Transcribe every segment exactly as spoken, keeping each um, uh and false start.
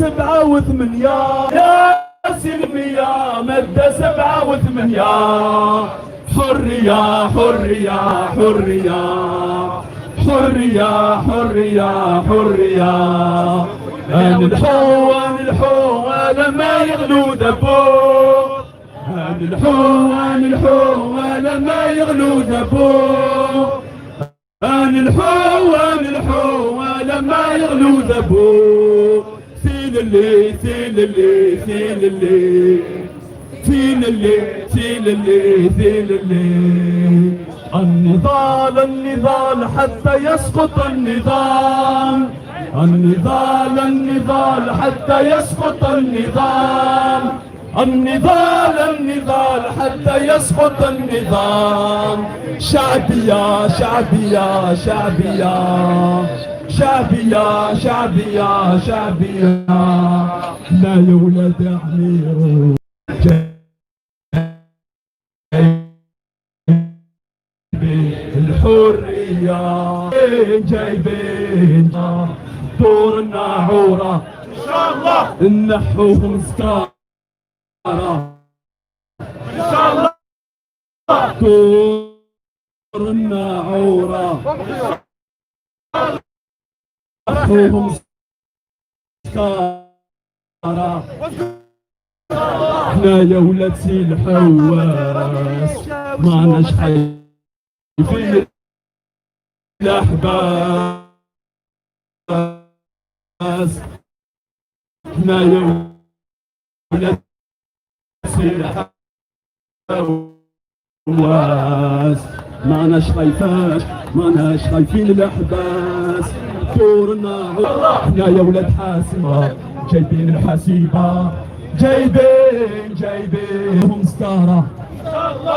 سبعة وثمانية. يا سلمية، مادة سبعة وثمانية. حرية، حرية، حرية. حرية، حرية، حرية. أنلحو، أنلحو، على ما يغلو دبو. أنلحو، أنلحو، على ما يغلو دبو. أنلحو، أنلحو، على ما يغلو دبو. ثيللي، ثيللي، ثيللي. ثيللي، ثيللي، ثيللي. النضال، النضال حتى يسقط النظام. النضال، النضال حتى يسقط النظام. النضال، النضال حتى يسقط النظام. شعبية، شعبية، شعبية. شعبية، شعبية، شعبية. لا يا ولاد عميرو. جايبين الحرية. جايبين دور الناعورة. إن شاء الله. نحوهم سكارى. إن شاء الله. دور الناعورة. نحوهم سكارى. حنا يا ولاد سي الحواس، ماناش خايفين الأحباس. حنا يا ولاد سي الحواس، ماناش خايفاش، ماناش خايفين الأحباس. دورنا حنا يا ولاد حاسمة، جايبين الحسيبة، جايبين، جايبين هم سكارى.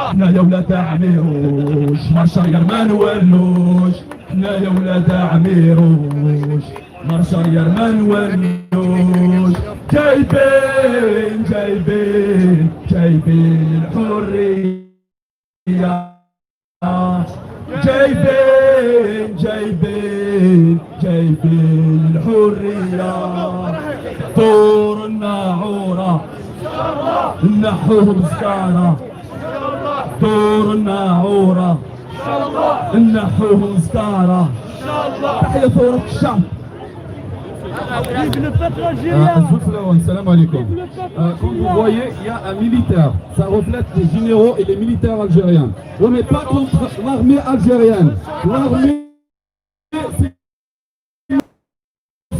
حنا يا ولاد عميروش، مارشاريير ما نولوش. حنا يا ولاد عميروش، مارشاريير ما نولوش. جايبين، جايبين، جايبين الحرية. جايبين، جايبين، جايبين الحرية. دور الناعورة، نحوهم سكارى. دور الناعورة، نحوهم سكارى. تحيا ثورة الشعب. Vive le peuple algérien. Euh, السلام عليكم. Euh, comme vous voyez, il y a un militaire. Ça reflète les généraux et les militaires algériens. On n'est pas contre l'armée algérienne. L'armée, c'est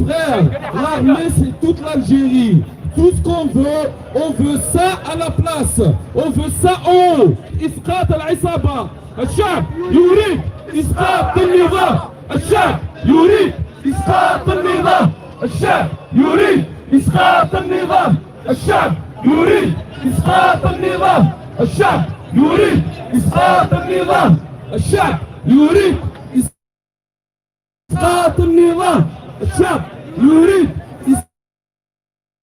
frère. L'armée, c'est toute l'Algérie. Tout ce qu'on veut, on veut ça à la place. On veut ça en haut. إسقاط العصابة. الشعب يريد إسقاط النظام. الشعب يريد إسقاط النظام. الشعب يريد إسقاط النظام. الشعب يريد إسقاط النظام. الشعب يريد إسقاط النظام. الشعب يريد إسقاط النظام. الشعب يريد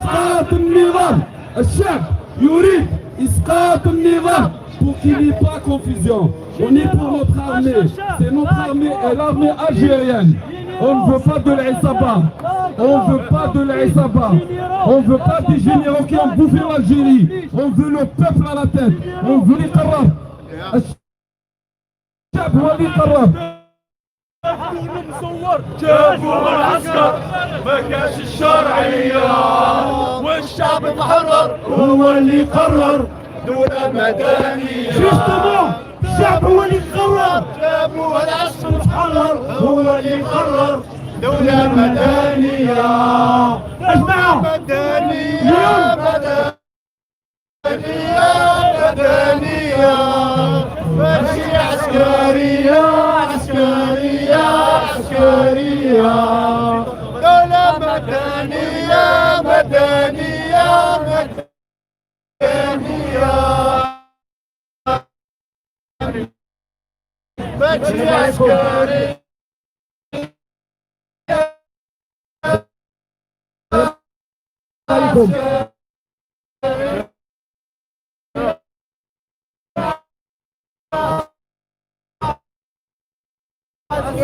إسقاط النظام. الشعب يريد إسقاط النظام. Pour qu'il n'y ait pas confusion. On est pour notre armée. C'est notre armée et l'armée algérienne. On ne veut pas de l'Isaba. On ne veut pas de l'Isaba. On ne veut pas des généraux qui ont bouffé l'Algérie. On veut le peuple à la tête. On veut les Arabes. الشعب هو اللي يقرر. جابوا العسكر، ما كانش الشرعية. والشعب تحرر، هو اللي قرر. دولة مدنية. Justement، الشعب هو اللي قرر. جابوا العسكر تحرر، هو اللي قرر. دولة مدنية. أجمعوا. مدنية، مدنية. مدنية، ماشي عسكرية، عسكرية، عسكرية. دولة مدنية، مدنية، مدنية. ماشي عسكرية. عليكم.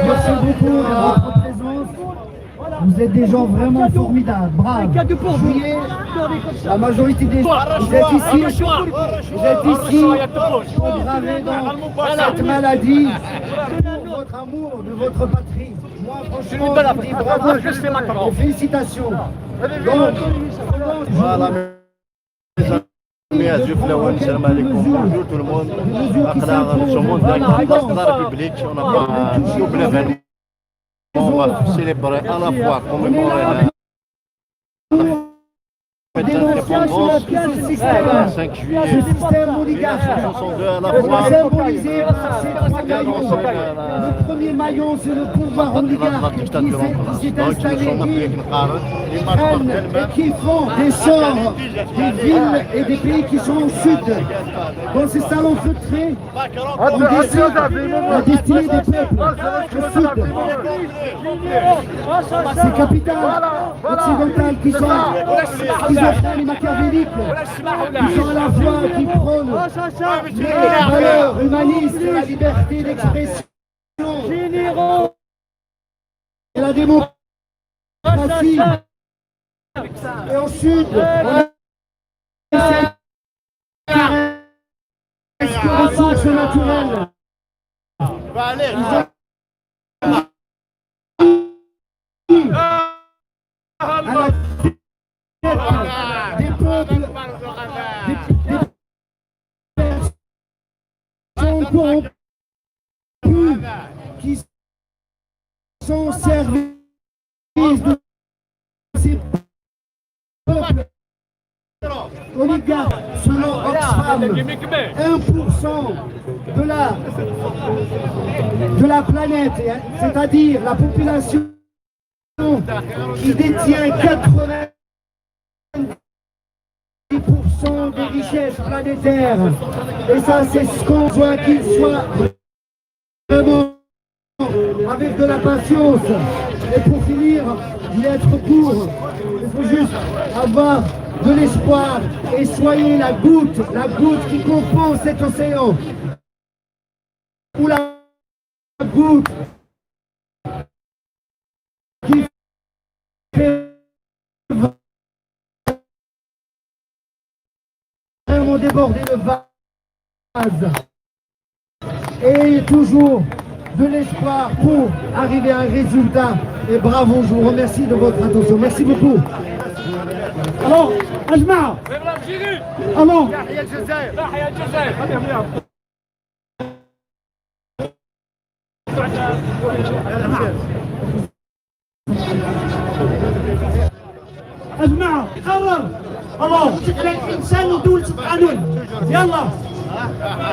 Merci beaucoup de votre présence. Vous êtes des gens vraiment formidables, braves. Juillet, la majorité des gens, vous êtes ici, vous êtes ici pour braver dans cette maladie, pour votre amour de votre patrie. Moi, franchement, je vous dis bravo et félicitations. Donc, voilà. Mes yeux, Flawan, salam alaikum, bonjour tout le monde. Aql-aɣ sur Montagne, dans la République, on a un double événement. On va célébrer à la fois, commémorer la fête d'indépendance, le cinq juillet mille neuf cent soixante-deux, à la fois symbolisé par ces trois maillons. Le premier maillon, c'est le pouvoir oligarque qui s'est, qui s'est installé, qui traîne et qui font des sorts des villes et des pays qui sont au sud. Dans ces salons feutrés, on dessine la destinée des peuples au sud. Ces capitales occidentales qui sont schizophrènes et machiavéliques, qui sont à la fois, qui prônent les valeurs humanistes, la liberté d'expression et la démocratie. Et ensuite, on a ces ressources naturelles. Ils ont à la tête des peuples, des, des personnes corrompues qui sont au service de ces peuples oligarques. Selon Oxfam, un pour cent de la, de la planète, c'est-à-dire la population qui détient quatre-vingt-dix pour cent des richesses planétaires. Et ça, c'est ce qu'on doit qu'il soit vraiment avec de la patience. Et pour finir, il est trop court. Il faut juste avoir de l'espoir et soyez la goutte, la goutte qui compense cet océan. Ou la goutte qui fait vraiment déborder le vase. Et toujours de l'espoir pour arriver à un résultat. Et bravo, je vous remercie de votre attention. Merci beaucoup. Alors, أجمع. Alors, أجمع، قرر. الله، على الإنسان ودولة القانون. يلا.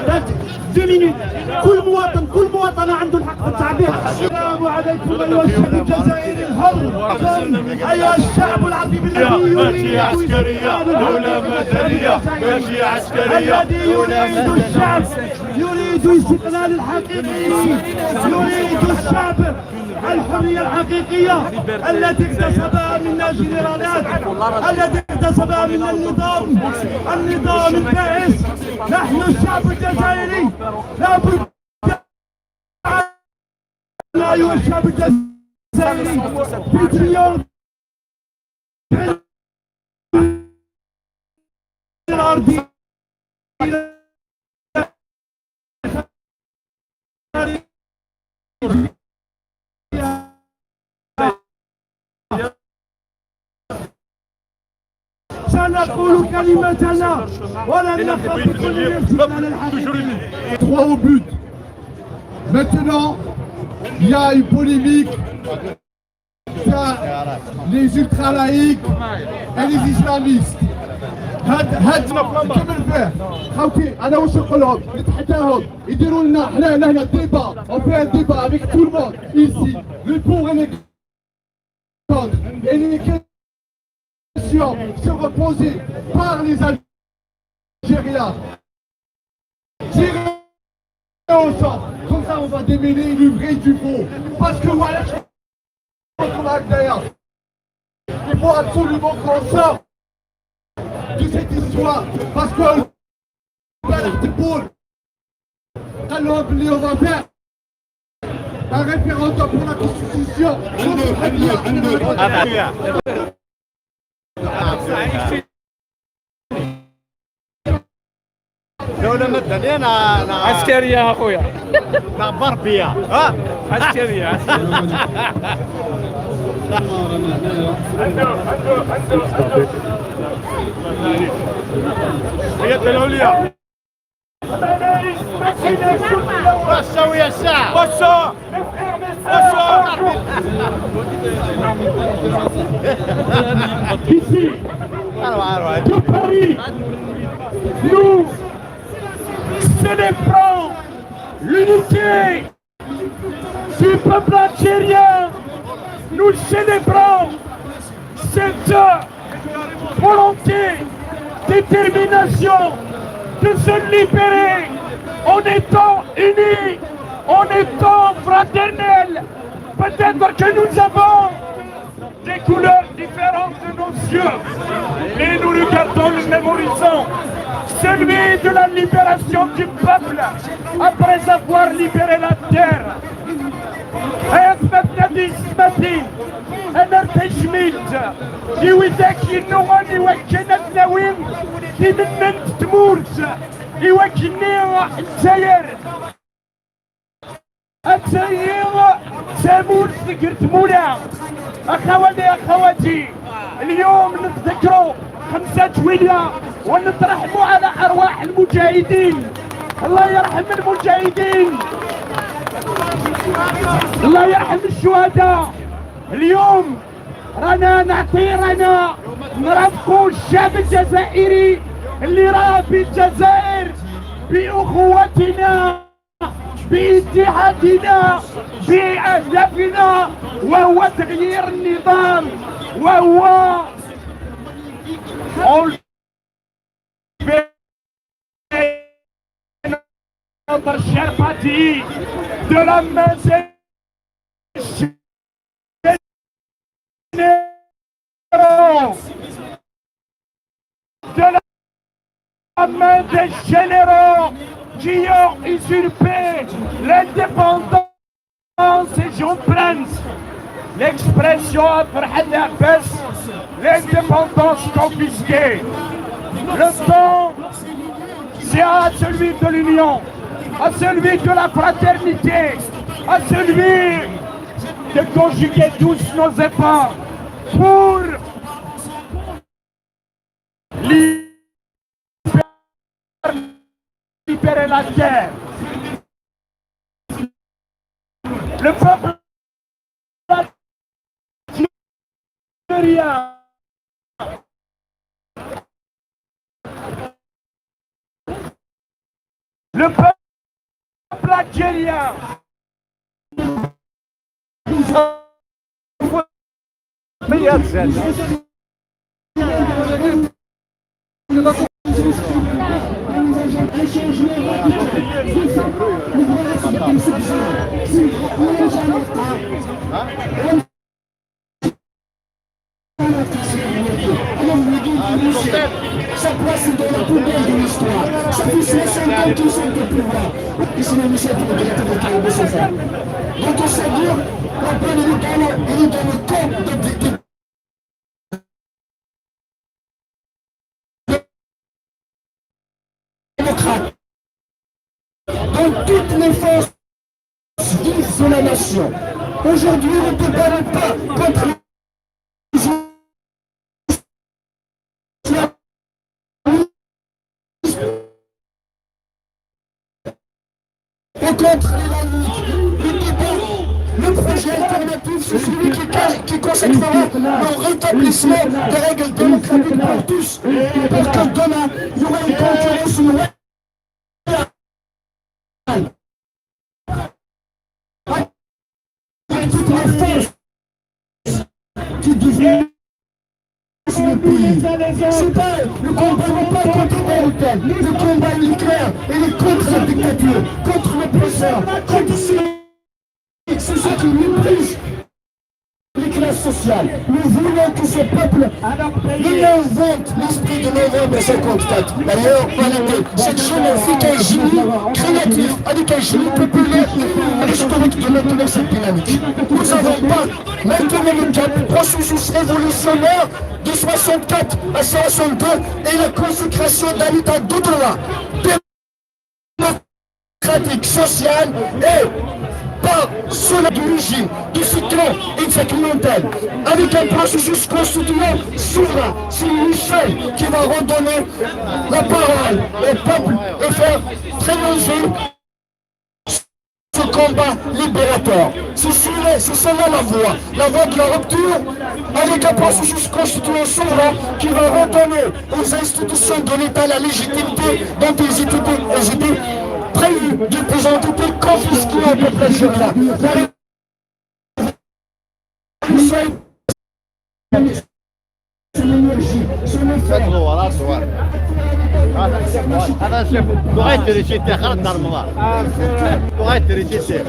دات دو مينوت. كل مواطن، كل مواطنة عنده الحق في التعبير. السلام عليكم أيها الشعب الجزائري الحر. أيها الشعب العظيم الذي يريد عسكرية، دولة مدنية، ماشي عسكرية، الذي يريد الشعب، يريد استقلال الحقيقي، يريد الشعب الحرية الحقيقية التي اكتسبها منا جنرالات، التي اكتسبها منا النظام، النظام البائس. نحن الشعب الجزائري لا بد أيها الشعب الجزائري، بتريون الأرض. سنقول كلمتنا ولن نخاف بكل نفس على الحقيقة. Trois au but. Maintenant, il y a une polémique. Les ultra-laïcs et les islamistes. هاد هاد نكمل فيه. خاوتي، انا واش نقول لهم؟ نتحداهم يديروا لنا حنا هنا هنا débat. On fait un débat avec tout le monde ici, les pour et les contre. Et les questions seront posées par les Algériens. Tirez au sort. Comme ça, on va démêler le vrai du faux. Parce que voilà, je suis contre la Gaïa. Il faut absolument qu'on sorte de cette histoire. Parce que قال لهم باللي on va faire Un référendum pour la constitution. دولة مدنية. أنا أنا عسكرية أخويا. لا بربية. ها؟ عسكرية. اليد العليا. وسعوا يا الساعة. وسعوا. Ici, de Paris, nous célébrons l'unité du peuple algérien. Nous célébrons cette volonté, détermination de se libérer en étant unis, en étant fraternels. Peut-être que nous avons des couleurs différentes de nos yeux, mais nous regardons le même horizon, celui de la libération du peuple après avoir libéré la terre. Aya d-tebda di tezmatin. Amer tajmilt i widak yennuɣen i wakken ad d-nawi timenna n tmurt i wakken-nni Lezzayer ad tili d tamurt ger tmura. Axawali, axawati, اليوم نتذكروا خمسة جويلية ونترحموا على أرواح المجاهدين. الله يرحم المجاهدين، الله يرحم الشهداء. اليوم رانا نعطي، رانا نرافقوا الشعب الجزائري اللي راه في الجزائر بأخوتنا، باتحادنا، بأهدافنا، وهو تغيير النظام، وهو notre cher parti de la main des généraux, de la main des généraux qui ont usurpé l'indépendance et j'emprunte l'expression à Farhad Abbas, l'indépendance confisquée. Le temps, c'est à celui de l'union, à celui de la fraternité, à celui de conjuguer tous nos efforts pour libérer la terre. Le peuple algérien, le peuple algérien, Sa place est dans la poubelle de l'histoire. Ça fait soixante ans qu'ils sont au pouvoir. Ici, le Michel pour le directeur de Caribou Central. Donc, on sait dire, la peine, elle est dans le, elle est dans le camp de, de, de démocrates. Donc, toutes les forces de la nation. Aujourd'hui, le débat n'est pas contre les et contre les laïcs. Le débat, le projet alternatif, c'est celui qui, qui consacrera le rétablissement des règles démocratiques pour tous. Pour que demain, il y aura une concurrence loyale. Avec toute la force qui définit le pays. C'est pas le combat, n'est pas contre tel ou tel. Le combat, il est clair. Il est contre la dictature, contre l'oppresseur, contre ceux, ceux qui méprisent les classes Social. Nous voulons que ce peuple réinvente l'esprit de novembre cinquante-quatre. D'ailleurs, voilà que cette jeunesse, avec un génie créatif, avec un génie populaire, historique de maintenir cette dynamique. Nous avons pas maintenu le cap, processus révolutionnaire de soixante-quatre à soixante-deux et la consécration d'un état de droit démocratique, social et par cela du régime, du cyclone et de sa clientèle, avec un processus constituant souverain. C'est Michel qui va redonner la parole au peuple et faire triompher ce combat libérateur. C'est cela, c'est cela la voie, la voie de la rupture avec un processus constituant souverain qui va redonner aux institutions de l'État la légitimité dont ils étaient, elles étaient prévues depuis, ont été confisquées au peuple algérien. La révolution est son énergie, son effort. هذا الشيخ، هذا الشيخ. دعيت رشيد يا خالد دار رمضان. دعيت رشيد.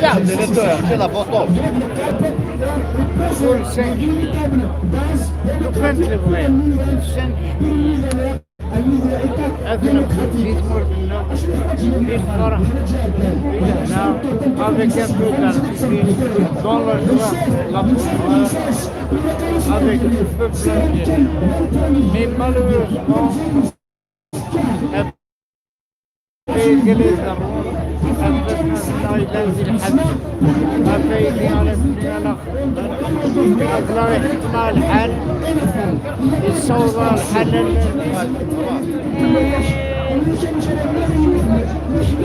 شعب ديريكتور، ماشي لا فوتو. كل شيء. لو كانت البغيض. هذا نقصد في تمورتنا بالفرح. حنا avec un peu d'artifice dans la joie, la bonne humeur, avec le peuple algérien. Mais malheureusement, قال لي الضرور، أنفسنا الله يبارك في الحد. أفايدي على سبيل الله. الله يحفظنا الحال. يصوب الحال.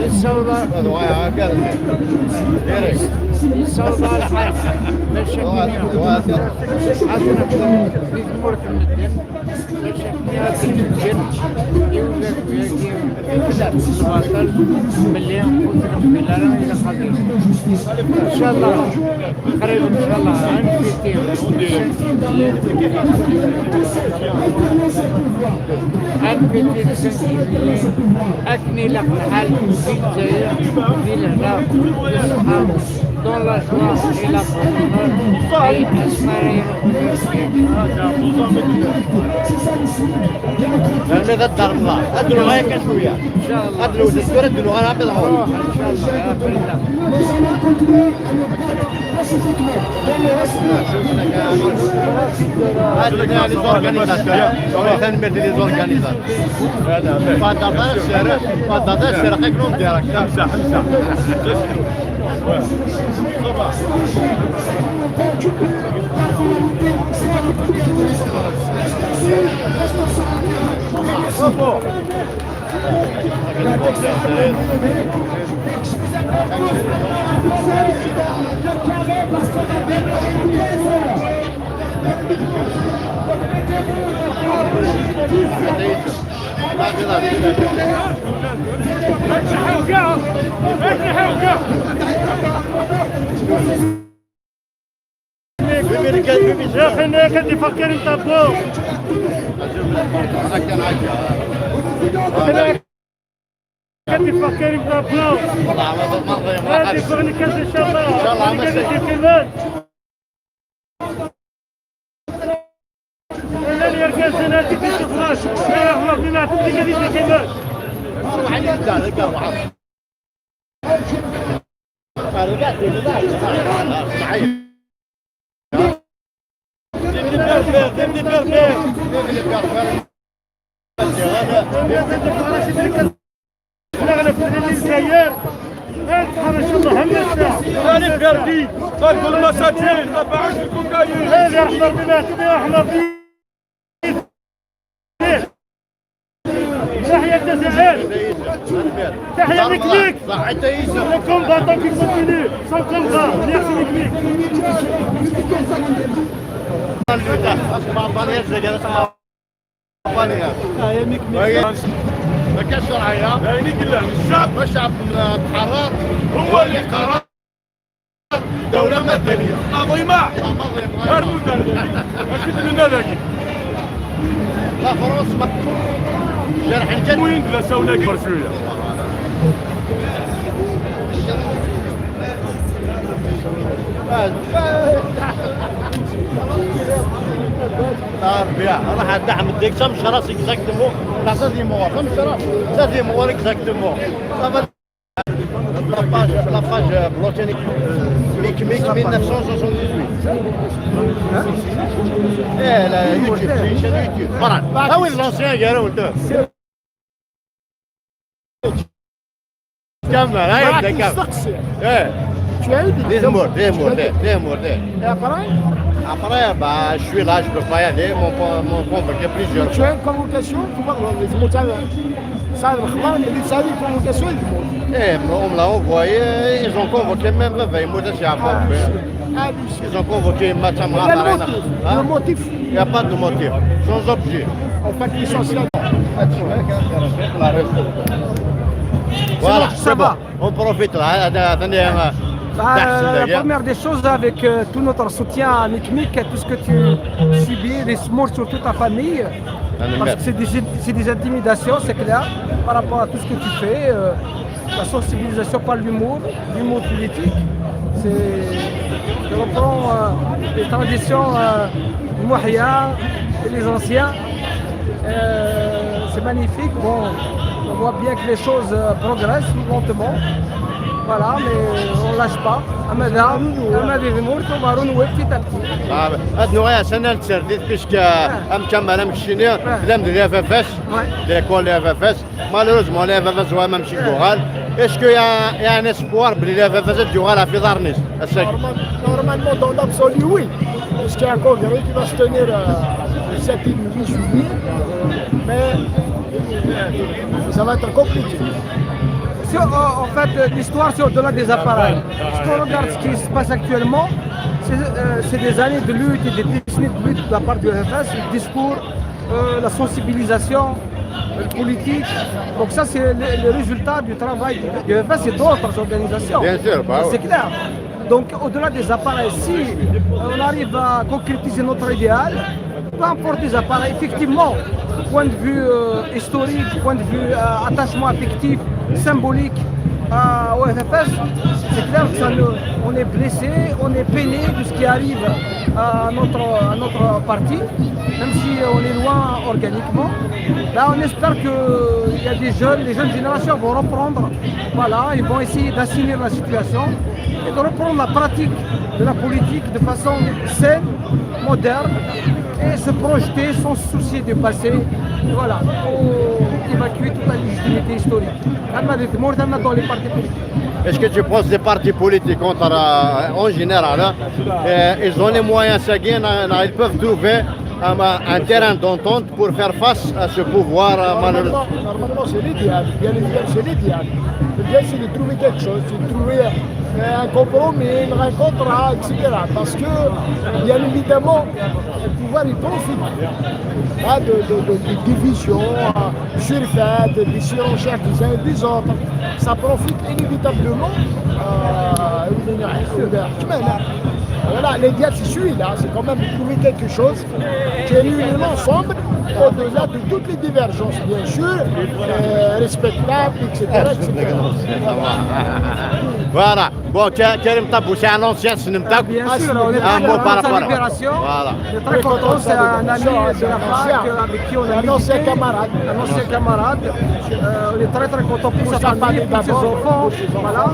يصوب. يصوب الحال. باش الدنيا. عندنا في ثمورة المدن. باش الدنيا تتبدل. يولد الباطل. ملي نقول لك بلا لا إله إلا الله. إن شاء الله. قريب إن شاء الله، غنمشي. غنمشي. أكني لك الحال في الجزائر، في الهنا، في الصحة، dans la joie et la bonne humeur. أي أسماء. هذا الدار الله. هاد اللغة كان شوية. إن شاء الله. هاد الوزن، هاد اللغة، هاد العمر. إن شاء الله. هذا لي زورغانيزاتور. ثاني ميرتي لي زورغانيزاتور. فضل الشارع، فضل الشارع، كيكون ديالك. خمسة، خمسة. يا أخي، أنا كنت فكر أنت بو. كنت فكر أنت بو. هادي فرني كاس إن شاء الله. إن شاء الله. فرني كاس إن شاء الله. أنا اللي ركز أنا تيجي تخرج. يا رحمة الله، تيجي تخرج. حنا غنفرحوا للجزائر. غير تحرش الله، هم الساعة. غادي نبردي. غنقول مساكين، ما باعوش الكوكايين. غير يا رحمة ربي، ما يعطينا رحمة ربي. تحيا الجزائر. تحيا مكميك. صح، حتى يجي. Le combattant qui continue son combat. Merci مكميك. ما كانش شرعية. يعني كلا الشعب، الشعب تحرر، هو اللي قرر دولة مدنية عظيمة. عظيمة. هربوا دار. أكيد لنا ذاك. لا، فرنسا ما، جرح الجد. وين بلا سونا كبر شوية. Ah, bien. راح عند احمد ديك تم شراس اكزاكتومون. لا، ça démarre. تم شراس. Ça démarre اكزاكتومون. Ça va. La page, la page, euh, blockchain, Mic Mic mille neuf cent soixante-dix-huit. Eh, la YouTube, c'est une chaîne YouTube. Voilà. Ah oui, l'ancien gars, on te. كمل، هاي معك يبدا، كمل. مستقصي. ايه. Tu as eu des دي زمور، دي زمور، دي، دي زمور، دي. Et après ? Après, bah, je suis là, je peux pas y aller. M'ont con-, m'ont convoqué plusieurs fois. Tu as une convocation pour voir les زمور تاع، صار الخبر اللي تسالي convocation يجيبوا. ايه، on me l'a envoyé, ils ont convoqué même, يموت اش يعرفوا. Ah, oui. Ils ont convoqué ma chambre. Il y a le motif. Hein ? Le motif. Il n'y a pas de motif. Sans objet. En fait, l'essentiel. Voilà, ça va. On profite là, hein, de, de, de, de, la première des choses, avec, euh, tout notre soutien à Mic Mic, à tout ce que tu subis, les mots sur toute ta famille, parce que c'est des, c'est des intimidations, c'est clair, par rapport à tout ce que tu fais, euh, la sensibilisation par l'humour, l'humour politique, c'est, je reprends, euh, les traditions, euh, Mouhia et les anciens. Euh, c'est magnifique. Bon, on voit bien que les choses, euh, progressent lentement. Voilà, mais on lâche pas. Amada, amada, on va renouer petit à petit. Ah, ad nuɣal ass-a ad nsertit, puisque, euh, am Kamal, am keččini, tellam di la F F S, ouais, di l'école la F F S. Malheureusement, la F F S wa mačči deg uɣal. Est-ce qu'il y a, il y a un espoir belli la F F S ad d-yuɣal ɣef iḍarren-is ass-agi? Normal-, normalement, dans l'absolu, oui. Parce qu'il y a un congrès qui va se tenir, euh, le sept et le huit juillet. Mais, euh, ça va être compliqué. Sur, euh, en fait, euh, l'histoire, c'est au-delà des appareils. Si on regarde ce qui se passe actuellement, c'est, euh, c'est des années de lutte et des décennies de lutte de la part du F F S, le discours, euh, la sensibilisation, euh, politique. Donc ça, c'est le, le résultat du travail du, du F F S et d'autres organisations. Bien sûr, bah oui. C'est clair. Donc, au-delà des appareils, si, euh, on arrive à concrétiser notre idéal, peu importe les appareils, effectivement, point de vue, euh, historique, point de vue, euh, attachement affectif, symbolique, euh, au F F S, c'est clair que ça nous, on est blessé, on est peiné de ce qui arrive à notre, à notre parti, même si on est loin organiquement. Là, on espère que il y a des jeunes, les jeunes générations vont reprendre. Voilà, ils vont essayer d'assainir la situation et de reprendre la pratique de la politique de façon saine, moderne et se projeter sans se soucier du passé. Et voilà, pour évacuer toute la légitimité historique. Dans les partis politiques. Est-ce que tu penses des partis politiques entre, euh, en général, hein, euh, ils ont les moyens, ça gagne, euh, ils peuvent trouver un, un terrain d'entente pour faire face à ce pouvoir, euh, malheureux. Normalement, normalement, c'est l'idéal. Bien évidemment, c'est l'idéal. L'idéal, c'est de trouver quelque chose, c'est de trouver, euh, un compromis, une rencontre, et cetera. Parce que, bien évidemment, le pouvoir, il profite, hein, de, de, de, de division, euh, sur fait, des surenchères des uns et des autres. Ça profite inévitablement, euh, voilà, l'idéal, c'est celui-là, c'est quand même de trouver quelque chose qui réunit l'ensemble, au-delà de toutes les divergences, bien sûr, euh, respectables, et cetera, et cetera. Voilà. Bon, Ka-, Karim Tabou, c'est un ancien, c'est un... Bien sûr, on est... Un mot par rapport à la libération. Voilà. On est très content, c'est un ami de la fac avec qui on a milité, un ancien camarade. Euh, on est très, très content pour sa famille, pour ses enfants, voilà,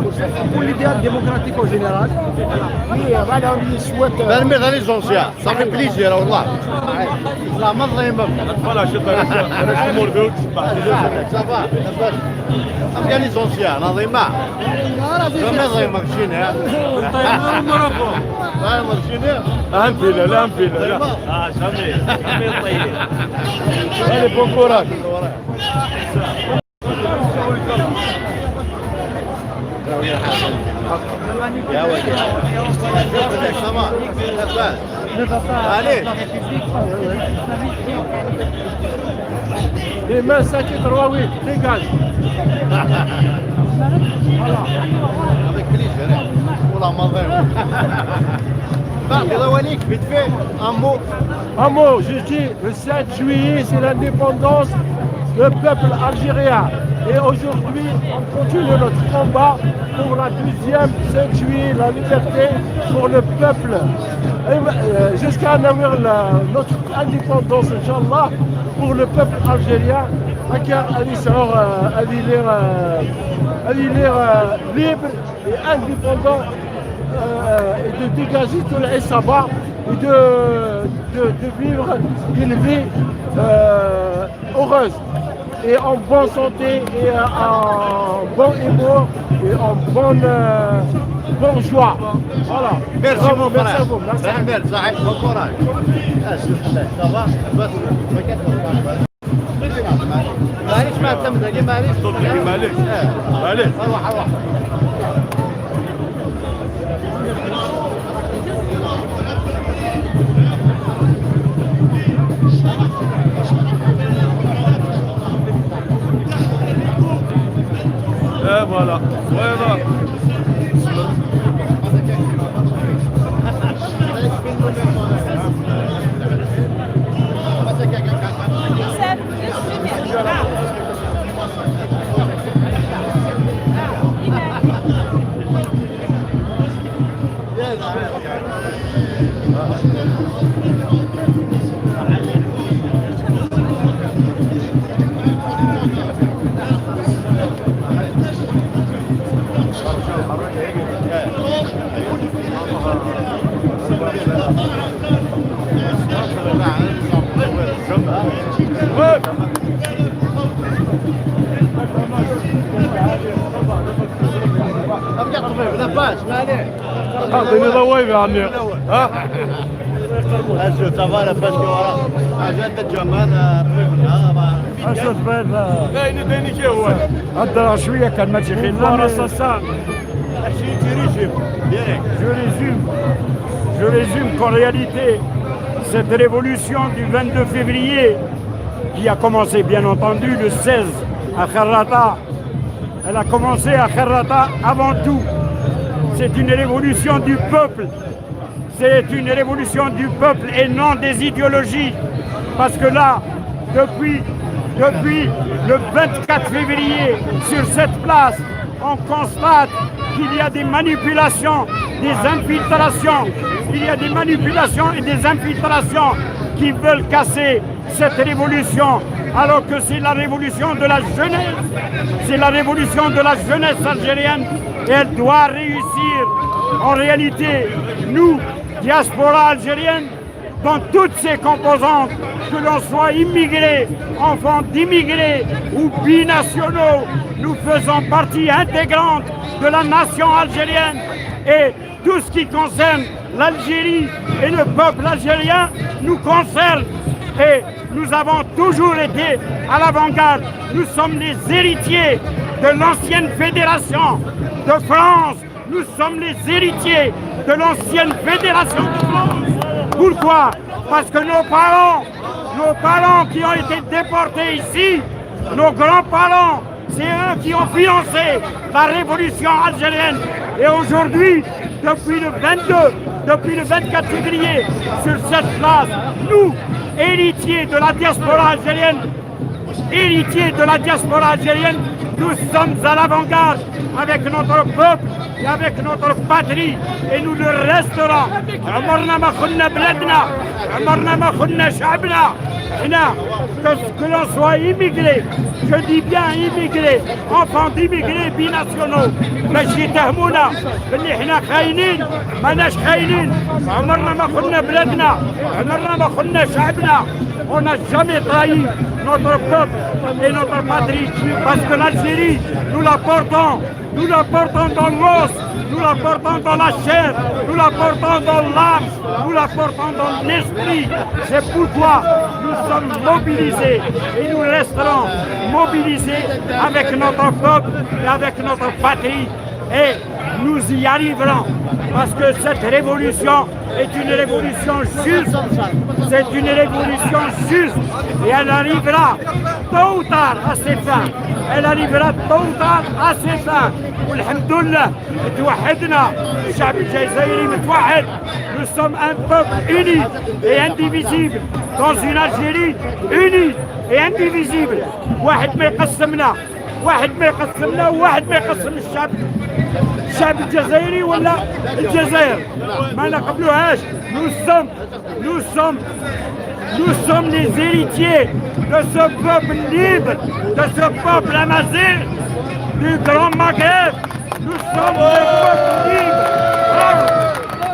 pour l'idéal démocratique en général. Voilà. Oui, euh, voilà, on lui souhaite, euh, ça fait plaisir, والله. لا، ما تضيمم. Voilà, je sais pas. Ça va, ça va. Afghanistan, c'est un عظيمة. ما تضيمم شينا. لا، ما شينا. أهم في لا، لا، أهم في لا، لا. آه، jamais. Jamais طيب. Allez, bon courage. Allez. Les mains, ça qui est trois, oui, dégage. Voilà. Avec plaisir. Pour la main. Bah, vite fait, un mot. Un mot, je dis, le sept juillet, c'est l'indépendance. le peuple algérien. Et aujourd'hui, on continue notre combat pour la deuxième century, la liberté pour le peuple. Et, euh, jusqu'à avoir la- notre indépendance, Inch'Allah, pour le peuple algérien. Car il sera, euh, il est, euh, il est, euh, libre et indépendant, euh, et de dégager tout l'Aïn Saba et de, de, de vivre une vie, euh, heureuse et en bonne santé et en bon humour et en bonne, euh, bonne joie. Voilà. Merci, mon Merci frère. À vous. Merci. Merci, صحيح. Bon courage. Ça va. معليش، ما تم دقيقة، معليش. معليش. أروح، أروح. Et voilà. Ouais, voilà. أرجع طبيب، لاباس، ما عليه. عطيني ضوايب يا عمي. ها؟ أشوف، صافا، لاباس كي ورا. حاجة تتجمل، آه، طبيب، آه، ما. اش تبان؟ باين باين كي هو. هضر شويه كان ما تجي خير. Voilà, c'est ça. Direct. Je résume, je résume qu'en réalité, cette révolution du vingt-deux février, qui a commencé bien entendu le seize à Kharrata, elle a commencé à Kharrata avant tout. C'est une révolution du peuple. C'est une révolution du peuple et non des idéologies. Parce que là, depuis, depuis le vingt-quatre février, sur cette place, on constate qu'il y a des manipulations, des infiltrations. Il y a des manipulations et des infiltrations qui veulent casser cette révolution, alors que c'est la révolution de la jeunesse. C'est la révolution de la jeunesse algérienne et elle doit réussir. En réalité, nous, diaspora algérienne, dans toutes ses composantes, que l'on soit immigré, enfant d'immigrés ou binationaux, nous faisons partie intégrante de la nation algérienne et tout ce qui concerne l'Algérie et le peuple algérien nous concerne. Et nous avons toujours été à l'avant-garde. Nous sommes les héritiers de l'ancienne fédération de France. Nous sommes les héritiers de l'ancienne fédération de France. Pourquoi ? Parce que nos parents, nos parents qui ont été déportés ici, nos grands-parents, c'est eux qui ont financé la révolution algérienne. Et aujourd'hui, depuis le vingt-deux, depuis le vingt-quatre février, sur cette place, nous, héritiers de la diaspora algérienne, héritiers de la diaspora algérienne, nous sommes à l'avant-garde avec notre peuple et avec notre patrie, et nous le resterons. عمرنا ما خنا بلادنا، عمرنا ما خنا شعبنا. هنا que l'on soit immigré, je dis bien immigré, enfant d'immigrés binationaux, باش يتهمونا باللي احنا خاينين. ماناش خاينين. عمرنا ما خنا بلادنا، عمرنا ما خنا شعبنا. On n'a jamais trahi notre peuple et notre patrie, parce que l'Algérie, nous la portons, nous la portons dans l'os, nous la portons dans la chair, nous la portons dans l'âme, nous la portons dans l'esprit. C'est pourquoi nous sommes mobilisés et nous resterons mobilisés avec notre peuple et avec notre patrie. Et nous y arriverons, parce que cette révolution, est une révolution juste. C'est une révolution juste. Et elle arrivera tôt ou tard à ses fins. Elle arrivera tôt ou tard à ses fins. والحمد لله توحدنا. الشعب الجزائري متوحد. Nous sommes un peuple uni et indivisible dans une Algérie unie et indivisible. واحد ما يقسمنا، واحد ما يقسمنا، واحد ما يقسم الشعب، الشعب الجزائري ولا الجزائر. ما نقبلوهاش. Nous sommes, nous sommes, nous sommes les héritiers de ce peuple libre, de ce peuple amazigh, du Grand Maghreb. Nous sommes un peuple libre.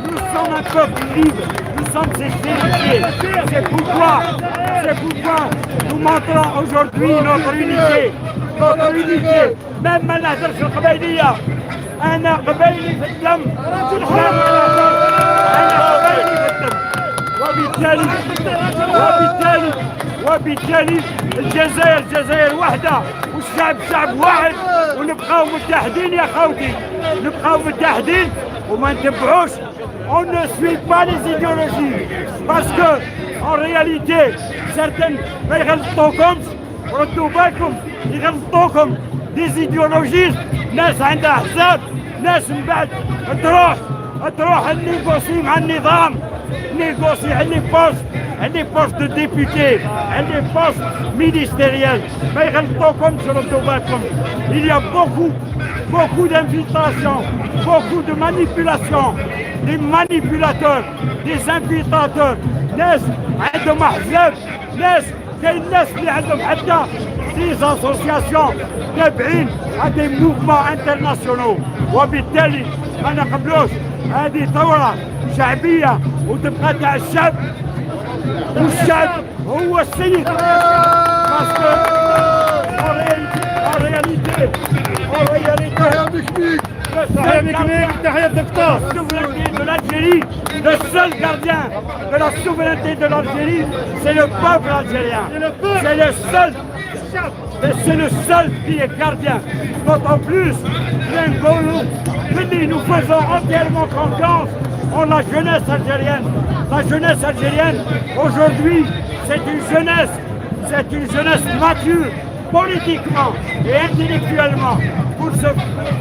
Nous sommes un peuple libre. Nous sommes ses héritiers. C'est pourquoi, c'est pourquoi nous montrons aujourd'hui notre unité. Notre unité. Même ما نهدرش القبايلية. أنا قبايلي في الدم. أنا قبايلي في الدم. وبالتالي، وبالتالي، وبالتالي الجزائر جزائر واحدة، والشعب شعب واحد، ونبقاو متحدين يا خوتي، نبقاو متحدين وما نتبعوش. On ne suit pas les idéologies parce que en réalité certaines ما يغلطوكمش. ردوا بالكم، يغلطوكم des idéologies. ناس عندها حساب، ناس من بعد تروح تروح نيغوسي مع النظام، نيغوسي على les postes، على les postes de députés، على les postes ministériels. ما يغلطوكمش، ردوا بالكم. Il y a beaucoup, beaucoup d'infiltration, beaucoup de manipulation. Des manipulateurs, des infiltrateurs. ناس عندهم احزاب، ناس كاين ناس اللي عندهم حتى des associations تابعين à des mouvements internationaux. وبالتالي ما نقبلوش هذه ثورة شعبية وتبقى تاع الشعب، والشعب هو السيد. Parce que en réalité, en réalité, en réalité, تحية بكميك، تحية بكميك، تحية دكتور. La souveraineté de l'Algérie, le seul gardien de la souveraineté de l'Algérie, c'est le peuple algérien. C'est le seul, c'est le seul qui est gardien. D'autant plus, Glenn Gollum, je dis, nous faisons entièrement confiance en la jeunesse algérienne. La jeunesse algérienne, aujourd'hui, c'est une jeunesse, c'est une jeunesse mature, politiquement et intellectuellement, pour se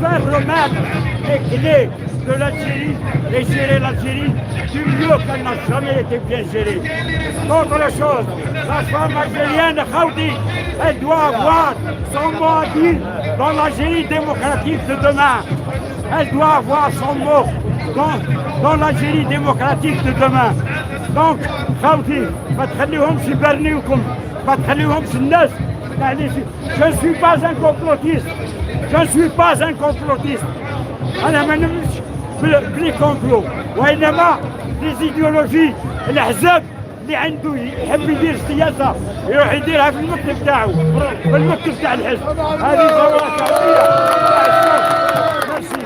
faire remettre les clés de l'Algérie et gérer l'Algérie du mieux qu'elle n'a jamais été bien gérée. D'autres choses, la femme algérienne, Khaoudi, elle doit avoir son mot à dire dans l'Algérie démocratique de demain. Elle doit avoir son mot dans, dans l'Algérie démocratique de demain. Donc, Khaoudi, ما تخليهمش يبرنيوكم، ما تخليهمش الناس. يعني، je ne suis pas un complotiste. Je ne suis pas un complotiste. أنا ما نمش بال-، بلي كومبلو، وإنما les idéologies، الأحزاب اللي عنده يحب يدير السياسة يروح يديرها في المكتب تاعو، في المكتب تاع الحزب. هذه ثورة شعبية. Merci.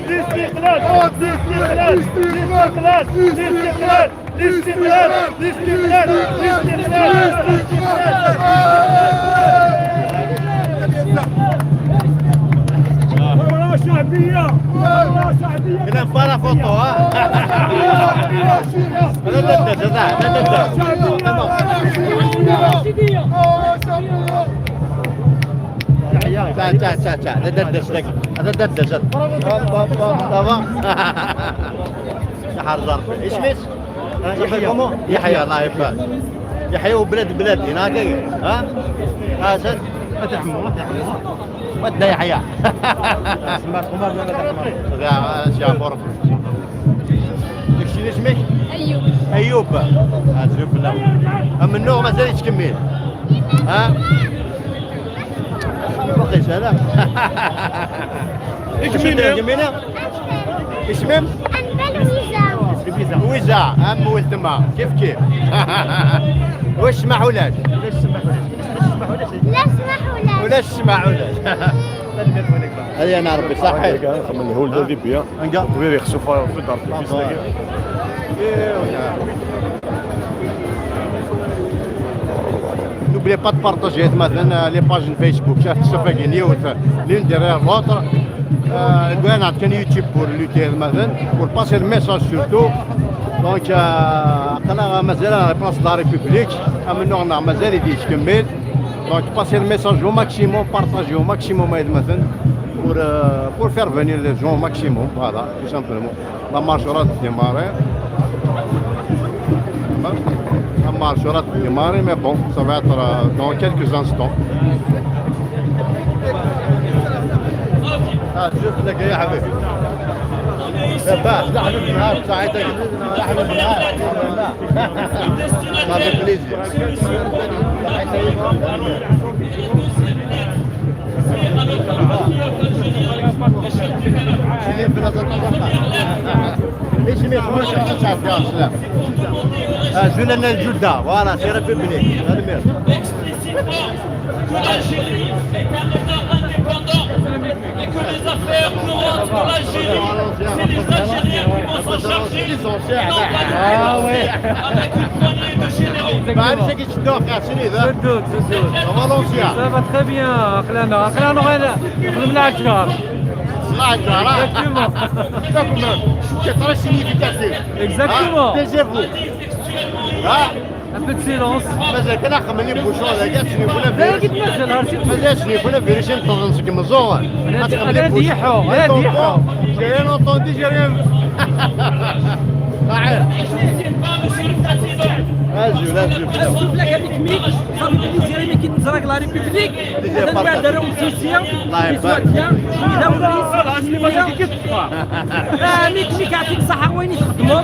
الاستقلال! الاستقلال! الاستقلال! الاستقلال! الاستقلال! الاستقلال! الاستقلال! ثورة شعبية! ثورة شعبية! هنا مباراة فوتو، ها؟ ثورة شعبية! لا، لا، لا، لا، لا، لا. ثورة شعبية! ثورة شعبية! تاع، تاع، تاع، تاع. هذا دردش لك. هذا دردش. هوب، هوب، هوب، ça va. شحال زرت. ايش ميت؟ يحيى. يحيى، الله يبارك. يحيى وبلاد بلاد هناك. ها؟ ها، زاد. هذا عمو، هذا عمو. ودنا يحيى. سمعت عمر ولا لا عمر؟ لا، شي عمر. داكشي اللي سميت؟ ايوب. ايوب. آه، زوين في الاول. اما النوع مازال يتكمل. ها؟ باقي سلام. اكملي. اكملي. اسمم؟ لويزا. لويزا، ام ولتما، كيف كيف. واش سمح ولاش؟ لا، سمح ولاش. ولاش سمح ولاش؟ هذه انا ربي صح. من هو الذي بيا؟ نقا. وغير يخصو في الدار. N'oubliez pas de partager, atmaten, euh, les pages Facebook, شاف الصفة كاين يوث, l'une derrière l'autre. Euh, بغينا نعطي كان YouTube pour lutter, atmaten, pour passer le message surtout. Donc, euh, قلنا مازال la place de la République, amenuɣ-nneɣ مازال يدي يتكمل. Donc, passer le message au maximum, partager au maximum, atmaten, pour, euh, pour faire venir les gens au maximum, voilà, tout simplement. La marche aura démarré. La marche aura démarré, mais bon, ça va être, euh, dans quelques instants. Ah, juste le gars, avec. Eh ben, je l'ai vu, hein, ça a été, je l'ai vu, hein. Ça fait plaisir. اسمي خويا شاف يا سلام. آه، زول لنا الجدة، voilà, c'est République. Explicitement que l'Algérie est un État indépendant et que les affaires courantes de l'Algérie, c'est les Algériens qui vont s'en charger, et non pas les Français avec une poignée de généraux. معليش كي تشدوه كاع شنو ذا؟ سدود، سدود. Valencia. Ça va très bien, اقلانا، اقلانا غير نخدم العكار. العكار، ها؟ Exactement. C'est très significatif. Exactement. Hein ? Taisez-vous. Hein ? Un peu de silence. مازال كان نخمم لي بوشون هذا كاع شنو يقول لا، لا، قد مازال، عرفتي. مازال شنو يقول فيريسي نطلع نسك مزور. انا، انا ديحو، انا ديحو. J'ai rien entendu, j'ai rien vu. اجي، اجي. صافي بلي زيري مي كي تزرق لا ريبوبليك. هذا الوعد راهو مسوسيه. الله يبارك. اذا وليت آه، ميك، ميك، يعطيك الصحة، وين تخدموا؟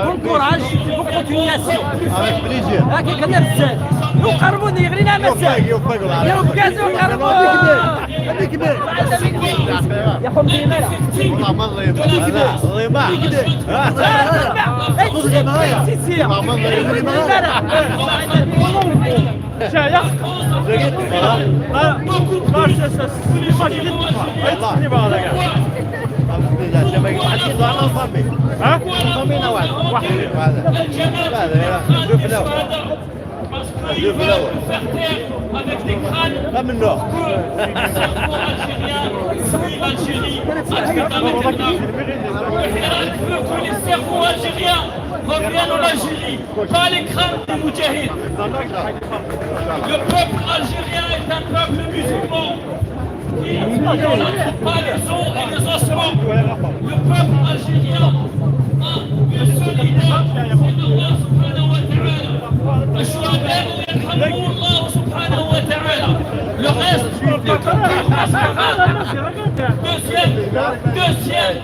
Bon courage, bonne continuation. Avec plaisir. هاكا كنا بزاف. وقربوني، غرينا مزال. يوفقك، يوفقك، الله يوفقك، وقربوني. هذيك بيه. يا خو مزيان. والله ما نظلم. الله يبارك. سي، سي. والله ما نظلم. شايخ. آه، ما شاء الله. ها؟ شوف الأول. Avec des crânes, que le cerveau algérien suive l'Algérie. Parce que avec des crânes, que les cerveaux algériens reviennent en Algérie, pas les crânes des moudjahids. Le peuple algérien est un peuple musulman. Qui ne pas les os et les ossements. Le peuple algérien a un seul leader, c'est Allah subhanahu wa ta'ala. الشهداء يرحمهم الله سبحانه وتعالى. Le reste, c'est tout. Deuxième, deuxième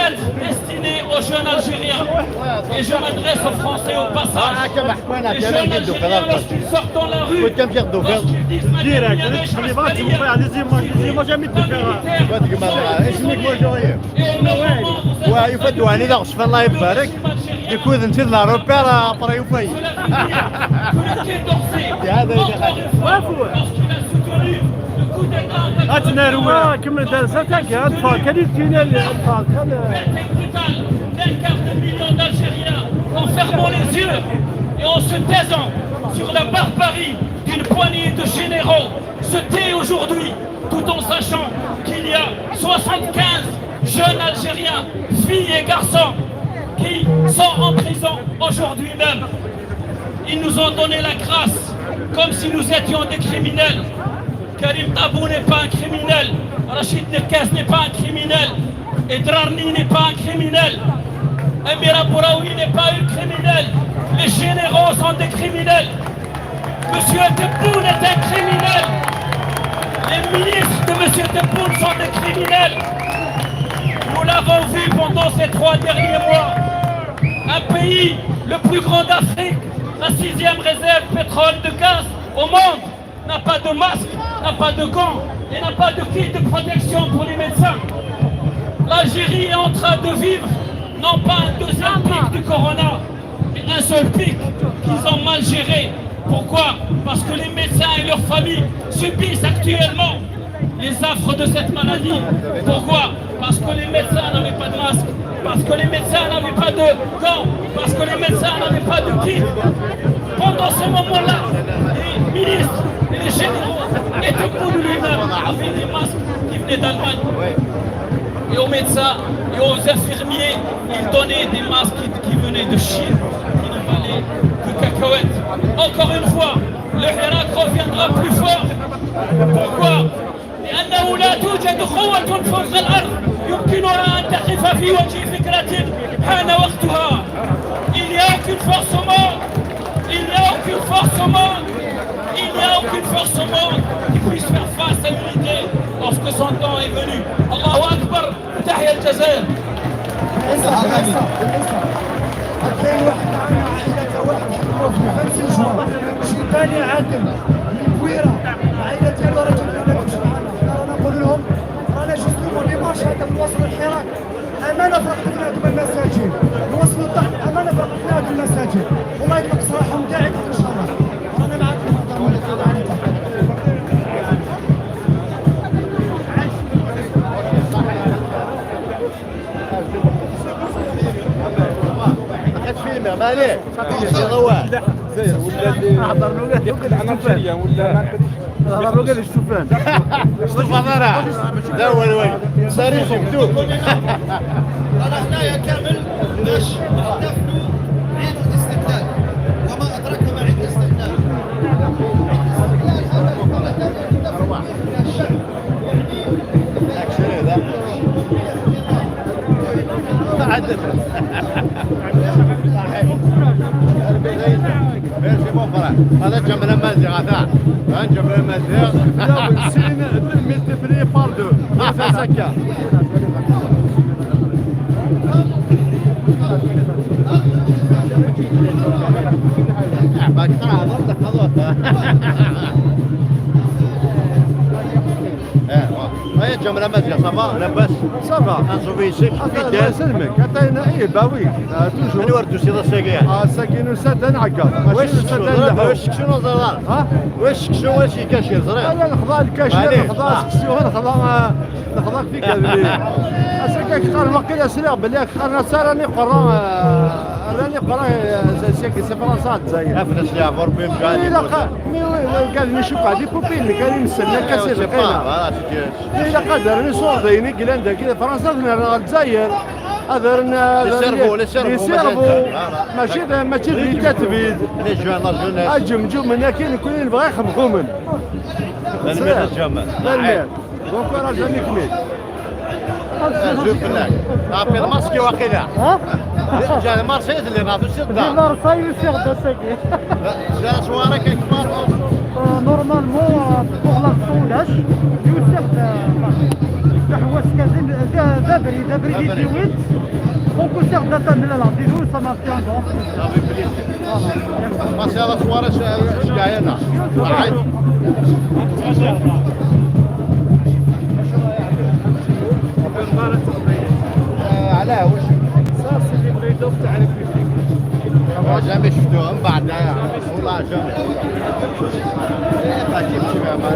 aide destinée aux jeunes Algériens. Et je m'adresse aux Français au passage. Les jeunes Algériens, lorsqu'ils sortent dans la rue, lorsqu'ils disent Madame Mianek, Aspalia, et au même moment, vous avez ويفدوا علينا غصب الله يبارك. يكون انت لا روبير ابري يفي. Que le Quai d'Orsay, encore une fois, lorsqu'il a soutenu le coup d'État en أتناروا كم درسة تاعك أطفال كان يدينا الأطفال كان. D'un quart de million d'Algériens, en fermant les yeux et en se taisant sur la barbarie d'une poignée de généraux, se tait aujourd'hui, tout en sachant qu'il y a soixante-quinze jeunes Algériens, filles et garçons, qui sont en prison aujourd'hui même. Ils nous ont donné la grâce, comme si nous étions des criminels. Karim Tabou n'est pas un criminel. Rachid Nekaz n'est pas un criminel. Edrarni n'est pas un criminel. Amir Abouraoui n'est pas un criminel. Les généraux sont des criminels. Monsieur Tebboune est un criminel. Les ministres de Monsieur Tebboune sont des criminels. Nous l'avons vu pendant ces trois derniers mois. Un pays, le plus grand d'Afrique, la sixième réserve pétrole de gaz au monde, n'a pas de masque, n'a pas de gants et n'a pas de kit de protection pour les médecins. L'Algérie est en train de vivre non pas un deuxième pic de corona, mais un seul pic qu'ils ont mal géré. Pourquoi ? Parce que les médecins et leurs familles subissent actuellement les affres de cette maladie. Pourquoi ? Parce que les médecins n'avaient pas de masque, parce que les médecins n'avaient pas de gants, parce que les médecins n'avaient pas de kit. Pendant ce moment-là, les ministres Avec des masques qui venaient d'Allemagne. Et aux médecins et aux infirmiers, ils donnaient des masques qui, qui venaient de Chine, qui ne valaient que cacahuètes. Encore une fois, le Hirak reviendra plus fort. Pourquoi? لأنه لا توجد قوة فوق الأرض يمكنها أن تقف في وجه فكرة حان وقتها. Il n'y a aucune force au monde, il n'y a aucune force au monde, il n'y a aucune force au monde qui puisse faire face à une idée lorsque son temps est venu. الله أكبر. تحيا الجزائر. كاين واحد معنا عائلة واحد يحبوه في خمسين جوان، شي تاني عادل من بويرة، العائلة ديالو راه جات لنا كلشي معنا. حنا رانا نقول لهم رانا جوستومون ديمارش هذا من وصل الحراك. أمانة في رقبتنا هذوما المساكين، نوصلوا الطحن أمانة في رقبتنا هذوما المساكين، والله يطلق سراحهم كاع إن شاء الله. رانا معاكم. كتفيلمي، ما عليه. هضر له كاع الشوفان. هضر له كاع الشوفان. شوف هضره. لا، وي، وي. ساري مكتوب. رانا هنايا كامل باش نحتفلوا بعيد الاستقلال. وما أدراك ما عيد الاستقلال. عيد الاستقلال هذا يعتبر عيد الشعب. هذا جملة مازيغ، هذا. ها، جملة مازيغ. Multiplié par deux. Ça, ça, ça. باك تاع هضرتك خلاص. اه، واه. هيا جملة مازيغ، صافا؟ لاباس؟ صافا. انزوفي يسك، في الله يسلمك. عطينا، ايه، باوي. آه، توجور. انا ورد سي راسك. اه، ساكن وساد، انا عقاب. ماشي وساد، انا واش شكشو نزرار؟ ها؟ واش شكشو، واش كاشير زرير؟ انا نخضع الكاشير، نخضع سكسيو، نخضع، آه، نخضع في كلمي. اساك كيقال واقيلا سريع بلي كيقال نصارى راني قرا، آه، راني قرا، آه، سي، سي فرنسا الجزائر. افنس يا غربي مقالي. الا قال، مي وي، وي، قال لي شوف هذه بوبين اللي كان يمسلنا كاسي القيمه. الا قدر نصور ديني قلان داك فرنسا، هنا الجزائر. هذا رنا، هذا لي سيرفو، لي سيرفو، لي سيرفو. ماشي، ماشي في تاتبيد. لي جون، لا جونيس. اجم جم هنا كاين كل يبغى يخمخومن. المير الجمال. المير. دونك راه جامي كميل. زوج بلاك. عطي الماسك واقيلا. ها؟ جا المارشيز اللي ناضو سير الدار. المارشيز سير الدار ساكي. جا سواري كيكبر. آه، نورمالمون، آه، بوغ لانستون ولاش. يوسف، آه، الحواس كازين، دا، دا بري، دا بري دي ديوين. دونك سير الدار تاع لا، لا، دي دو، سا مارشي. صافي بليز. بس يلا صواريخ شقاينا. صحيت. آه، علاه واش؟ صافي، اللي بغيتو في التعريف. آه، جامي شفتوهم بعد، آه، والله جامي. إيه، غادي يمشي مع بعض.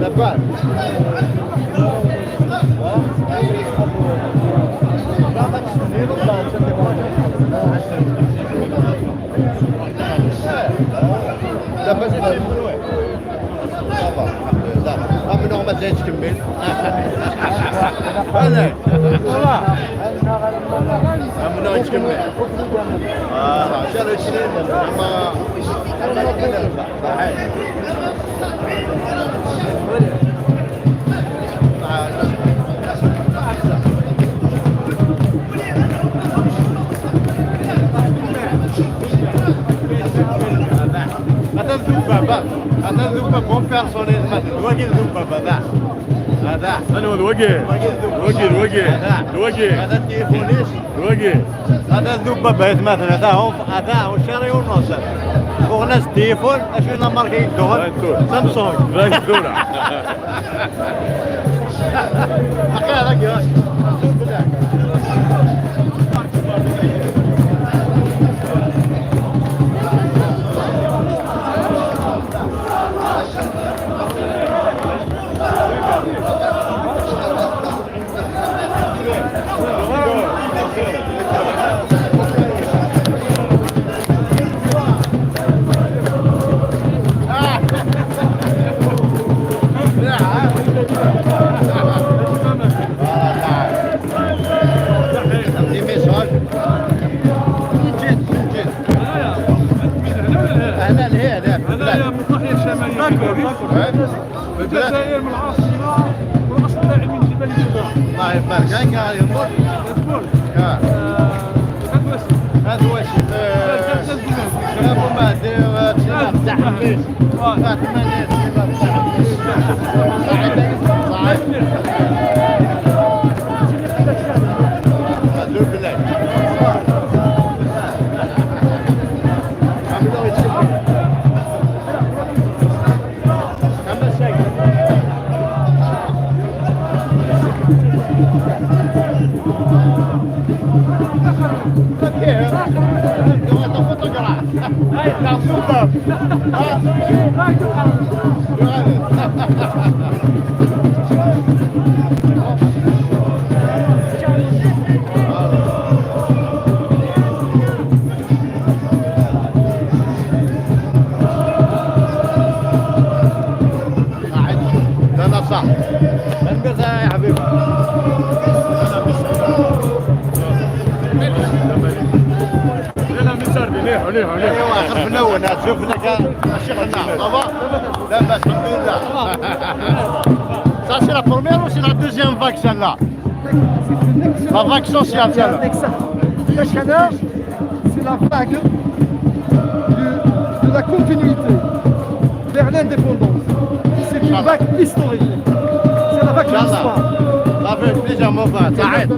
لاباس؟ صافا، الحمد لله. ممنوع ما تزيدش تكمل. انا. ممنوع تكمل. اه، عشان عشرين. ما، ما، هذا ذوب بابا، هذا ذوب بابا، بون بيرسونيل، هذا واقي ذوب بابا، هذا. هذا. أنا هو الوجه. الوجه، الوجه. هذا. الوجه. هذا التليفونيش. الوجه. هذا ذوب بابا، يتمثل، هذا هو، هذا هو الشاري والنصر. وغلاس التليفون، أشو لا ماركة يدوها؟ لا يدور. سامسونج. لا يدور. الناحية الشمالية. داكور، داكور. الجزائر من العاصمة، والأصل دائمًا جبال الجبال. الله يبارك. هاكا يمر. يمر. آه. آه، هذا واش. هذا واش. آه، أبو مهدي، آه، تسعة تاع حميد. آه. آه، ثمانية تاع حميد. صحيح. هذا البلاد. لا، لا، صح. البيضة يا حبيبي. لا، لا، من سردي، ليه، ليه، ليه. ايوا، خف الاول، شوف لك شيخنا، صافا؟ لاباس، الحمد لله. Ça, c'est la première ou c'est la deuxième vague, celle-là? La vague sociale, celle-là. Celle-là, c'est la vague du- de la continuité vers l'indépendance. C'est une vague historique. C'est la vaque de l'histoire. Ça fait plaisir, mon frère. Ça aide.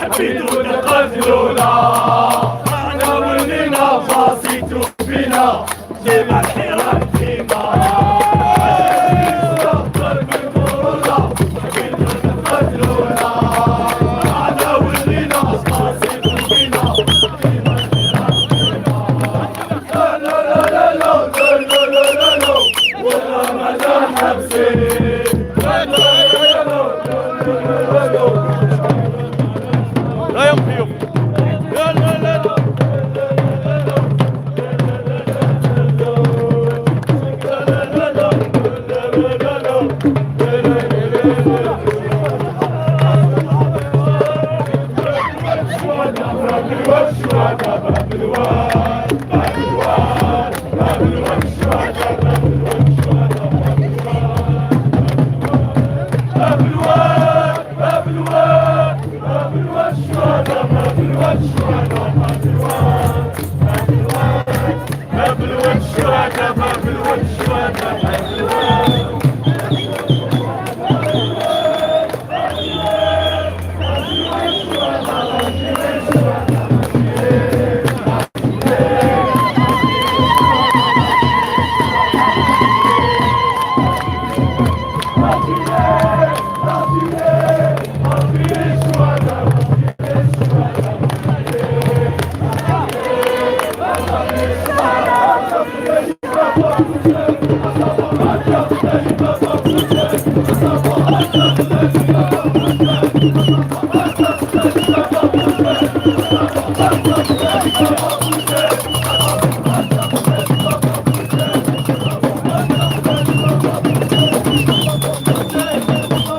حبيتوا تقتلونا، احنا ولينا بلاصتو فينا، ديما الحيرة ديما. لا يا مخيوف. لا، لا، لا.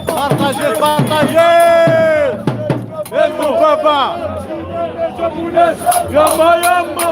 Partagez, partagez. Aidez papa. Yama, yama.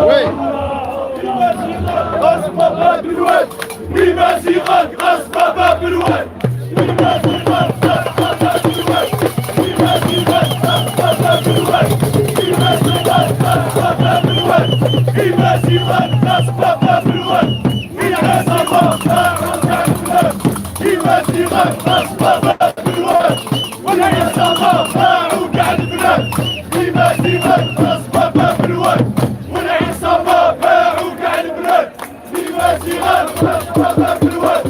Oui. Imaziɣen, ɣas baba belwan. Imaziɣen, ɣas baba belwan. Imaziɣen, ɣas baba belwan. Imaziɣen, ɣas baba belwan. Imaziɣen, ɣas baba belwan. Imaziɣen, ɣas baba belwan. Imaziɣen, ɣas baba belwan. Imaziɣen, ɣas baba belwan. Imaziɣen, ɣas baba belwan.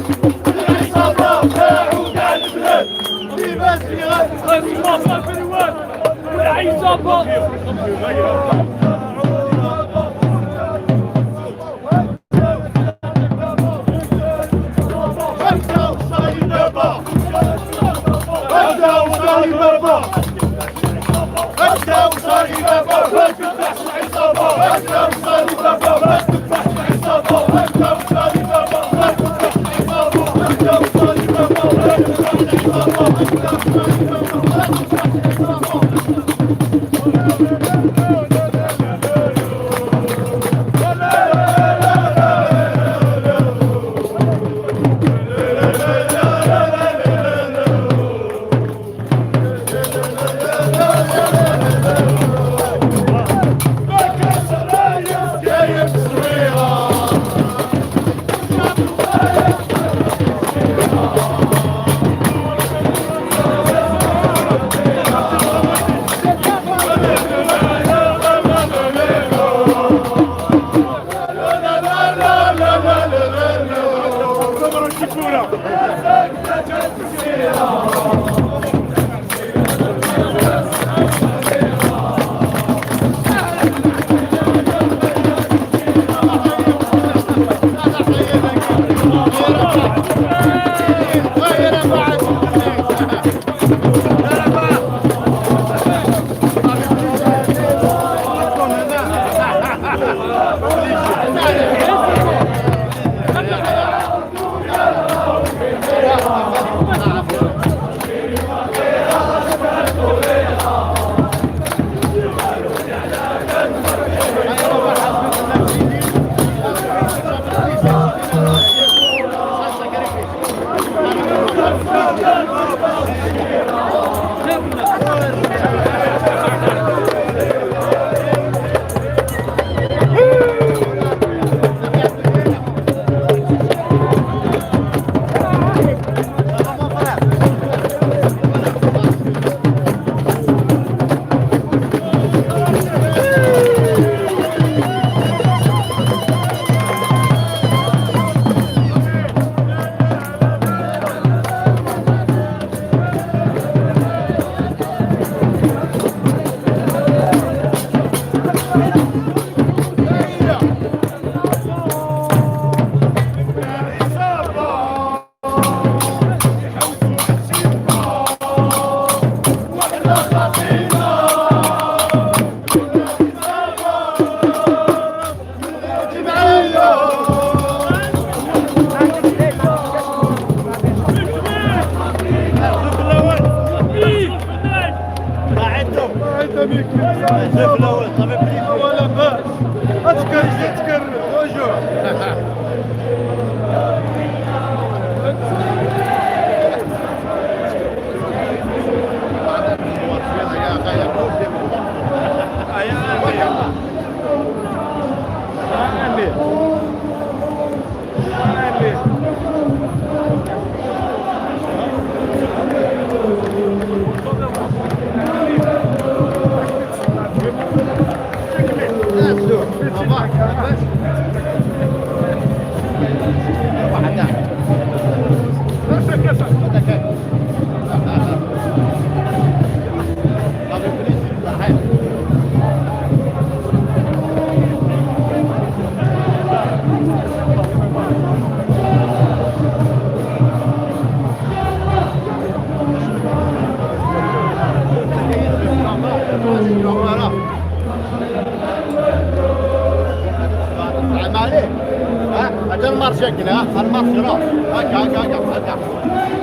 شكلها المصيرة. هكا، هكا، هكا، هكا.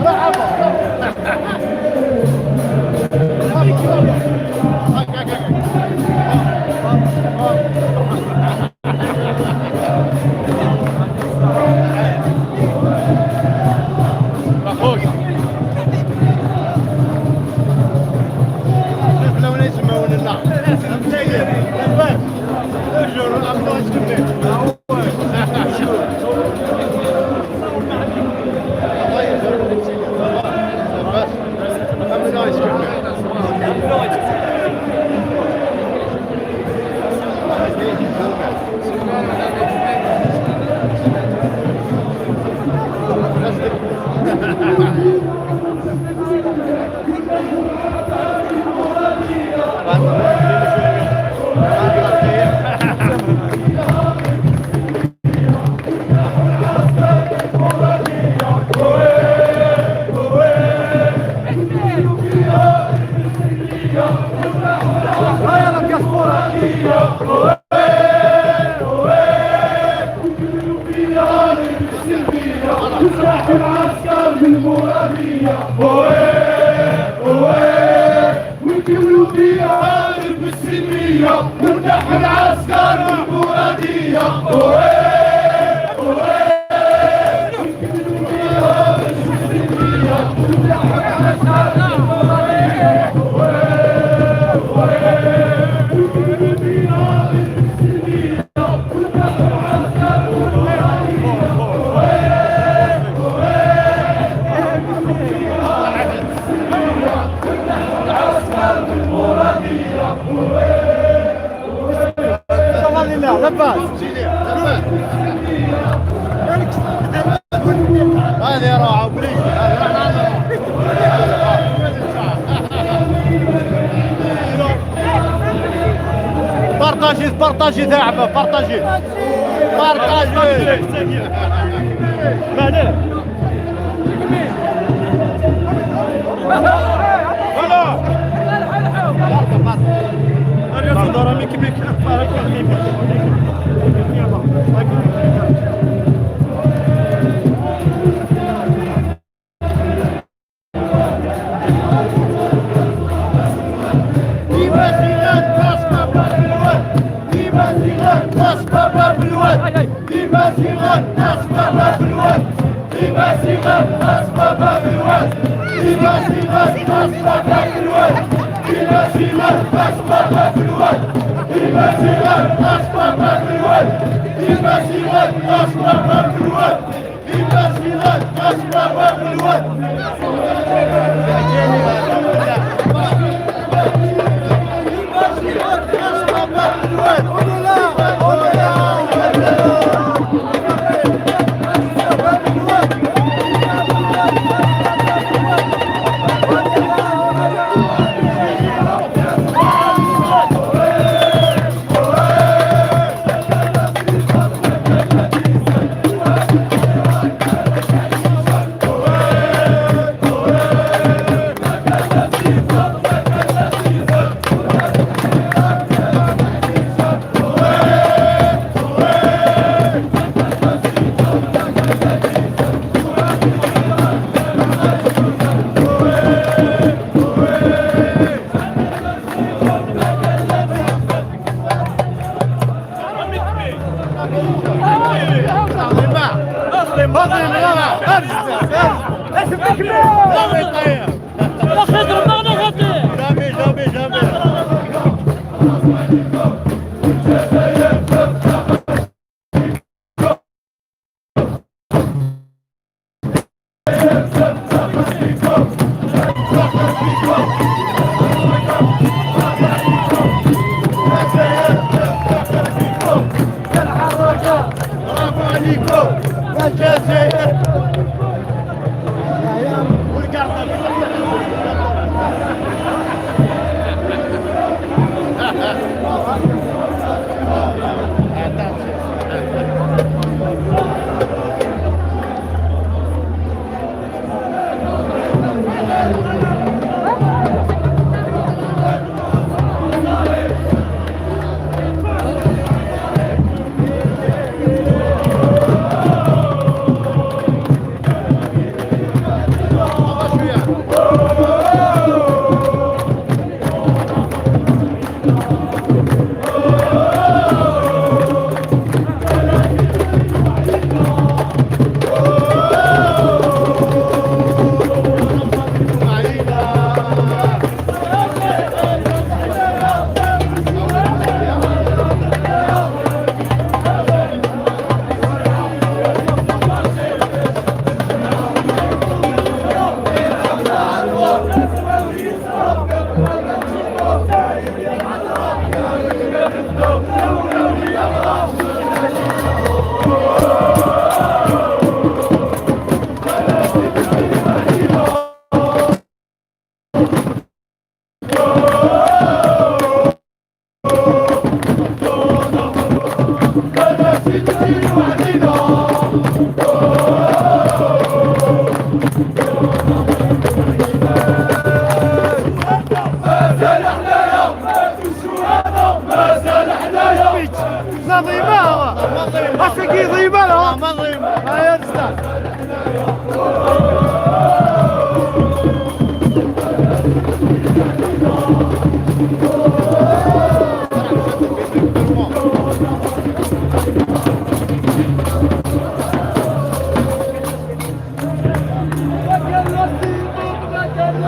برافو. هكا، هكا، هكا. أخوي. شوف لو نسمعوا لنا. لاباس. اجر، الله يسلمك. الحمد لله، لاباس. هذه روعة وبريد. بارطاجي، بارطاجي داعبة، بارطاجي. بارطاجي. معناه. Voilà. Jamais, jamais, jamais. برافو عليكم. الجزائر. والكارطة.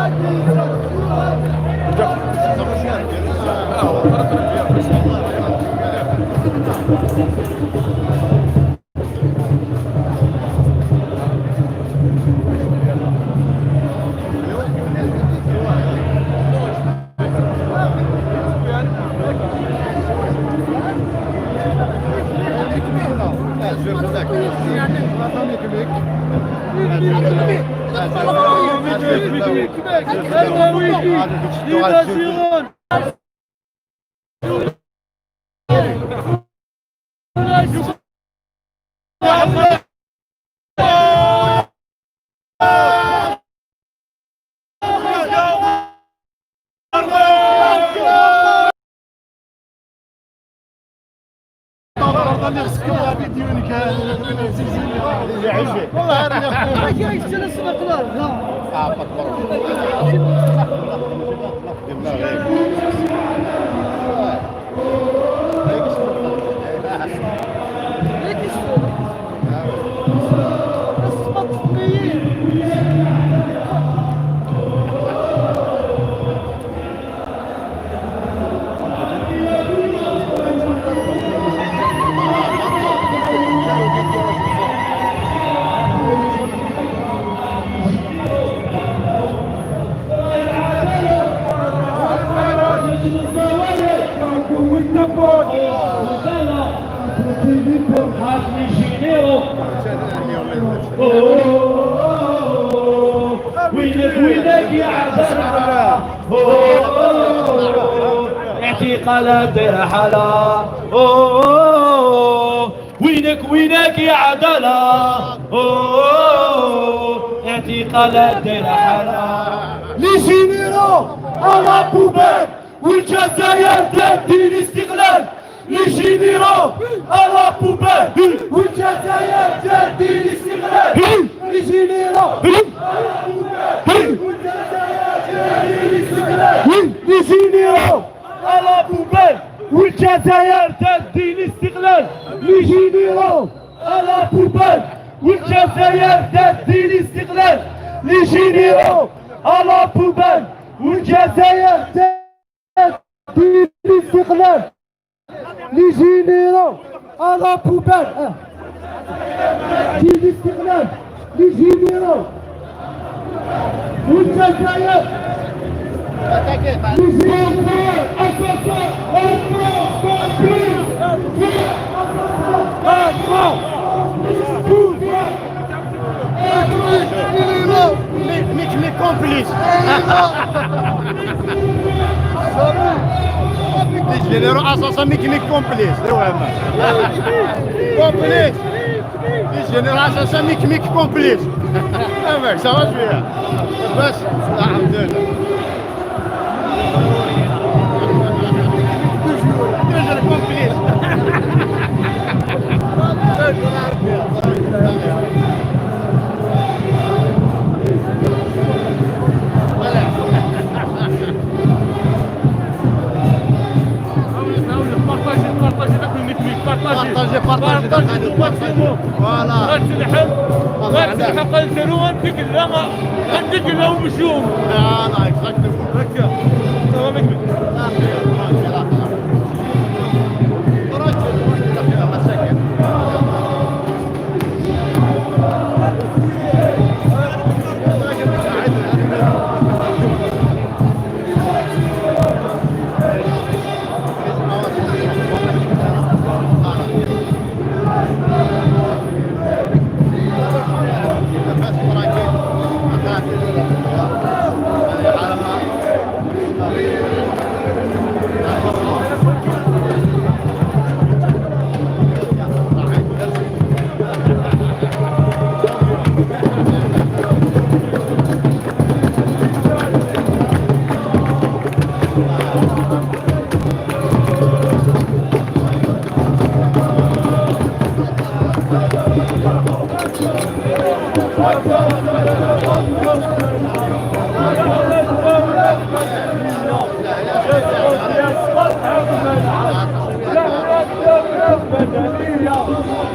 والله أنا. وينك وينك يا عبد الله؟ اعتقال دير حالة. وينك وينك يا عدالة؟ اعتقال دير حالة. Les généraux à la poubelle. والجزائر تدي الاستقلال. Les généraux à la poubelle. والجزائر تدي الاستقلال. Les généraux. والجزائر تدي الاستقلال. Les généraux. À la poubelle. والجزائر تدي الاستقلال. Les généraux. À la poubelle. والجزائر تدي الاستقلال. Les généraux. À la poubelle. والجزائر تدي الاستقلال. Les généraux. À la poubelle. تدي الاستقلال. Les généraux. والجزائر. Les généraux. Assassin, on prend, on prend. Assassin, on prend. Mais, mais, mais complice. Les généraux assassins, mais, mais complice. Complice. Les généraux assassins, mais, mais complice. Ah ouais, ça va, je vais. بس. الحمد لله. Toujours complice. Voilà. Partagez, partagez, partagez, partagez. Partagez, partagez, partagez. Voilà. غتلحق، غتلحق الجنوب، غنديك لا، غنديك لا ومشوم. Voilà, exactement. هكا. السلام عليكم.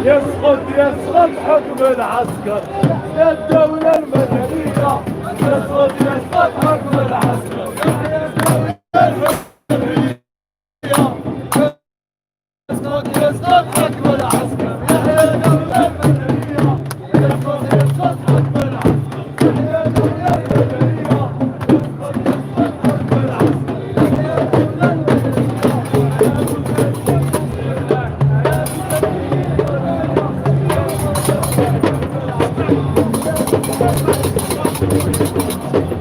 يسقط، يسقط حكم العسكر. الدولة المدنية. يسقط، يسقط حكم والله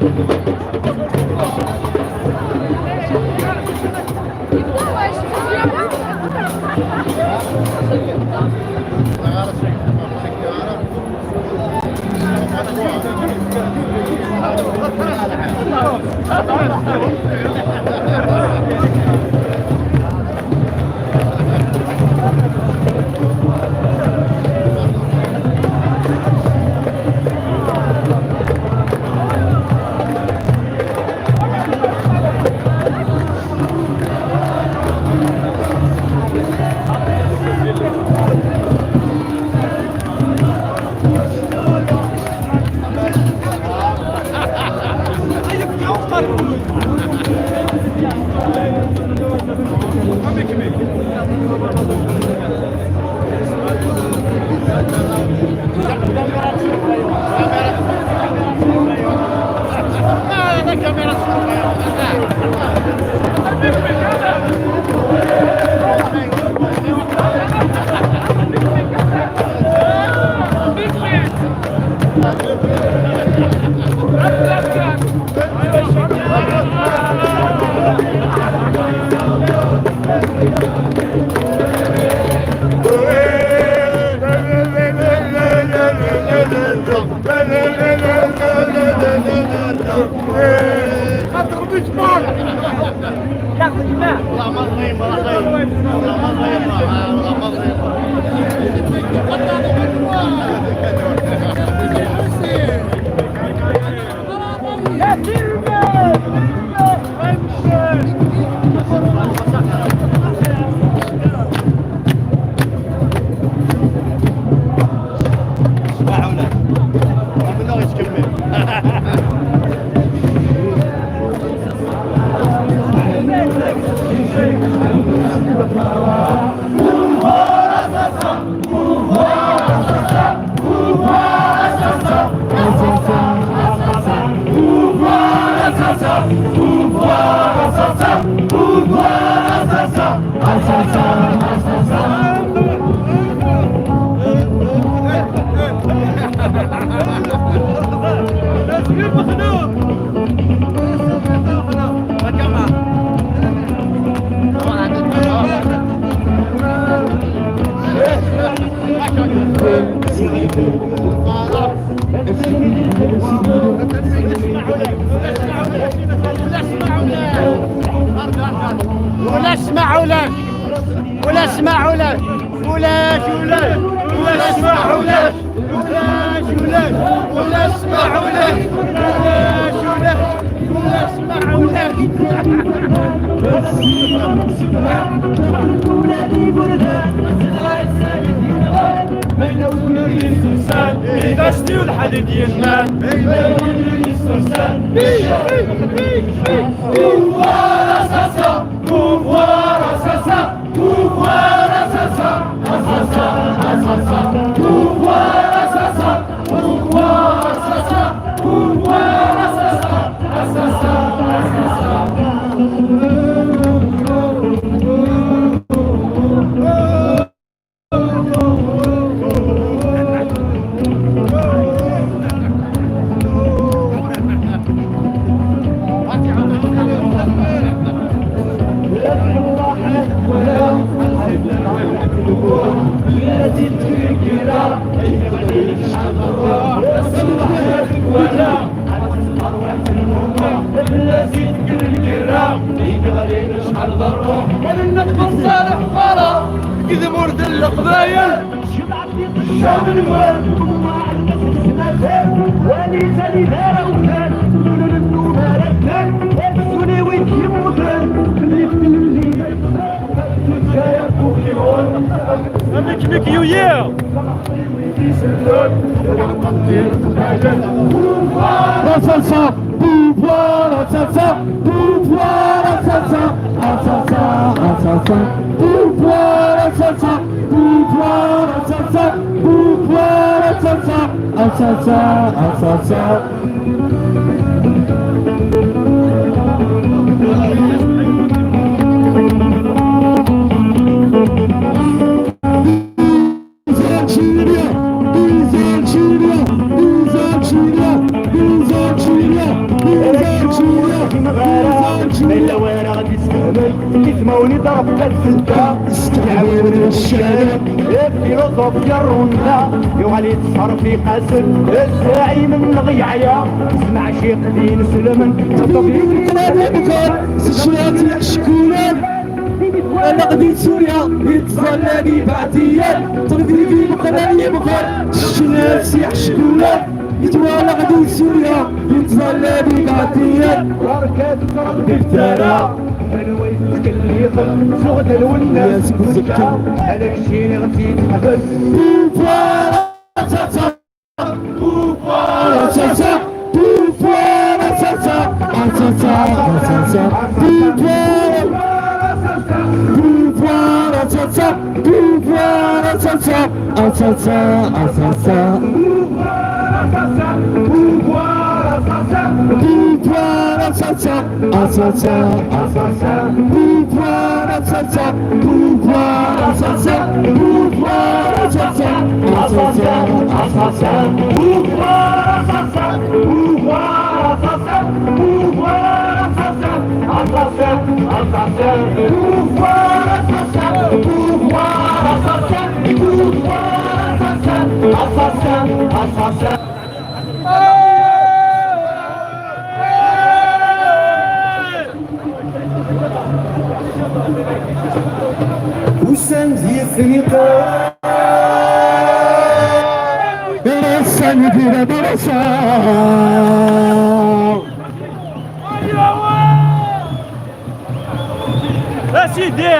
ما غير، ما غير. والله ما غير، والله ما غير. ولا اسمعوا لك، ولا اسمعوا لك، ولا اسمعوا لك، ولا اسمعوا لك، ولا اسمعوا لك، ولا اسمعوا لك، ولا اسمعوا لك، ولا اسمعوا لك. ما يلوث الإنسان، إذا شتي والحديد ينام. ما يلوث الإنسان. Pouvoir assassin, pouvoir assassin, pouvoir assassin, assassin, assassin, pouvoir assassin, pouvoir assassin, pouvoir assassin, assassin, assassin. Make, make you, yeah! Assassin, pouvoir, assassin, pouvoir, assassin, assassin, assassin, pouvoir, assassin, pouvoir, assassin, pouvoir, assassin, assassin, assassin. He's Algeria! He's Algeria! He's Algeria! Ara ccuɣ imɣara, ma yella wara ɣ-d-isfehmen, ismawen i d-ṛebba tsedda, isteɛwiren ccana, filosof yerrunna, yuɣal yettṣerfiq-asen, zɛim-nneɣ yeɛya, s leɛciq d ineslmen, ṭṭbib n tlata bgar, s cclaɣ ttneḥcekkulen. Anaɣ di Surya, yettẓalla di Baɛtiyan, ṭṭbib imeqqran yemɣer, s ccna s iḥeckulen. Yettwalaɣ di Surya, yettẓalla di Baɛtiyan. Ɣer-k ad tṛebbi ttara, anwa yettkellixen, s uɣdal wennas n uzekka, ala keččini ɣef yettḥebes. Pouvoir, pouvoir, pouvoir, pouvoir, pouvoir, pouvoir, pouvoir, pouvoir, pouvoir, assassin, assassin, assassin. Pouvoir assassin, pouvoir assassin, pouvoir assassin, assassin, assassin. Pouvoir assassin, pouvoir assassin, pouvoir assassin, assassin, assassin. Pouvoir assassin, pouvoir assassin, pouvoir assassin, assassin, assassin. Pouvoir assassin, pouvoir assassin, pouvoir assassin, assassin, assassin. Ussan d yifniqen. Ussan d yifniqen. A Sidi!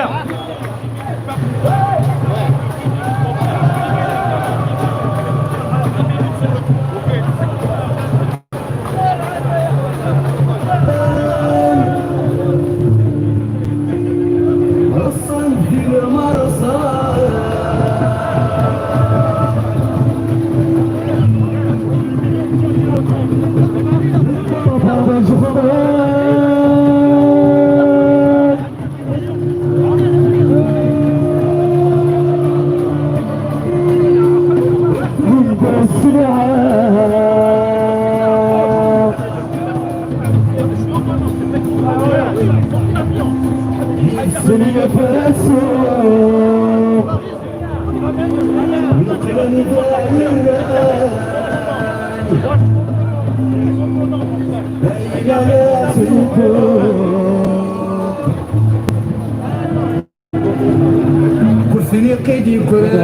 Kul tniqi d-yeggran.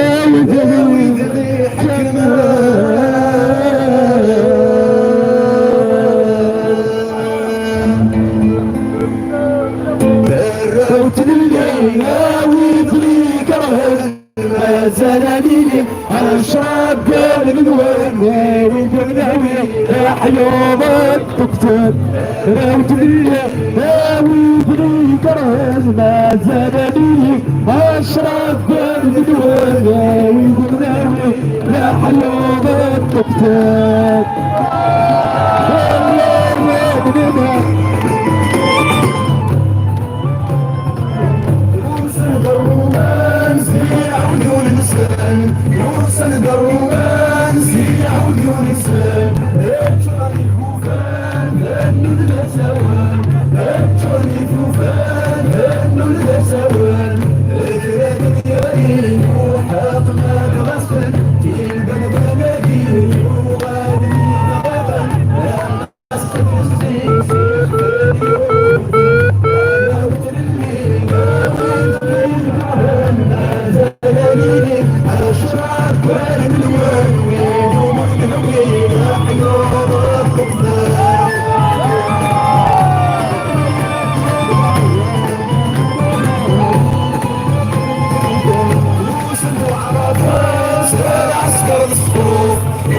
Awid, awid, ḥekmen. Arraw tlelli, awid ikerhen. Mazal ad yili ccrab deg lwennawi, deg lwennawi, aḥyuḍ n ṭṭebṭeb. Rawt-iyi, awi-d lgerhez, mazal ad yili ccrab deg lwennawi, deg lwennawi, aḥyuḍ n ṭṭebṭeb. Yusen-d ṛṛuman, zzi ɛawed yunesel. Yusen-d ṛṛuman, zzi ɛawed yunesel. Ččuren ikufan d annun d asawen. Ččuren ikufan d annun d asawen. Kra d yarin uḥeq ma d ɣasel. Ilban d anadi yuɣal d iɣaḍen.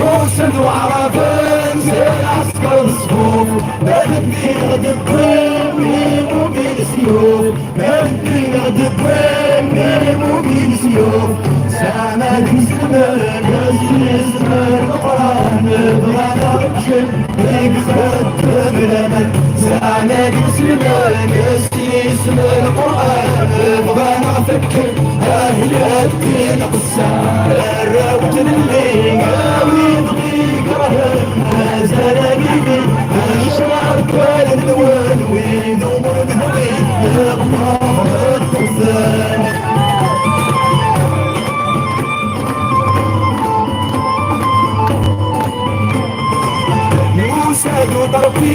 Usen-d waɛraben, zzi ɛesker d ṣṣfuf, ma d-nniɣ deg win imumin ssyuf, ma d-nniɣ deg win imumin ssyuf. Sɛan ad iselmen, ad iselmen Leqran, bɣan ad ččen deg tbeddel laman. Sɛan ad iselmen, ad iselmen Leqran, bɣan ad fekken ahla ddin. Arraw n tlelli, Ṛebbi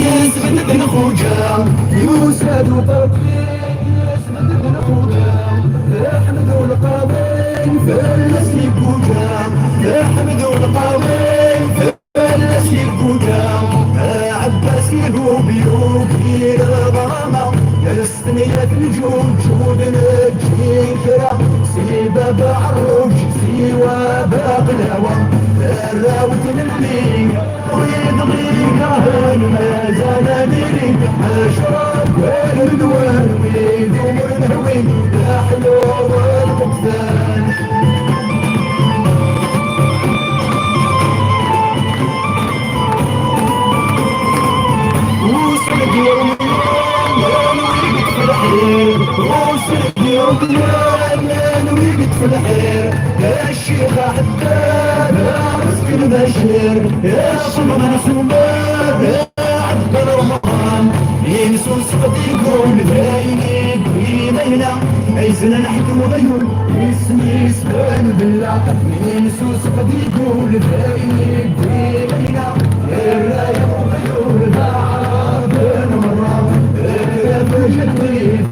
yesbedd lxuǧa, yusa-d uṭerfi yesbedd lxuǧa, Ḥmed Ulqaḍi fell-as yegguǧa, Ḥmed Ulqaḍi fell-as yegguǧa, Ɛebbas yegub yugi lɣrama, Tenniya tenǧuǧǧud neǧǧi kra, si baba ɛerruǧ, si waba ɣlawa, arraw n tlelli, wid ɣ-ikerhen mazal ad nili, acra n wid ur nehwi, d aḥlu n lqeftan. Useldi ur mlal, anwi deg tfelḥir, useldi ur mlal, anwi deg tfelḥir, a ccix aḥeddad, a meskin Bacir, a ṣṣelḍan Sumad, a ɛebd Remḍan, insu seqdi gul d ayen i d-yemla, ayzen aḥekmu ɣyul, isem-is Ben Bella, insu seqdi gul d ayen i d-yemla, irra-yaɣ uɣyul d aɛraben merra, kra tujadit.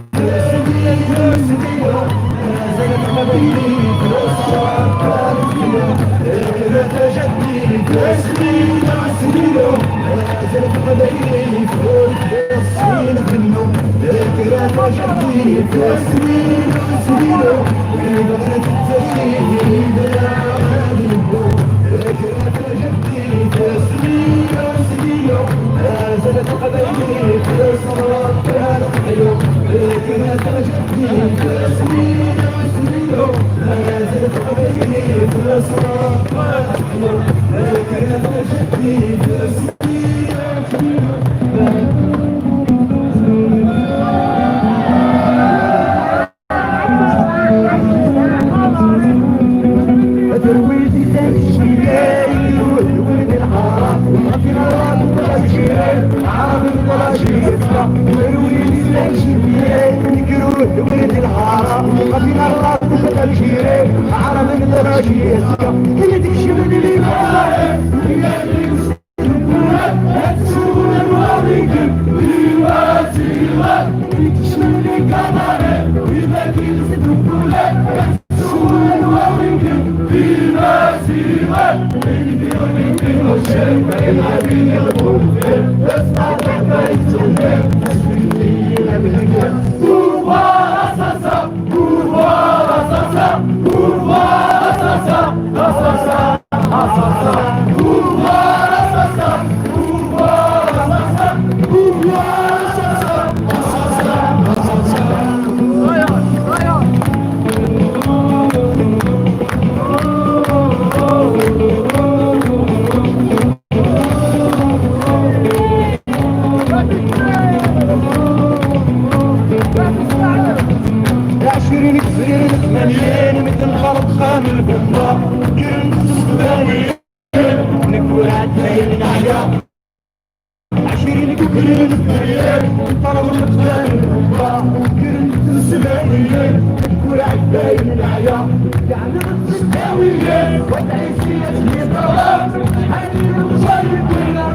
Ɛecrin deg tefririn tmanyin, medden xerqen lbumba, kkren-d s tesdawiyin, nekk ur ɛeddayen neɛya. Ɛecrin deg tefririn tmanyin, ṭṭerḍen leqdan lbumba, kkren-d s tesdawiyin, nekk ur ɛeddayen neɛya. Yeɛna tesdawiyin, wa tɛisi ad tmiṭara, ḥanin uẓay n wina.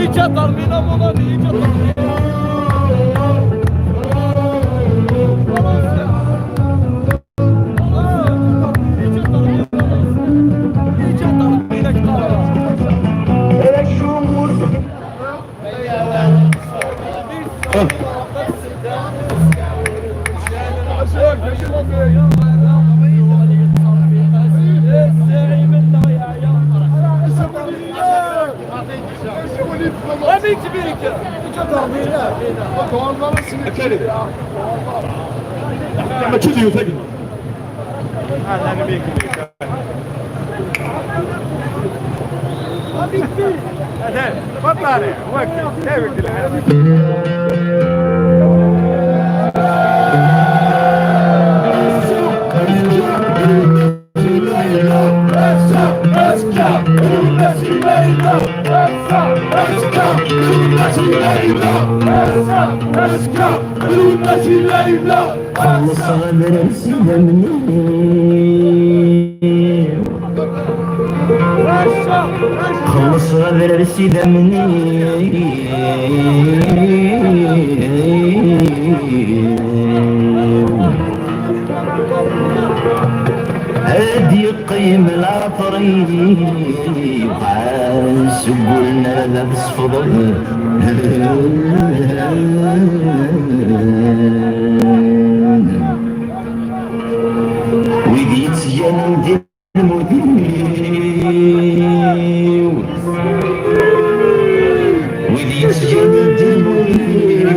Iǧǧa Darwin, a mon ami, iǧǧa Darwin. Xellṣeɣ adrar s idammen-iw. Xellṣeɣ adrar s idammen-iw. Ad yeqqim later-iw, seg wul n ara d ad sefḍen. Wid yettganin di lmut-iw, wid yettganin di lmut-iw,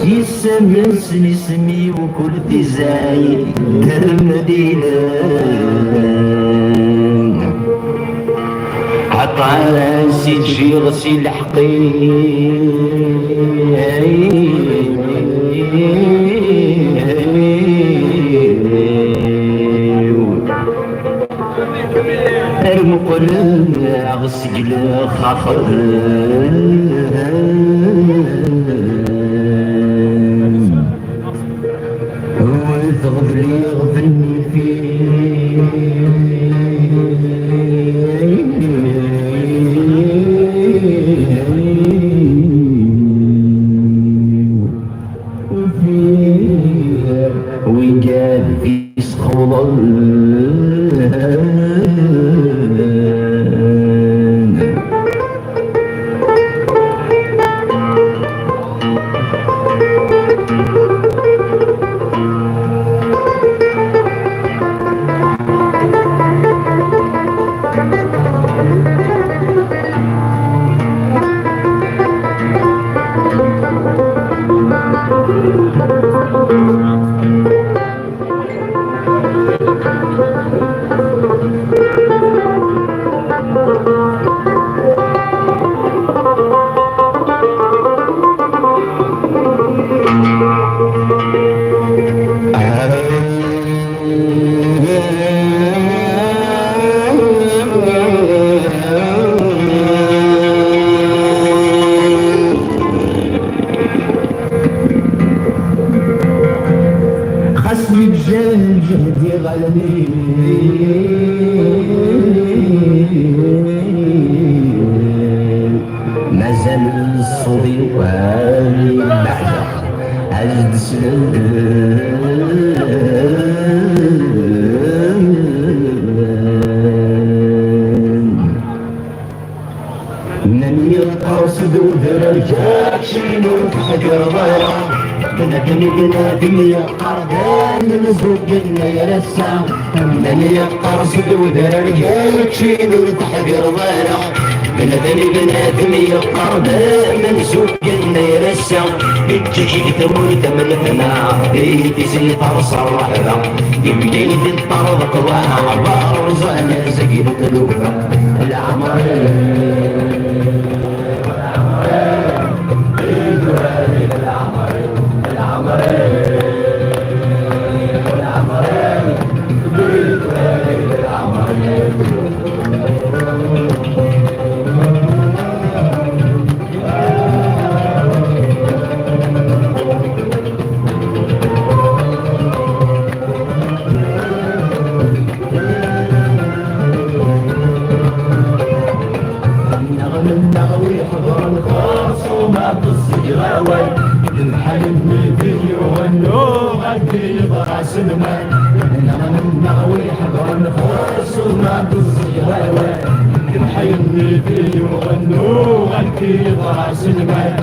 yessamen s isem-iw kul tizay d Lmedina. Aṭas i ǧǧiɣ si lḥeqq-iw. Ar muqleɣ seg lxaxer. Wwteɣ belli ɣef nnif-iw. Ufiɣ wigad isxuḍen. العالمين. مازال الصوت يوالي بعد أجد سلم. من يقرص دودر الجاكشين وتحقر ضيرة. بنادم بنادم يقرب من زوج النيرسة. من يقرص دودر الجاكشين وتحقر ضيرة. بنادم بنادم يقرب من زوج النيرسة. يجيك تموت من هنا، يدي زي طرس الرحلة. يمكن يدي الطرد قواها، عبار وزانة زي القلوب. العمرين. النغم النغوي حضر الخرصومة بالزجراوي. الحلم الفيديو والنوغة اللي يبغى سلمان. النغم النغوي حضر الخرصومة بالزجراوي. الحلم الفيديو والنوغة اللي يبغى سلمان.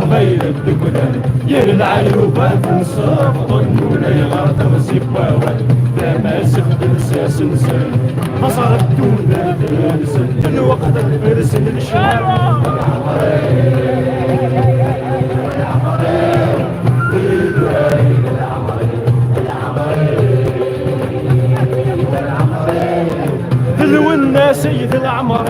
قبيل الدكتور. يا العيوبات نصفط ولا يغرد غزيب واوال. لا ما سخدم ساس نسل. مصر الدولة تنسل. الوقت الفرس للشمال. تلو الناس يد العمر.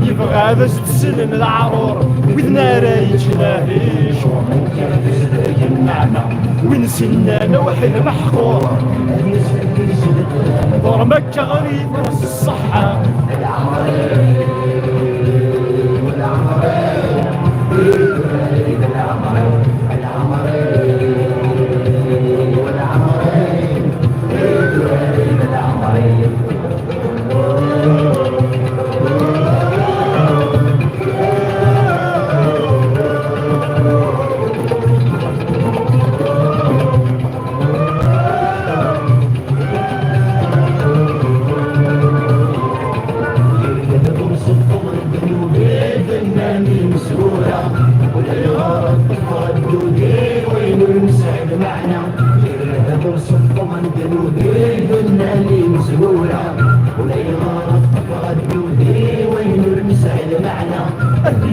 Yebɣa ad as-d-slen leɛrur, wid nara yettnahi. Win sinna lewḥi d meḥqur. Ḍurm akka ɣer yitras ṣṣeḥḥa.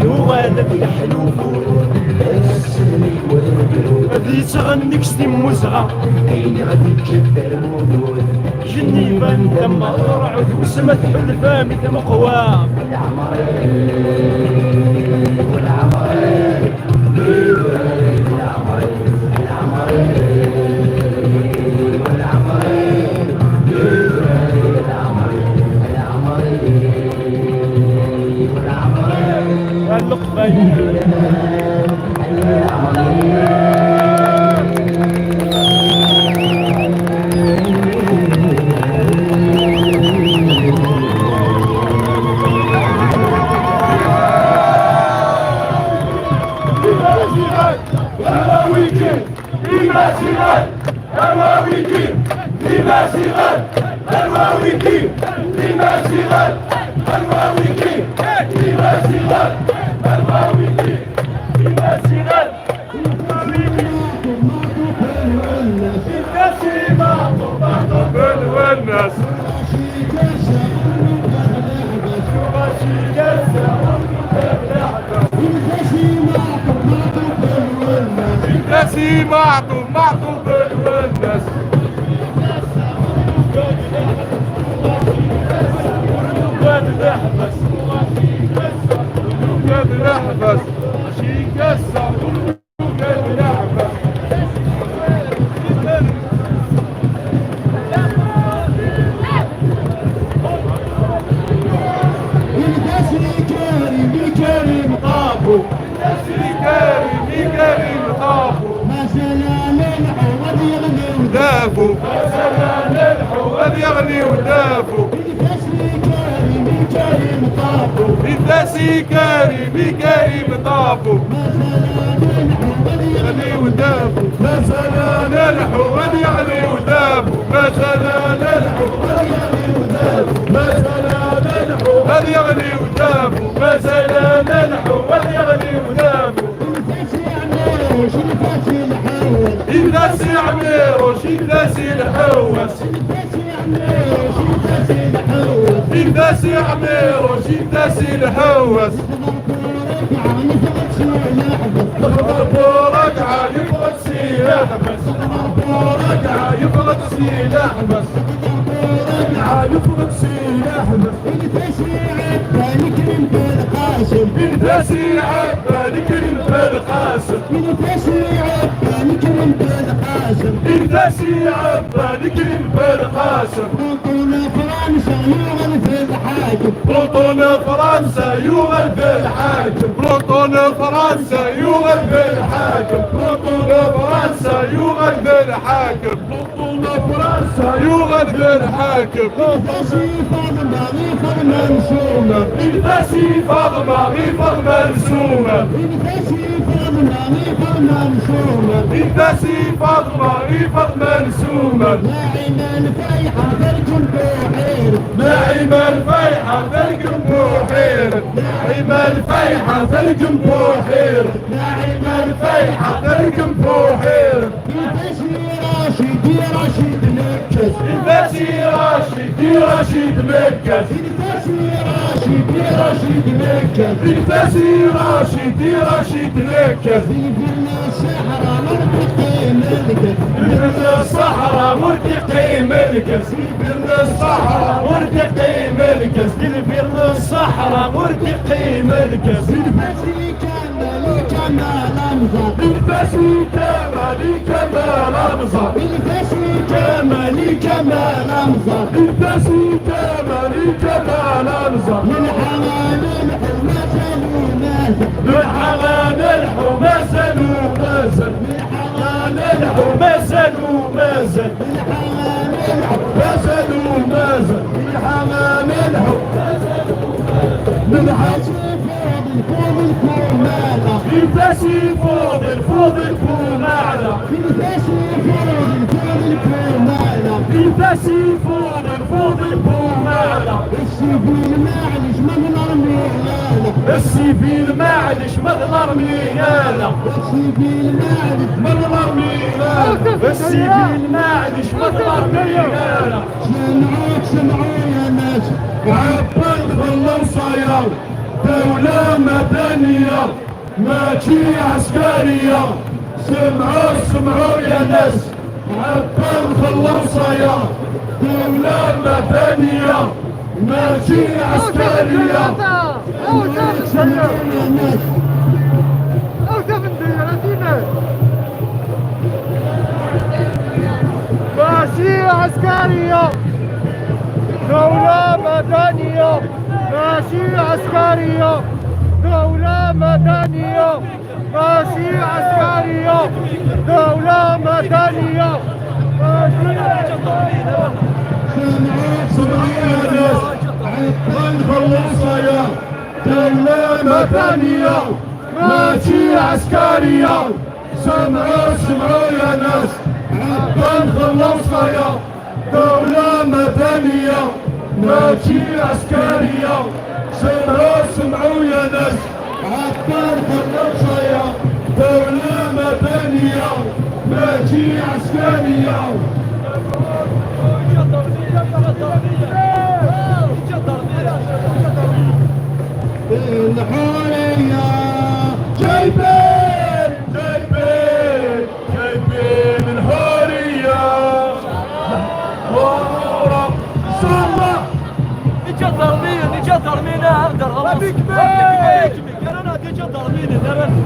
Yuɣal ad yeḥlu furud, ad yettɣenni s timmuzɣa. Ayen i ɣef yeǧǧa lmudud. Jenniba n tama terɛu, tewsem ad tḥulfam i tmeqwa. معطو، معطو بالونس. قاعد نحبس، قاعد نحبس، شي قصة، قاعد نحبس. الكسري كريم، كريم طابو. الكسري كريم، كريم طابو. ما زال الحوض يغلي ودافو. ما زال الحوض يغلي ودافو. الكسري كريم، كريم طابو. الكسري كريم، كريم طابو. ما زال الحوض يغلي ودافو. ما زال الحوض يغلي ودافو. ما زال الحوض يغلي ودافو. ما زال الحوض يغلي ودافو. ما زال الحوض يغلي ودافو. الفاسي عميروش، الفاسي الحوس. الفاسي عميروش، الفاسي الحوس. الفاسي عميروش، الفاسي الحوس. الفاسي عميروش، الفاسي الحوس. الخضر بورك عايف غتسير يحبس. الخضر بورك عايف غتسير يحبس. الخضر بورك عايف غتسير يحبس. الخضر بورك عايف غتسير يحبس. الفاسي عبا نكرم بالقاسم. الفاسي عبا نكرم بالقاسم. الفاسي عبا نكرم بالقاسم. الفاسي عبا نكرم بالقاسم. بطل فرنسا يغلب الحاكم. بطل فرنسا يغلب الحاكم. بطل فرنسا يغلب الحاكم. بطل فرنسا يغلب الحاكم. بطل فرنسا يغلب الحاكم. الفاسي فاطمة غير فاطمة نسومة. الفاسي فاطمة غير فاطمة نسومة. الفاسي فاطمة غير فاطمة نسومة. الفاسي فاطمة غير فاطمة نسومة. ناعمة الفايحة ترجم بوحير. ناعمة الفايحة ترجم بوحير. ناعمة الفايحة ترجم بوحير. ناعمة الفايحة ترجم بوحير. الفاسي رشيد، رشيد نكس. الفاسي رشيد، رشيد نكس. الفاسي رشيد، رشيد نكس. الفاسي رشيد، رشيد نكس. الفيرنا الصحراء مرتقي ملكس. الفيرنا الصحراء مرتقي ملكس. الفيرنا الصحراء مرتقي ملكس. الفيرنا الصحراء مرتقي ملكس. الفاسي كمالي كمال أمزار. الفاسي كمالي كمال أمزار. الفاسي كمالي كمال أمزار. الفاسي كمالي كمال أمزار. من حرام الحومة سلومة. من حرام الحومة سلومة. من حرام الحومة سلومة. من حرام الحومة سلومة. من حرام الحومة. من حرام الفوض الفوض الكومالة. الفاس يفوض الفوض الكومالة. الفاس يفوض الفوض الكومالة. الفاس يفوض الفوض الكومالة. السيفيل معليش ما نرمي غالة. السيفيل معليش ما نرمي غالة. السيفيل معليش ما نرمي غالة. السيفيل معليش ما نرمي غالة. سمعوا، سمعوا يا ناس، عبا نخلص يا دولة مدنية، ماشي عسكرية. سمعوا، سمعوا يا ناس، عبا نخلص يا دولة مدنية، ماشي عسكرية. سمعوا، سمعوا يا ناس. ماشي عسكرية، دولة مدنية، ماشي عسكرية، دولة مدنية، ماشي عسكرية، دولة مدنية، ماشي عسكرية. سمعوا، سمعوا يا ناس، عبا نخلص يا دولة مدنية، ماشي عسكرية. سمعوا، سمعوا يا ناس، عبا نخلص يا دولة مدنية، ماشي عسكرية. سمعوا، سمعوا يا ناس، عبا نخلص يا دولة مدنية، ماشي عسكرية. الحرية جايبين، جايبين. Iǧadarmiyen, iǧadarmiyen, ah, d arɣawas. Rabbi kbir! Rabbi kbir! Yerra-aɣ-d iǧadarmiyen, yerra-aɣ-d.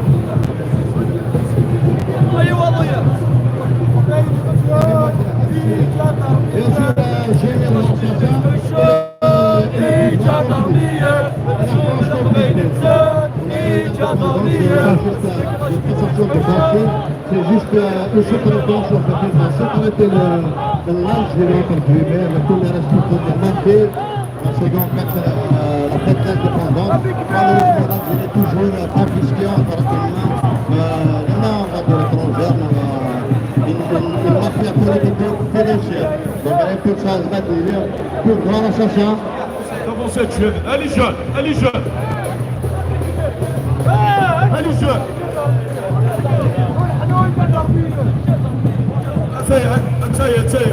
Ay waḍu-ya! Iǧadarmiyen! Iǧadarmiyen! Iǧadarmiyen! C'est juste euh, une sous-traitance, en fait, une sous-traitée le, le match, je vais entre guillemets, avec tous les respects de Marseille, parce que en fait, euh, la fête d'indépendance, malheureusement, l'Algérie est toujours euh, pas qualifiée, on dirait que, euh, là, on va de l'étranger, on a une, une, une mafia politique financière. Donc, elle est pour ça, je vais dire, pour voir l'assassin. Comment cette jeune, elle est jeune, elle est jeune. Elle est jeune. Ça y est, ça y est, ça y est.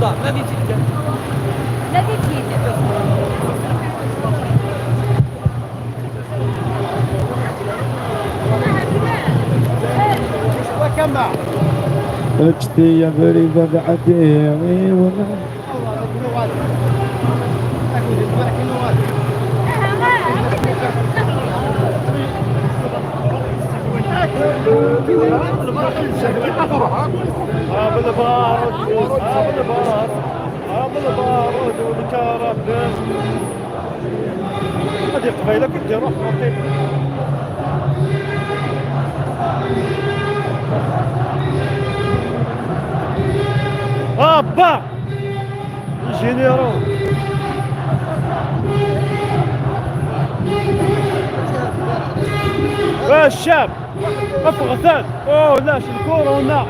الدار، نادي تيتكال. نادي تيتكال. Ečč-iyi abrid ad ɛeddiɣ i wemma. هذه قبيلة كنت يروح وقيل. هابا! الجينيرو. الشاب. افغثان. اوه لاش الكورونا.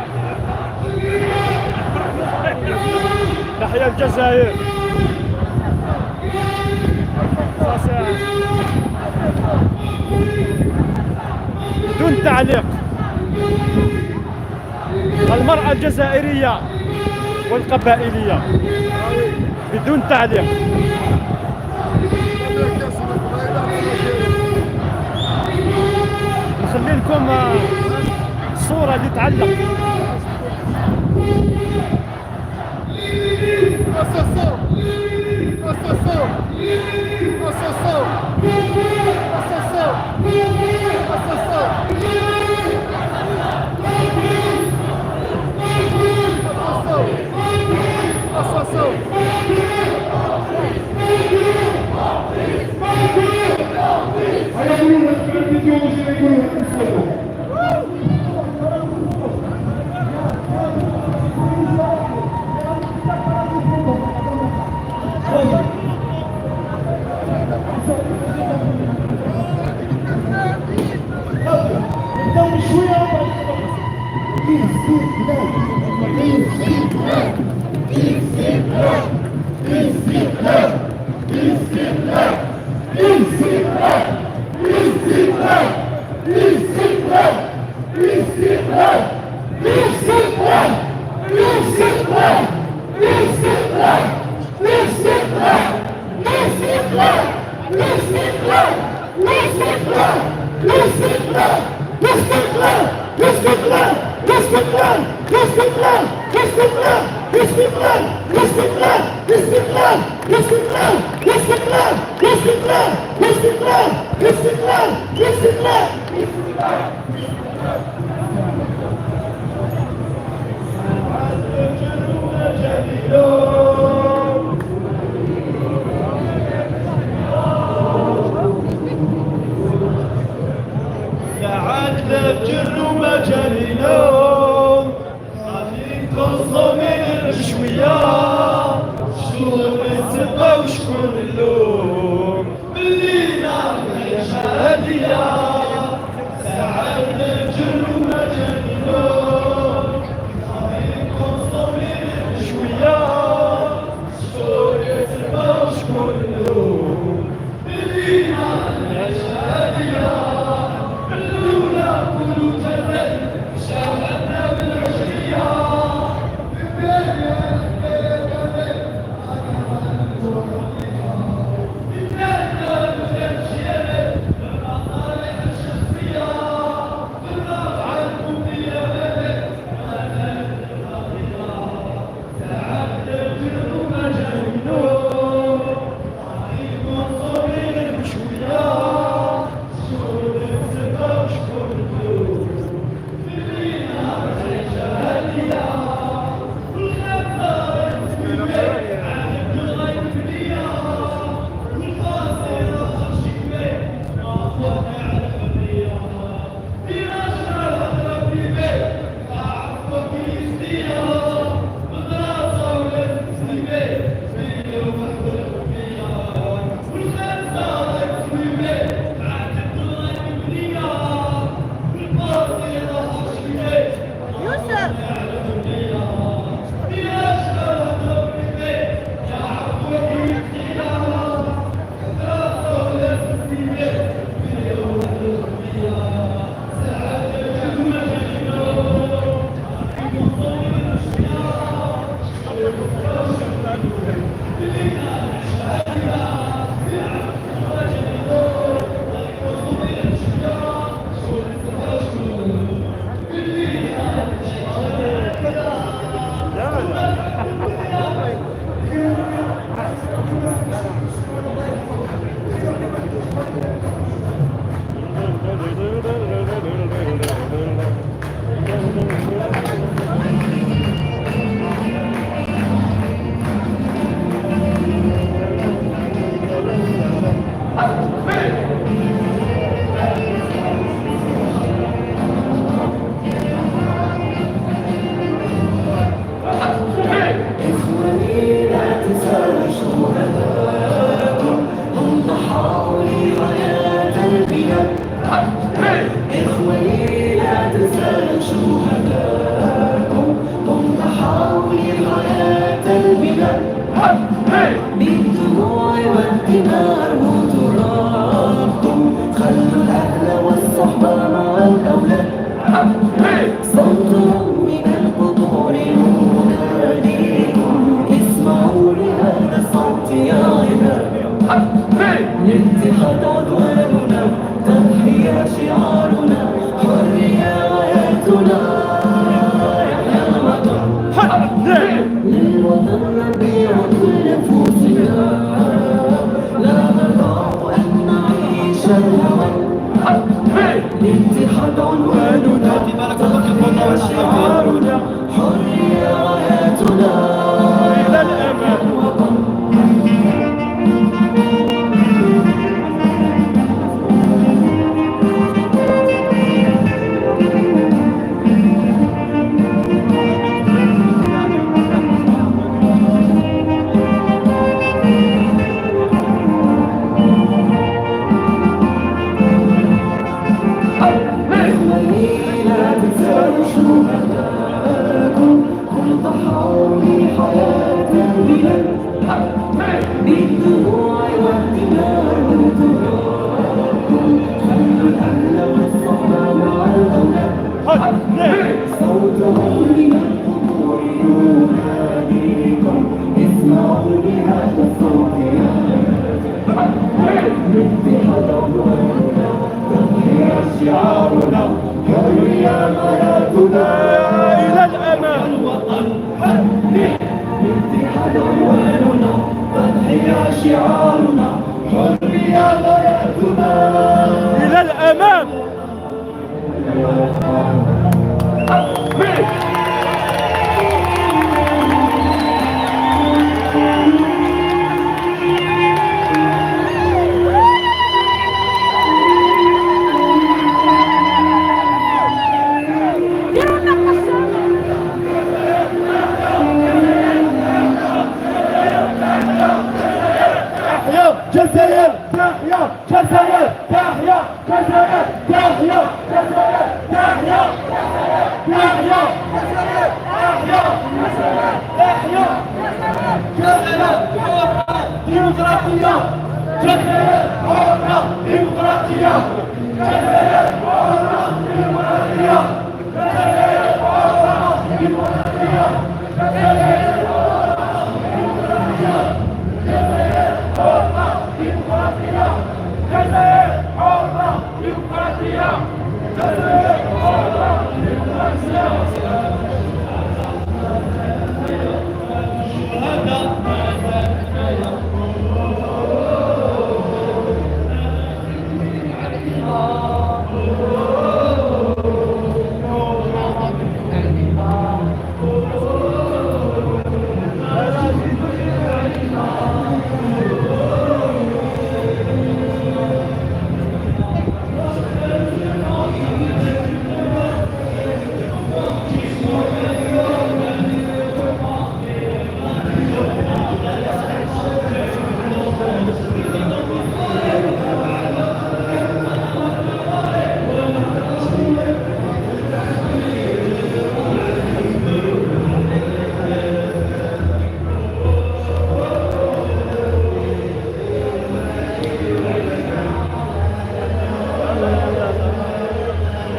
تحيا الجزائر. دون تعليق. المرأة الجزائرية والقبائلية بدون تعليق. نخلي لكم آه، الصورة اللي تعلق. ساعات الفجر وما جاني نوم، خليك تصومي غير شوية. شكون السبة وشكون اللوم؟ بالليلة العيشة هادية، ساعات الفجر وما جاني نوم، خليك تصومي غير شوية. شكون السبة وشكون اللوم؟ إلى الأمام. إلى الأمام. تحيا الجزائر! تحيا الجزائر! تحيا الجزائر! تحيا الجزائر! تحيا الجزائر! تحيا الجزائر! تحيا الجزائر! تحيا الجزائر! ديمقراطية! الجزائر حرة ديمقراطية! الجزائر حرة ديمقراطية!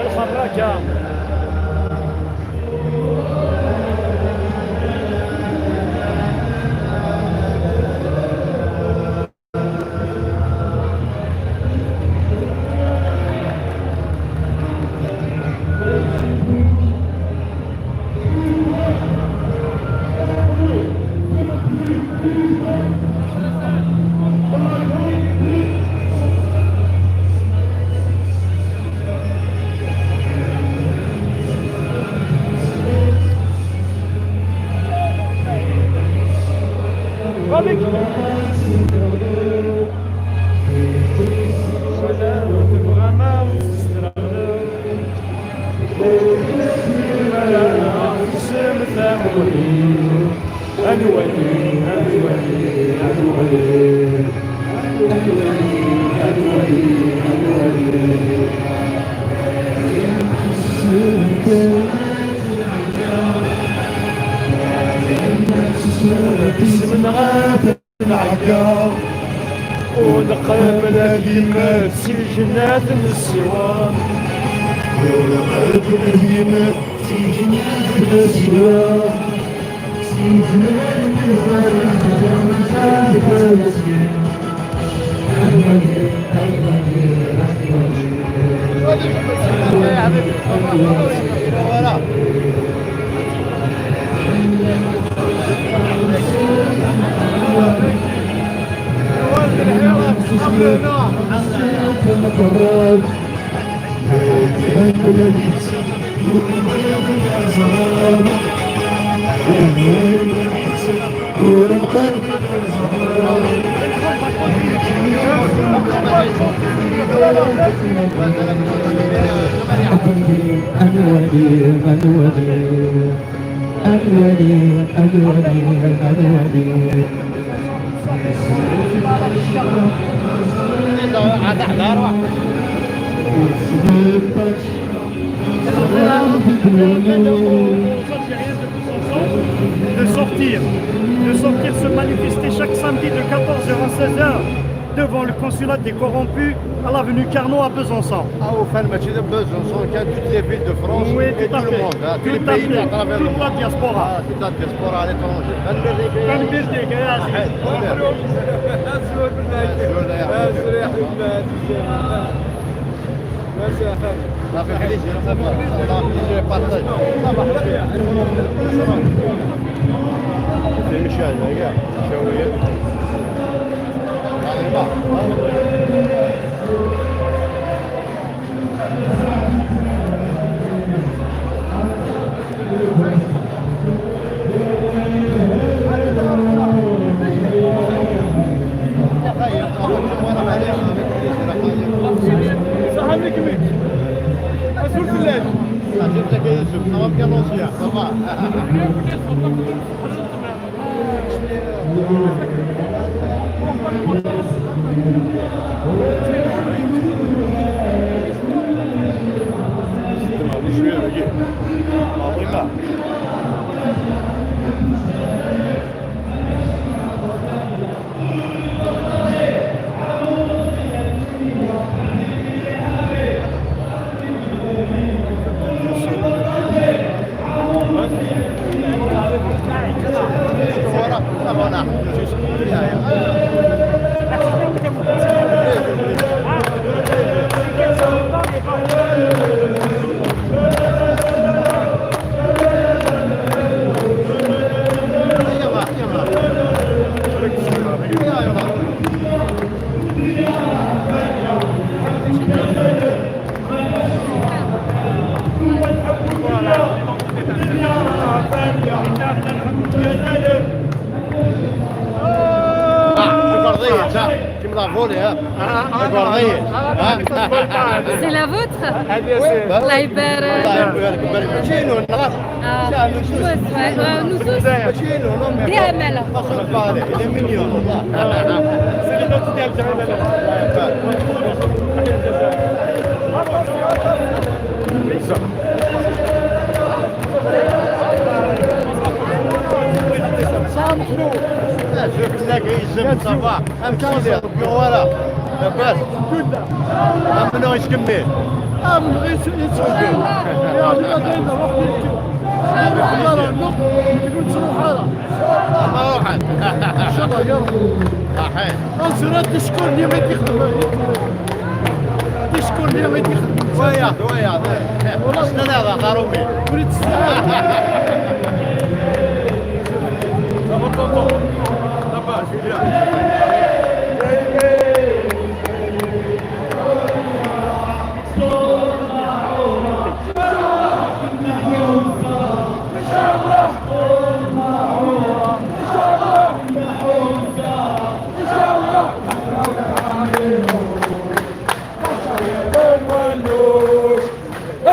الخراكة. Nɛegga ur neqrib ad yemmet si lǧennat n ssiwan. Ur neqrib ad yemmet si lǧennat n ssiwan. Si lǧennat n ssiwan. De sortir, de sortir se manifester chaque samedi de quatorze heures à seize heures. Devant le consulat des corrompus à l'avenue Carnot à Besançon. Ah, au fond, mais c'est de Besançon, il y a toutes les villes de France et tout le monde, hein, tous les pays à travers le monde. Toute la diaspora. Ah, toute la diaspora à l'étranger. Merci. Ça fait plaisir, ça fait plaisir. Ça fait plaisir, partage. Ça va. C'est Michel, regarde. C'est la vôtre? الله يبارك. الله يبارك. ماشي هنا، نعرف. آه، نصوص، ouais, ouais, نصوص. ماشي هنا، non, mais دي أمالة. ما شاء الله عليك، les mignons، والله. C'est l'identité algérienne. Ça va. Voilà. لاباس؟ الحمد لله. عمنا اش كمل؟ عمنا غير يتسجل. يا عمنا دايما روح ليك. لا، لا، لا، لا، تكون تروح على. ما روحك. ان شاء الله يا رب. صحيح. انزل تشكرني ما تخدم. تشكرني ما تخدم. ويا، ويا. والله. لا، لا، لا، ضروري. وليت السلام.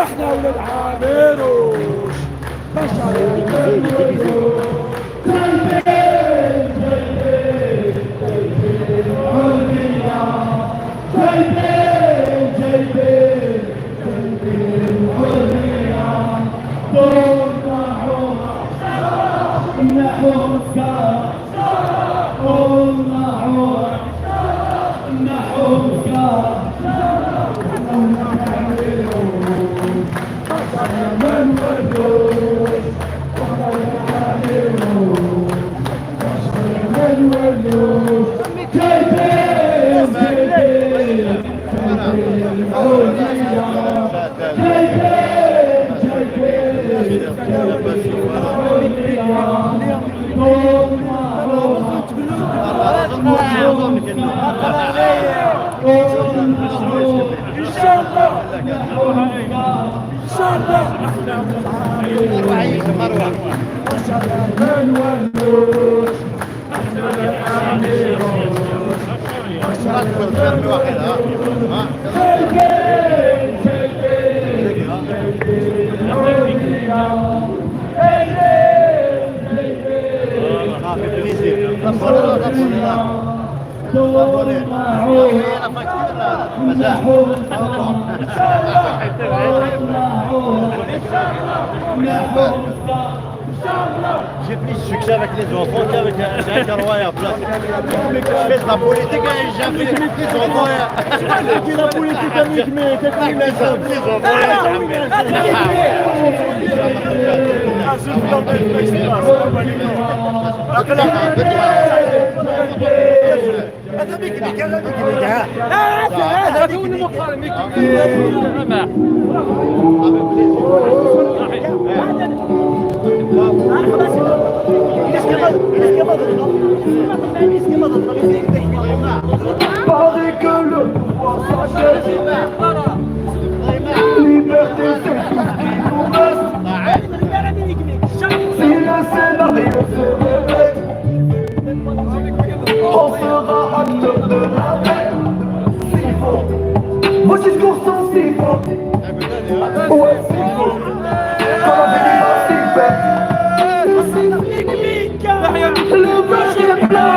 احنا ولاد عامروش. J'ai plus de succès avec les enfants qu'avec un, avec un roi et un plat. Je fais de la politique, hein, j'ai fait les enfants, hein. C'est la politique avec mes, avec mes enfants. Paraît que le pouvoir s'achète. Liberté, c'est tout ce qui nous reste. Si le scénario se répète, on sera acteur de la peine. S'il faut, vos discours sont si faux. Ouais, s'il faut. Quand la vie va si vite. Le verre est plein.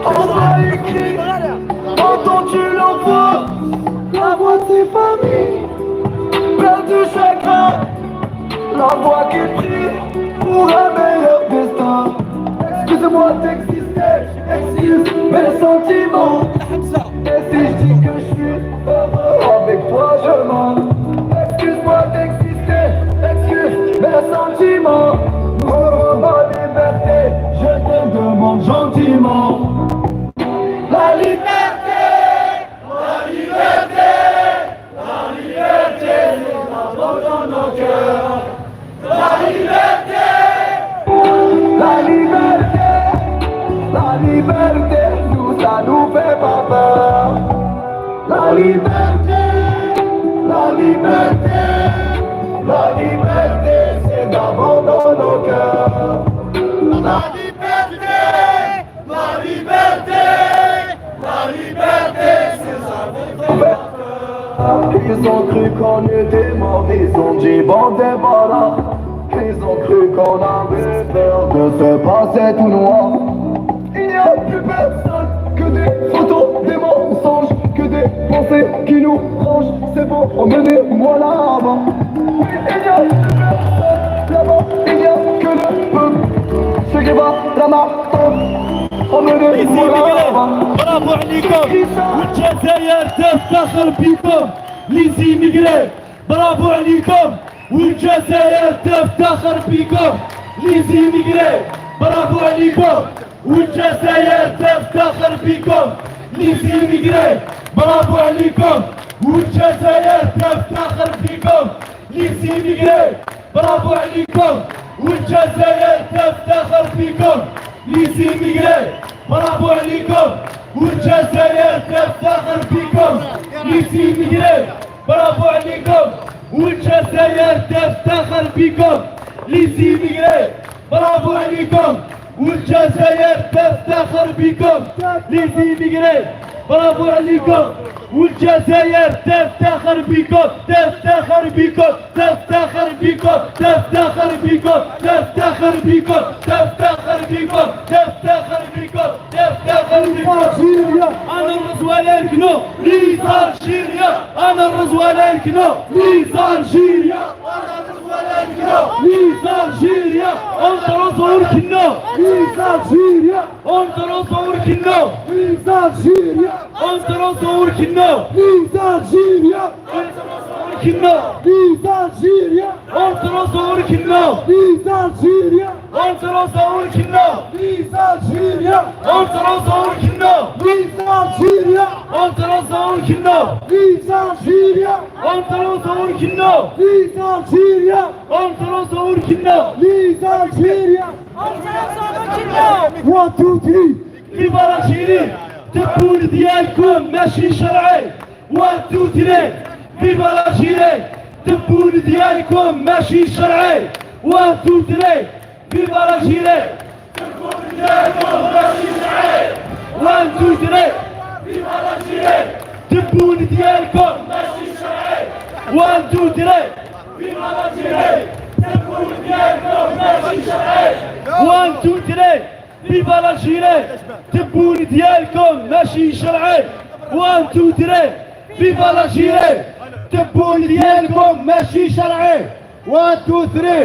On va écrire. Entends-tu la voix, la voix de ses familles, plein de chagrin, la voix qui prie pour un meilleur destin. Excusez-moi d'exister, excuse mes sentiments. Et si je dis que je suis heureux avec toi, je mens. Excuse-moi d'exister, excuse mes sentiments. Oh, ma liberté, je te demande gentiment. La liberté, la liberté, la liberté, c'est dans nos cœurs. La liberté, la liberté, la liberté, nous, ça nous fait pas peur. La liberté, la liberté, la liberté, c'est d'abord dans nos cœurs. La liberté, la liberté, la liberté, c'est ça. Ils ont cru qu'on était morts, ils ont dit bon débarras. Ils ont cru qu'on avait peur de ce passé tout noir. Il n'y a plus personne que des photos, des mensonges, que des pensées qui nous rongent. C'est bon, emmenez-moi là-bas. Oui, il n'y a plus personne là-bas, il n'y a que le peuple. Ce qui va la marque. Emmenez-moi là-bas. برافو عليكم. والجزائر تفتخر بكم. Les immigrés. برافو عليكم. والجزائر تفتخر بكم. Les immigrés. برافو عليكم. والجزائر تفتخر بكم. Les immigrés. برافو عليكم. والجزائر تفتخر بكم. Les immigrés. برافو عليكم. والجزائر تفتخر بكم. Les immigrés. برافو عليكم. والجزائر تفتخر بكم. Les immigrés. برافو عليكم. والجزائر تفتخر بكم. Les immigrés. برافو عليكم. والجزائر تفتخر بكم. Les immigrés. برافو عليكم. والجزائر تفتخر بكم، تفتخر بكم، تفتخر بكم، تفتخر بكم، تفتخر بكم، تفتخر بكم، تفتخر بكم، تفتخر بكم. أنا الرزوة لك نو. Les Algériens. أنا الرزوة لك نو. Les Algériens. أنا الرزوة لك نو. Les Algériens. أنا الرزوة لك نو. Les Algériens. أنا الرزوة لك نو. Les Algériens. أنا الرزوة لك نو. Les Algériens. أنا الرزوة لك نو. Les Algériens. أنا الرزوة لك نو. Les Algériens. أنا الرزوة لك نو. Les Algériens. أنا الرزوة لك نو. Les Algériens. أنا الرزوة لك نو. Les Algériens. أنا الرزوة لك نو. Les Algériens. أنا الرزوة لك نو. Les Algériens. One, two, three. Viva l'Algérie. تبون ديالكم ماشي شرعي. One, two, three. Viva l'Algérie. تبون ديالكم ماشي شرعي. One, two, three. Viva l'Algérie. تبون ديالكم ماشي شرعي. One, two, three. Viva l'Algérie. تبون ديالكم ماشي شرعي. One, two, three. Viva l'Algérie. تبون ديالكم ماشي شرعي. One, two, three. Viva l'Algérie. تبون ديالكم ماشي شرعي. One, two, three. Viva l'Algérie. تبون ديالكم ماشي شرعي. One, two, three.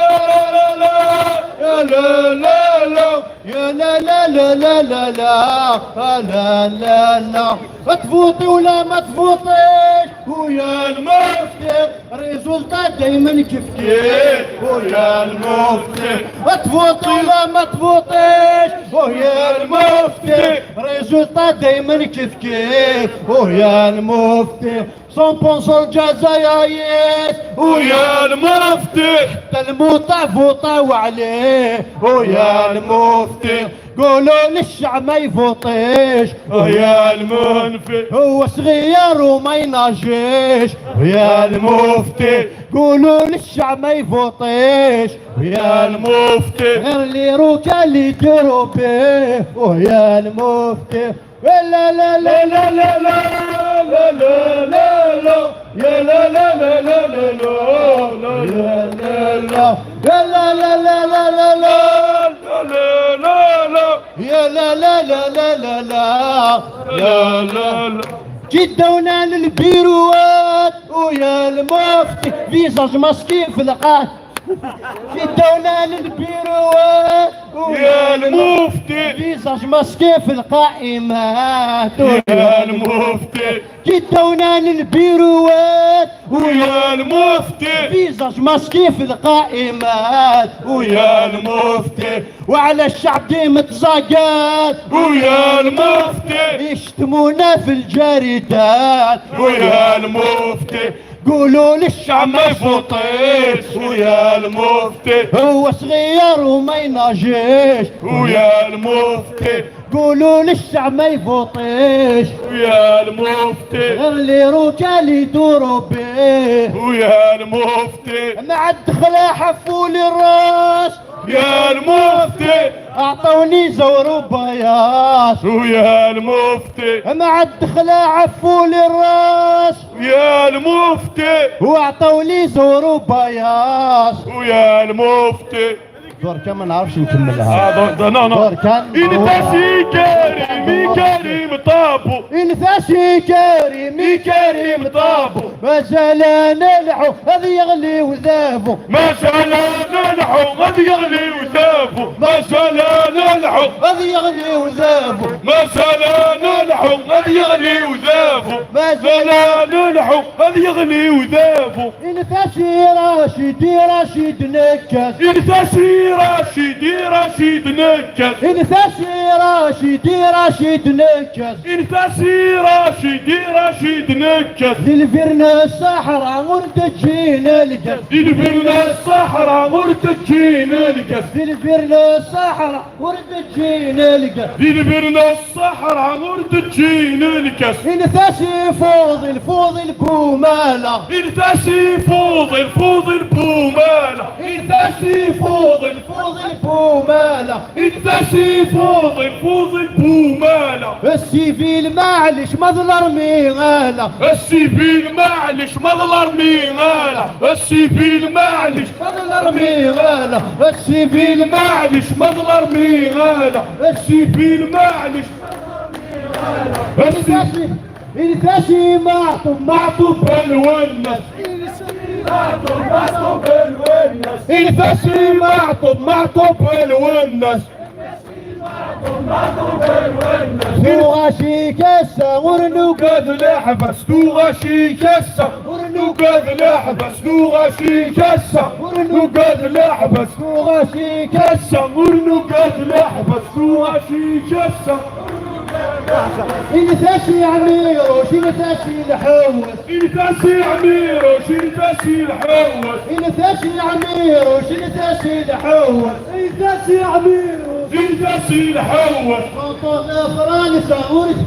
la la la la la la la la la la la la la la la la. Tvuṭi wala ma tvuṭiḍ, u ya lmufti, résultat daymen kif kif, u ya lmufti. Tvuṭi wala ma tvuṭiḍ, u ya lmufti, résultat daymen kif kif, u ya lmufti. Cent pour cent Lezzayer, u ya lmufti. Ḥetta lmut tvuṭi-w ɛli, u ya lmufti. قولوا للشعب ما يفوطيش، u ya lmufti. هو صغير وما يناجيش، u ya lmufti. قولوا للشعب ما يفوطيش، u ya lmufti. غير les rocas اللي يديروا بيه، u ya lmufti. لا لا لا لا لا لا لا لا لا لا. يا لا لا لا لا لا لا لا لا لا لا. يا لا لا لا لا لا لا لا لا لا. يا لا لا لا لا لا لا لا لا لا. كي داونا للبيروات، ويا المفتي visage masqué في القاع. كي داونا للبيروات، ويا المفتي visage masqué في القائمات. يا المفتي. كي داونا للبيروات، ويا المفتي visage masqué في القائمات. ويا المفتي. وعلى الشعب ديما تزاقات، ويا المفتي. يشتمونا في الجريدات، ويا المفتي. قولوا للشعب ما يفوطيش، ويا المفتي. هو صغير وما يناجيش، ويا المفتي. قولوا للشعب ما يفوطيش، ويا المفتي. غير les rocas اللي يدوروا بيه، ويا المفتي. مع الدخلة حفوا لي الراس، يا المفتي. اعطوني زور وبياص، ويا المفتي. مع الدخلة عفوا لي الراس، يا المفتي. واعطوا لي زور وبياص، ويا المفتي. دور كان ما نعرفش نكملها. آه، دور، دور، non, non. دور كان. انت سي كريم، كريم طابو. انت سي كريم، كريم طابو. مازال نلحو هذا يغلي وذابو. مازال نلحو هذا يغلي وذابو. مازال نلحو هذا يغلي وذابو. مازال نلحو هذا يغلي وذابو. مازال نلحو هذا يغلي وذابو. انفاسي راشد، راشد نكاس. انفاسي راشد، راشد نكاس. انفاسي راشد، راشد نكاس. انفاسي راشد، راشد نكاس. ذي الفرن الصحراء غير تجينا الكاس. ذي الفرن الصحراء غير تجينا الكاس. ذي الفرن الصحراء غير تجينا الكاس. ذي الفرن الصحراء غير تجينا الكاس. انفاسي فوضي، الفوضي البومالة. انفاسي فوضي، الفوضي البومالة. انفاسي فوضي، الفوضي البومالة. انفاسي فوضي، الفوضي البومالة. السيفيل معليش ما ظلر ميغالة. السيفيل معليش ما ظلر ميغالة. السيفيل معليش ما ظلر ميغالة. السيفيل معليش ما ظلر ميغالة. السيفيل معليش. السيفيل. الفاسي معطوب، معطوب بالونس. الفاسي معطوب، معطوب بالونس. ثوغاشي كاسة ورنوقاد الحبس، ثوغاشي كاسة ورنوقاد الحبس، ثوغاشي كاسة ورنوقاد الحبس، ثوغاشي كاسة ورنوقاد الحبس، ثوغاشي كاسة. Init-as i Ɛmiruc, init-as i Lḥewwes. Init-as i Ɛmiruc, init-as i Lḥewwes. Init-as i Ɛmiruc, init-as i Lḥewwes. Init-as i Ɛmiruc, init-as i Lḥewwes. Ṭuṭu n Fransa ur t-,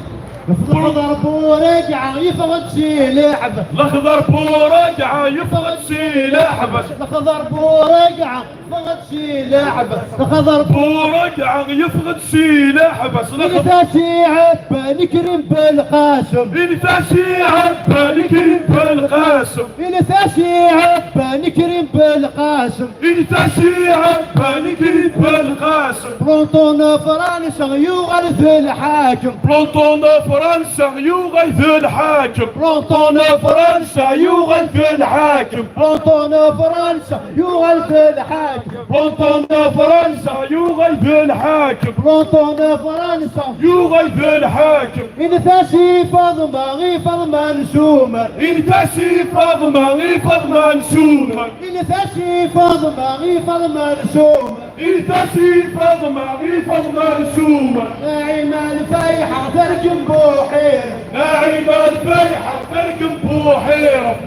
Lexḍer Buragaɛ yeffeɣ-d si leɛba. Lexḍer Buragaɛ yeffeɣ-d si leɛba. Lexḍer Buragaɛ Ffɣet si leɛbas, xḍer. Buragaɛ yeffeɣ-d si leɛbas, xḍer. Init-as i Ɛebban Krim Belqasem. Init-as i Ɛebban Krim Belqasem. Init-as i Ɛebban Krim Belqasem. Init-as i Ɛebban Krim Belqasem. Planton Fransa yuɣal d lḥakem. Planton Fransa yuɣal d lḥakem. Planton Fransa yuɣal d lḥakem. Planton Fransa yuɣal d lḥakem. Planton Fransa yuɣal d lḥakem. Planton Fransa yuɣal d lḥakem. Init-as i Faḍma, i Faḍma n Sumer. Init-as i Faḍma, i Faḍma n Sumer. Init-as i Faḍma, i Faḍma n Sumer. Init-as i Faḍma, i Faḍma n Sumer. Naɛima Lfayḥa terkem Buḥiret. Naɛima Lfayḥa terkem Buḥiret.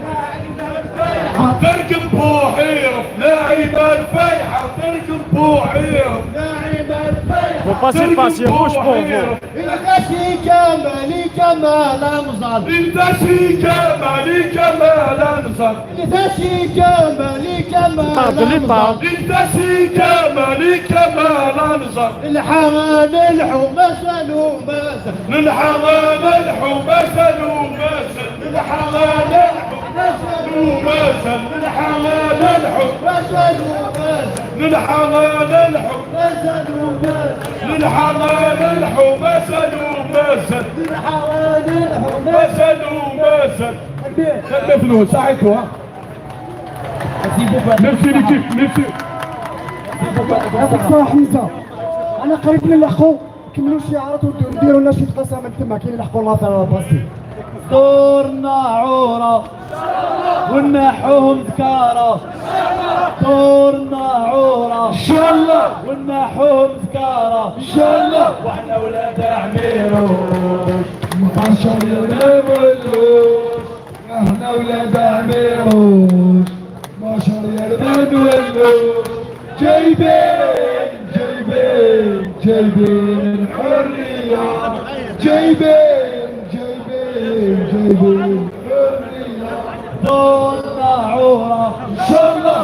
Terkem Buḥiret. Naɛima Lfayḥa terkem Buḥiret. Naɛima Lfayḥa. Vous passez pas, c'est rouge pour vous. Init-as i Kamal, i Kamal Amẓan. Init-as i Kamal, i Kamal Amẓan. Init-as i Kamal, i Kamal Amẓan. Init-as i Kamal, i Kamal Amẓan. Nelḥa ad nelḥu mazal u mazal. Nelḥa ad nelḥu mazal u mazal. Nelḥa ad nelḥu mazal u mazal. Nelḥa ad nelḥu mazal u mazal. Nelḥa ad nelḥu mazal u mazal. Nelḥa ad nelḥu mazal u mazal. Nelḥa ad nelḥu mazal u mazal. Tanemmirt-nwen, saḥit, ha. Merci l'équipe, merci. Yɛṭik ṣṣeḥḥa حمزة. أنا قريب من الحقو. كملوا الشعارات وديروا لنا شي تقاسم من تما، كاين اللي لحقوا لاطار باستي. دورنا عورة ونحوهم ذكارى. دورنا عورة إن شاء الله ونحوهم ذكارى إن شاء الله. وحنا ولاد عميروش، ما شاء الله ما نولوش. احنا ولاد عميروش، ما شاء الله ما نولوش. جايبين، جايبين، جايبين الحرية. جايبين، جايبين، جايبين الحرية. دورنا عورة إن شاء الله.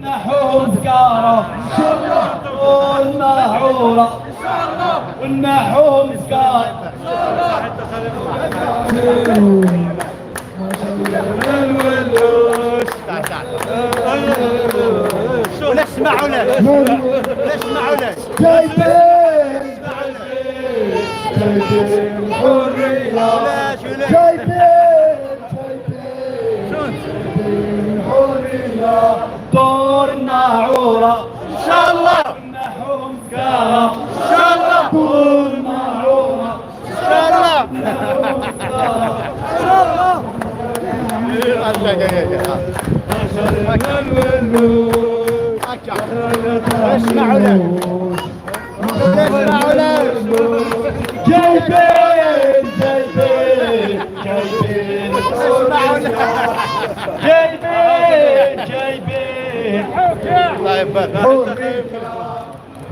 نحوهم سكارى إن شاء الله. دورنا عورة إن شاء الله. ونحوهم سكارى. ولا اسمعوا له. ولا اسمعوا له. جايبين، جايبين الحرية. جايبين، جايبين، جايبين الحرية. دورنا عورة إن شاء الله. نحوهم سكارى إن شاء الله. دورنا عورة إن شاء الله. اسمعوا له. اسمعوا له. جايبين، جايبين، جايبين. اسمعوا له. جايبين، جايبين. الله يبارك.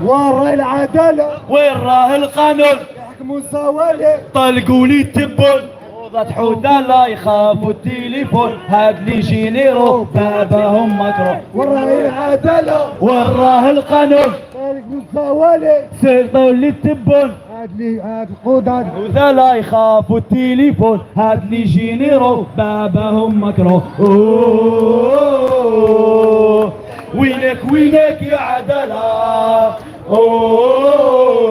وين راه العدالة؟ وين راه القانون؟ يحكموا الزوالي. طلقوا لي التبون. عوضة حودة لا يخافوا التليفون. هاد لي جينيرو باباهم ماكرون. وين راه العدالة؟ وين راه القانون؟ طلقوا الزوالي. سيطوا لي التبون. هاد لي، هاد القدر. حودة لا يخافوا التليفون. هاد لي جينيرو باباهم ماكرون. أوه. وينك، وينك يا عدالة؟ أوه،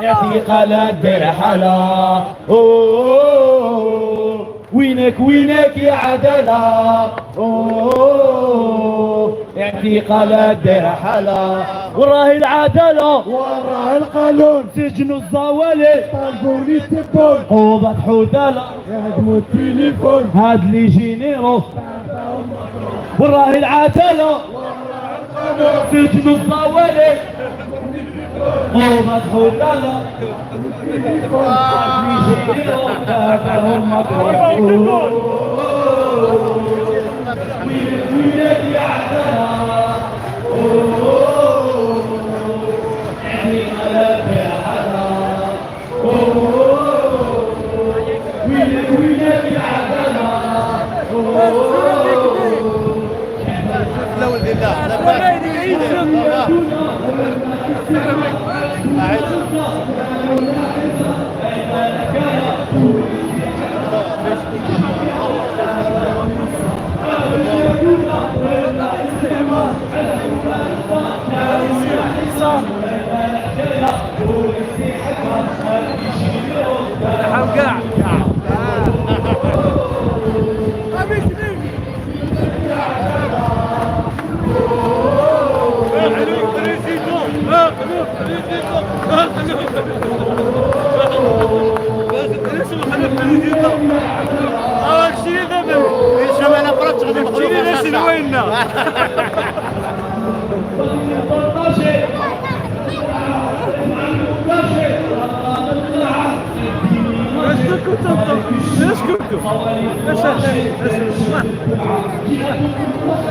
يا ثقة لا دير حالة. أوه، وينك، وينك يا عدالة؟ أوه، يا ثقة لا دير حالة. وراه العدالة، وراه القانون، سجن الزوالي، طالبوني التبون، عوضة حودة لا. يهدموا التليفون. هاد لي جينيرو. وراه العدالة. سجن الصوالح. لا ولد الله، لا باس.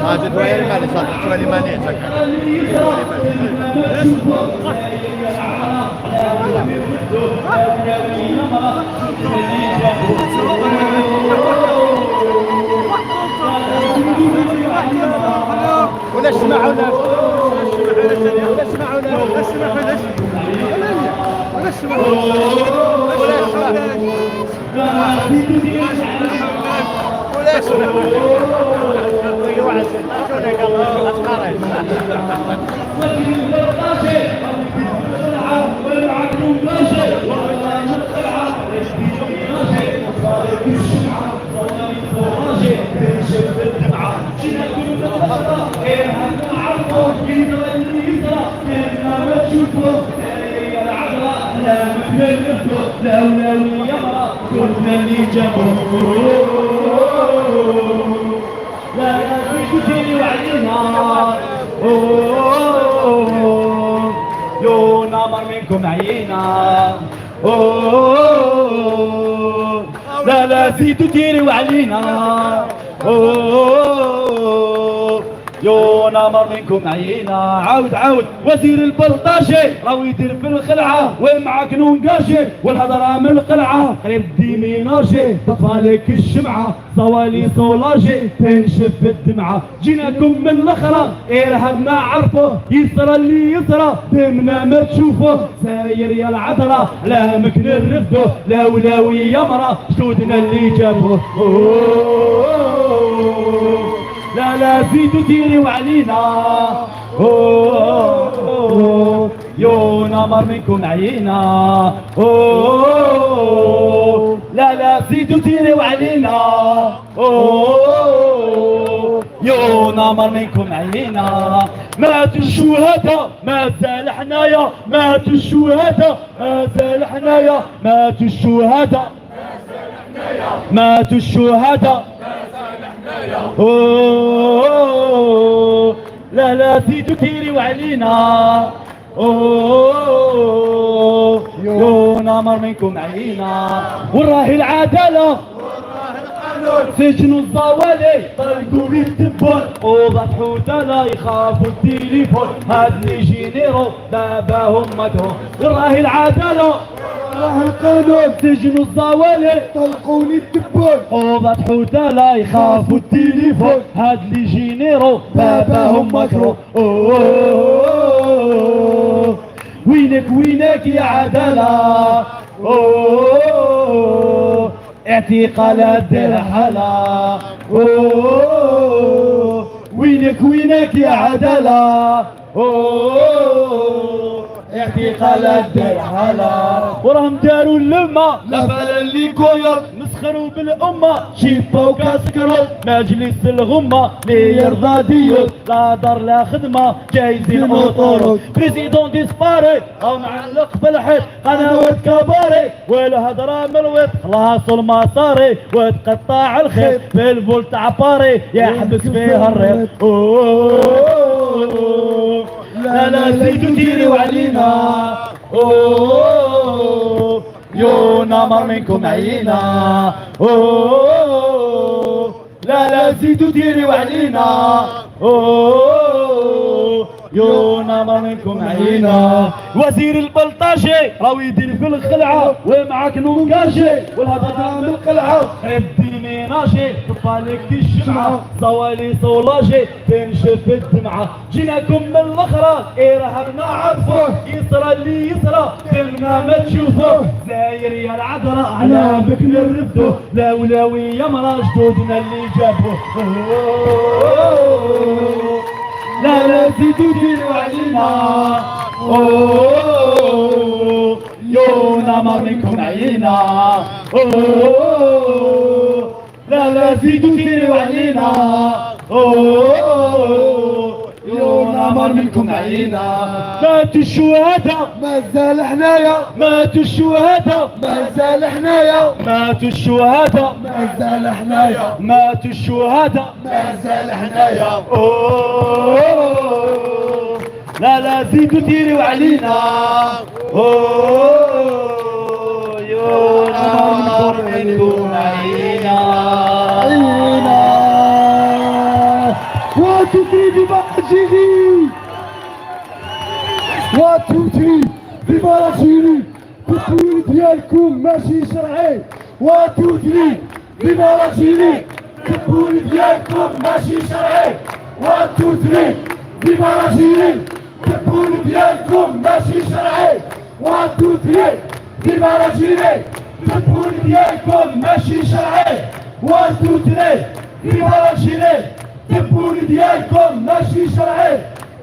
ماجد وين؟ معليش، صافي، شوية مانيش هكا. ولا اسمع ولا، ولا اسمع ولا، ولا اسمع ولا، ولا اسمع ولا، ولا اسمع. يو نمر منكم عينا. أوه. لا، لا، زيدوا ديروا علينا. أوه. يو نمر منكم عينا. عاود، عاود. وزير البلطاجي راهو يدير في الخلعة، ومعاك نونقاشي والهضرة من القلعة. قريب ديميناجي، طفالك الشمعة، صوالي سولاجي، تنشف الدمعة. جيناكم من الأخرى، إرهابنا عرفوه، يسرى اللي يسرى، دمنا ما تشوفوه. ساير يا العذرة، لا مكن الرفدو، لا ولاوي يا مرا، شتودنا اللي جابوه. أوه. لا، لا، زيدوا ديروا علينا. أوه. يو نمر منكم عينا. أوه. لا، لا، زيدوا ديروا علينا. أوه. يو نمر منكم عينا. ماتوا الشهداء، مازال حنايا. ماتوا الشهداء، مازال حنايا. ماتوا الشهداء، ماتوا الشهداء. أوه. لا، لا، زيدوا ديروا علينا. أوه. يو نمر منكم عينا. وراهي العدالة، سجنوا الزوالي، طلقوا بالدبور. وضحوا لا يخافوا التليفون. هاد لي جينيرو باباهم مدهون. وراهي العدالة، راه القانون، سجنوا الزوالي، طلقوا لي الدبور. وضحوا لا يخافوا التليفون. هاد لي جينيرو باباهم مكرو. أوه. وينك، وينك يا عدالة؟ أوه. اعتقالات دير حالة. أوه. وينك، وينك يا عدالة؟ أوه. اعتقالات دير حالة. وراهم داروا اللمة، لا فلا اللي كوير، مسخروا بالأمة، شيبة وكاسكرو، مجلس الغمة، اللي يرضى ديوت، لا دار لا خدمة، جايزين أوطورود. بريزيدون ديسباري، أو معلق في الحيط، قنوات كباري، والهضرة من الويط، خلاص المصاري، وتقطع الخيط، في البول تاع باري، يحبس فيه الريط. أوه. لا، لا، زيدوا ديروا علينا. أوه، يونا مر منكم عينا. أوه، لا لا، زيدوا ديروا علينا. أوه، يونا مر منكم عينا. وزير البلطاجي راهو يدير في الخلعة، ومعاك نونكاجي والهضرة من القلعة. قريب ديميناجي، طبالك الشمعة، زوالي سولاجي، تنشف الدمعة. جيناكم من الأخرى، إرهابنا عرفوه، يصرى اللي يصرى، دمنا ما تشوفوه. زاير يا العذراء، على بك نردوه، لاولاوي يا مرا جدودنا اللي جابوه. لا لا، زيدوا ديروا علينا. أوه، يونا مر منكم عينا. أوه، لا لا، زيدوا ديروا علينا. أوه، يونا مر منكم عينا. ماتوا الشهداء، مازال حنايا. ماتوا الشهداء، مازال حنايا. ماتوا الشهداء، مازال حنايا. ماتوا الشهداء، مازال حنايا. أوه، لا لا، زيدوا ديروا علينا. أوه، يونا مر منكم عينا. عينا. One, two, three, viva Algérie. One, two, three, viva Algérie. تبون ديالكم ماشي شرعي. One, two, three, viva Algérie. تبون ديالكم ماشي شرعي. One, two, three, viva Algérie. تبون ديالكم ماشي شرعي. One, two, three, viva Algérie. تبون ديالكم ماشي شرعي. One, two, three, viva Algérie. تبون ديالكم ماشي شرعي.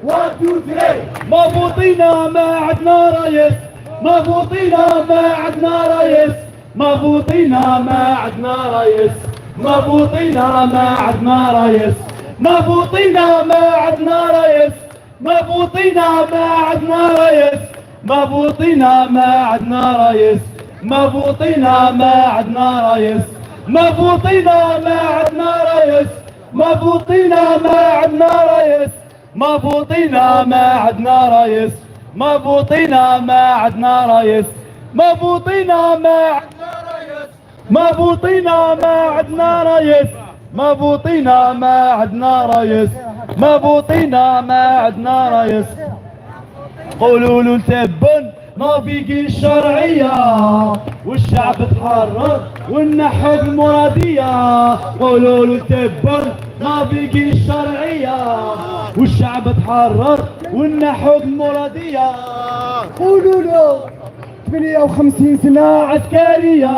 One, two, three. ما فوطينا ما عندنا رايس. ما فوطينا ما عندنا رايس. ما فوطينا ما عندنا رايس. ما فوطينا ما عندنا رايس. ما فوطينا ما عندنا رايس. ما فوطينا ما عندنا رايس. ما فوطينا ما عندنا رايس. ما فوطينا ما عندنا رايس. ما فوطينا ما عندنا رايس. ما فوطينا ما عندنا رايس. ما فوطينا ما عندنا رايس. ما فوطينا ما عندنا رايس. ما فوطينا ما عندنا رايس. ما فوطينا ما عندنا رايس. ما فوطينا ما عندنا رايس. ما فوطينا ما عندنا رايس. قولوا له تبن نافيكي الشرعية، والشعب تحرر ونحو المرادية. قولوا له تبن نافيكي الشرعية، والشعب تحرر ونحو المرادية. قولوا له ثمانية وخمسين سنة عسكرية.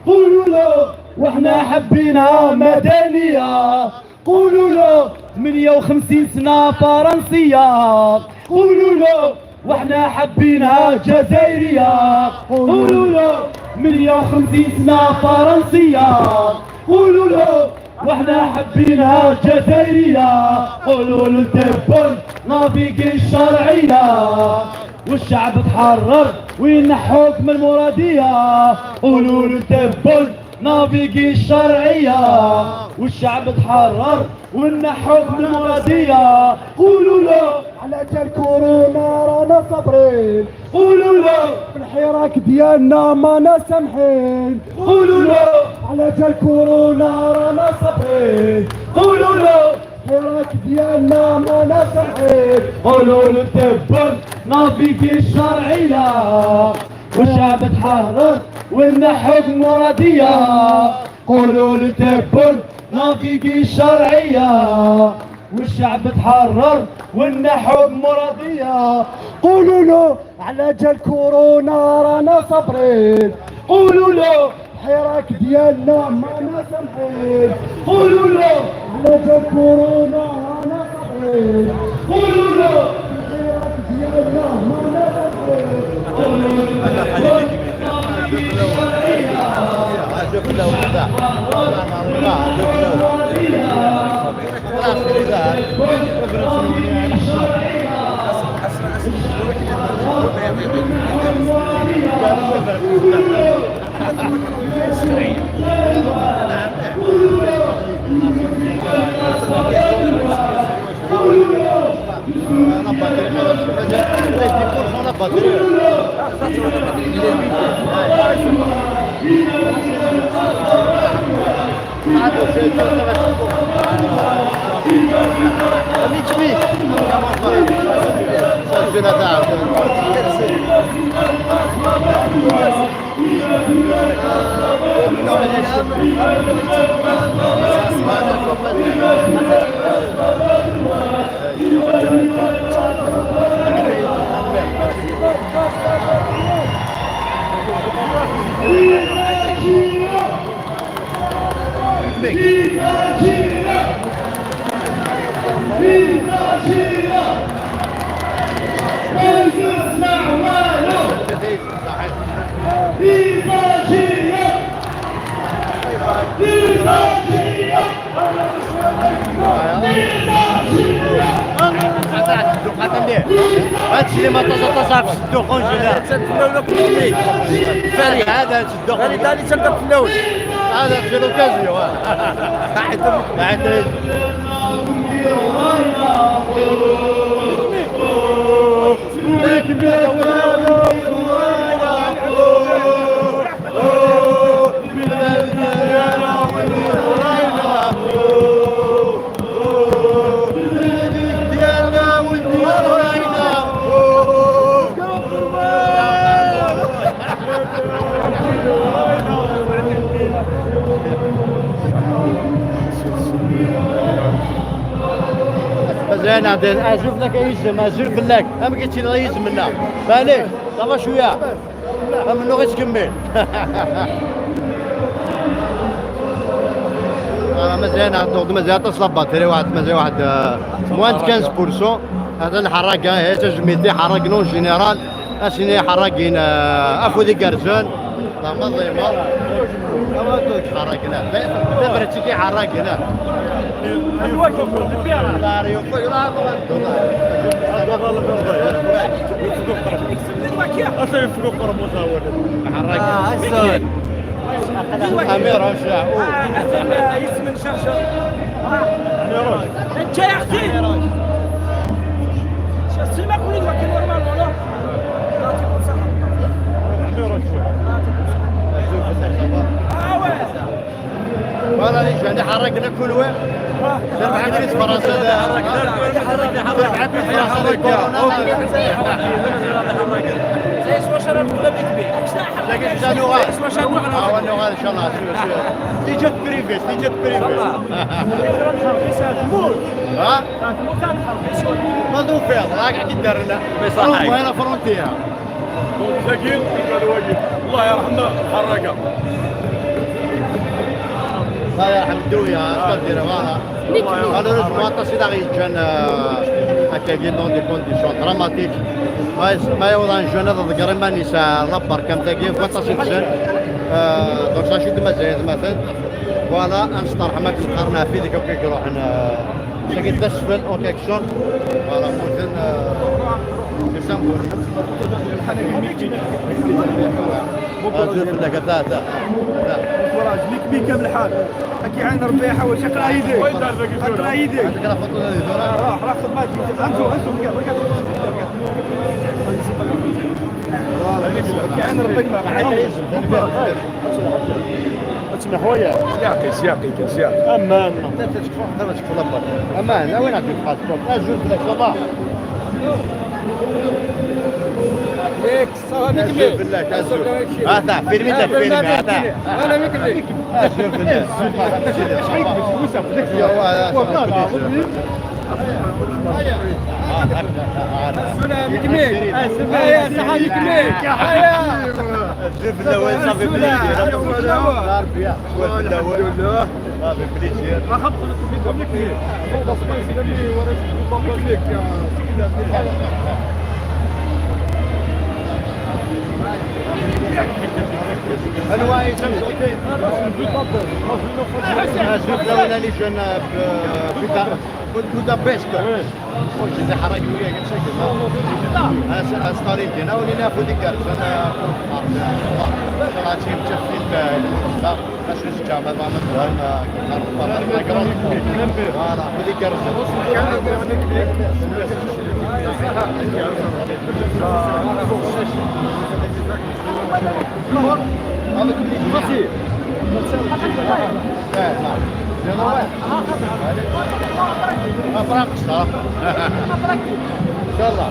قولوا له واحنا حبينا مدنية. قولوا له ثمانية وخمسين سنة فرنسية. قولوا له واحنا حبينا جزائرية. قولوا له ثمانية وخمسين سنة فرنسية. قولوا له واحنا حبينا جزائرية. قولوا له تبن نافيكي الشرعية، والشعب تحرر وينحوك من المرادية. قولوا له تبن نافيكي الشرعية، والشعب تحرر ونحوك من المرادية. قولوا له على جال كورونا رانا صابرين. قولوا له في الحراك ديالنا مانا سامحين. قولوا له على جال كورونا رانا صابرين. قولوا له الحراك ديالنا مانا سامحين. قولوا له تبن نافيكي الشرعية، والشعب تحرر ونحوك مرادية. قولوا له تبن نافيكي الشرعية، والشعب تحرر ونحوك مرادية. قولوا له على جال كورونا رانا صابرين. قولوا له الحراك ديالنا مانا سامحين. قولوا له على جال كورونا رانا صابرين. قولوا له الحراك ديالنا مانا سامحين. قولوا له La batterie, la batterie. هادشي اللي ما تصدقش في الدخول جينا. فري هذا الدخول. فري ثاني سنة في الأول. هذا في لوكازيو. بعد. مزيان عبد العزيز، شوف لك يجم، شوف لك، هم كيتشيل يجم منا. مالك، صافا شويه. منو غير تكمل. آه، مزيان عاد نقطة، مزيان تصل باتري واحد، مزيان واحد، آه، موان خمسطاش بورسون. هذا الحراقة، هي تجميتي حراق نون جينيرال. اسيني حراقين، آه، افو دي كارزون. لا، ما ظيما. حراقنا. لا، لا، براتيكي حراقنا. لا، ريو، لا، لا، لا. اصلا يفكوا قرموز هو. حراق. آه، هسه. امير هشام. آه، هسه يسمن شرشر. انت يا اخي. شو السيما كل الوقت نورمال ولا؟ يعطيكم الصحة. امير هشام. آه، وين؟ فوالا، ليش يعني حركنا كل وين؟ دابا عندي فرنسا، دابا عندي فرنسا، دابا كورونا. زي سوا شرف ولا بيك بيك. لكن شنو غا؟ سوا شرف ولا. آه، ولا غا ان شاء الله، شوف، شوف. تيجي بريفي، تيجي بريفي. ها؟ ما دوفير، راك كي دارنا. بصح. هنا فرونتيير. مساكين، قالوا واجب. الله يرحمنا، حرقة. الله يرحم الدنيا، اش كدير، فوالا. الو، راه مواطن سي داغي يتجان، آه، هكا كي دون دي كونديسيون دراماتيك. ما يس-، ما يوضع نجوان هذا ضقر ما نسا لابار كام تاكي، فوالا سي تجان. آه، دونك سا شو دما زايد مثلا. فوالا، انستار حماك نقارنها في ديك كي يروح ن-، ساكي تسفل اون كيكسيون. فوالا، موزن، آه، سي سامبول. هذا في الدكاتره. كوراج، ميك ميك كامل الحال. هاكي عين ربي يحوج، اقرا يديك. اقرا يديك. هذيك راه خطوة هذه، آه، راح، راح خدمات. انتو، انتو، ركز، ركز. هاكي عين ربي ما. اسمع خويا. سياقي، سياقي، كان سياقي. امان. انت تشكفو حتى ما تشكفو لابار. امان، لا وين عندك باسبور؟ لا جوج لك صباح. ليك، صافا بك مين؟ بالله، كان زوج. هذا فيلم، انت فيلم، هذا. انا بك مين؟ آه، شوف بالله. يا والله، يا والله العظيم. سلام بك مين؟ هيا، صحة بك مين؟ هيا. الجبل الاول صافي بليزير. الجبل الاول. الحمد لله. صافي بليزير. ما خبطنا في الجبل الاول. الواي شمس. شوف لو انا اللي جانا ب-، بودا-، بودابست. واش اللي حرق وياه قال شيء كذا. أنا س-، أنا ستالين كنا ولينا أخو ديكار، أنا أخو الأرض. والله. صراحة شيء متشفين ب-، ب-، باش نشجع ما ضامن مهم، آه، كنت عارف ما ضامن ما قرأت. فوالا، أخو ديكار. Merci. ما فرقش، ها؟ ان شاء الله.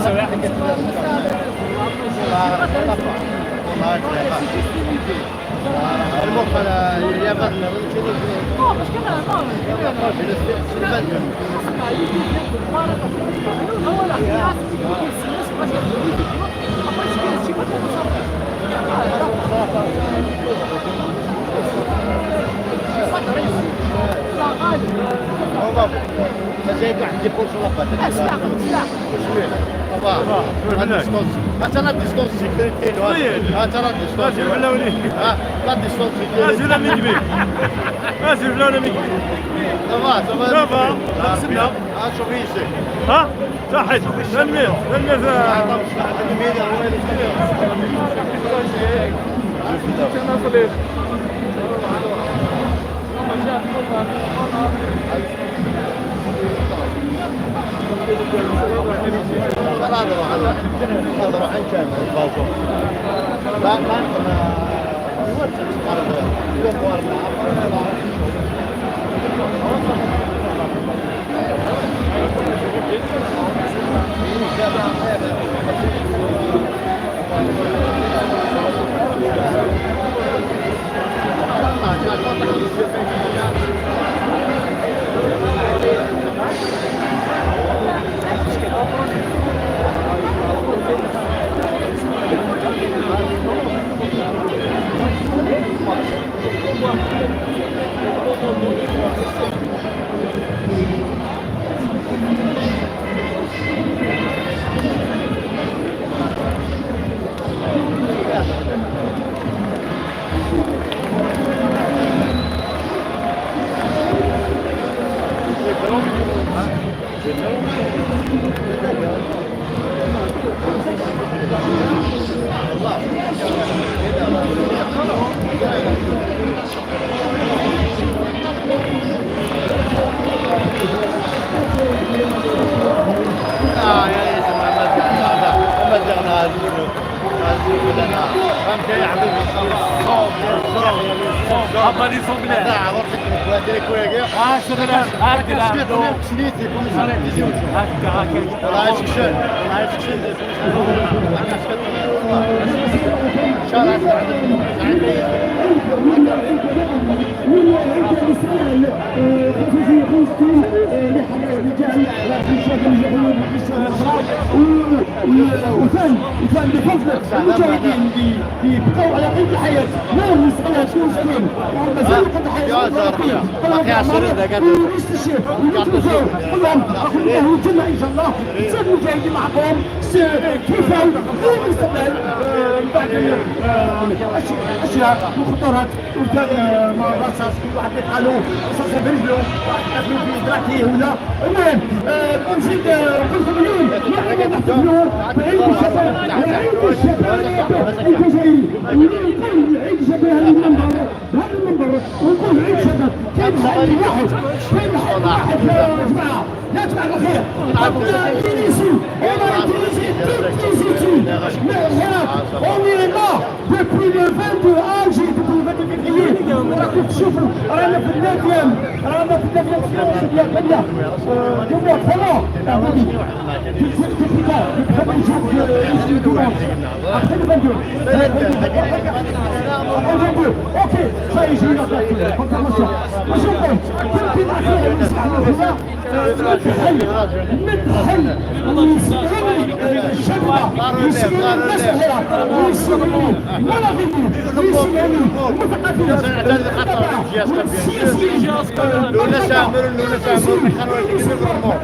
Ça va. La distance. Ah, t'as la distance sécurité, là. Oui. Ah, t'as la distance. Ah, j'ai vu là, oui. Ah, la distance sécurité. Ah, j'ai la migbi. Ah, j'ai vu là, la migbi. Ça va, ça va. Ça va. Ah, c'est bien. Ah, surveillez ici. Hein? صحيت. المير، المير. هابا لي زومبلير. اه، شغل هكا. هكا، هكا. الله يعيشك. الله يعيشك. وثاني، وثاني بفضل المجاهدين اللي، اللي بقوا على قيد الحياة، ما هم يسألوا شنو مسكين، وما زالوا قد حياة. الله يعطيك الصحة. الله يعطيك الصحة. كلهم أخذ الله الجنة إن شاء الله. زاد المجاهدين معكم. كيفاه؟ وين يستقبل؟ آه، من بعد، آه، أشياء، أشياء مخطرات. وكان، آه، ما رصاص، واحد قالوا رصاص في رجله، واحد قالوا في ذراعه ولا. المهم، آه، نزيد، آه، نقول لكم اليوم نحن نحتفلوا بعيد الشباب، عيد الشباب الجزائري. اليوم يكون عيد الشباب المنبر. بهذا المنبر ونقول عيد شباب. كاين محل واحد، كاين محل واحد يا جماعة، يا جماعة الخير. عندنا تونسي، والله تونسي، تونسي، تونسي. Mais voilà, on est là depuis le vingt-deux avril, depuis le vingt-deux février. راكم تشوفوا، رانا في الناديان، رانا في الناديان في الناديان. آه، ديما، فوالا. Après le vingt-deux. Après le vingt-deux. Ok, ça y est, j'ai eu la date. Confirmation. Moi, je pense que le plus d'affaires, c'est ça. مدحل، مدحل ويسمعوني الشباب، ويسمعوني الناس الصغيرة، ويسمعوني الملاغمين، ويسمعوني المثقفين، الشباب والسياسيين. لولا تعمل، لولا تعمل، كانوا يجيبوا الموت.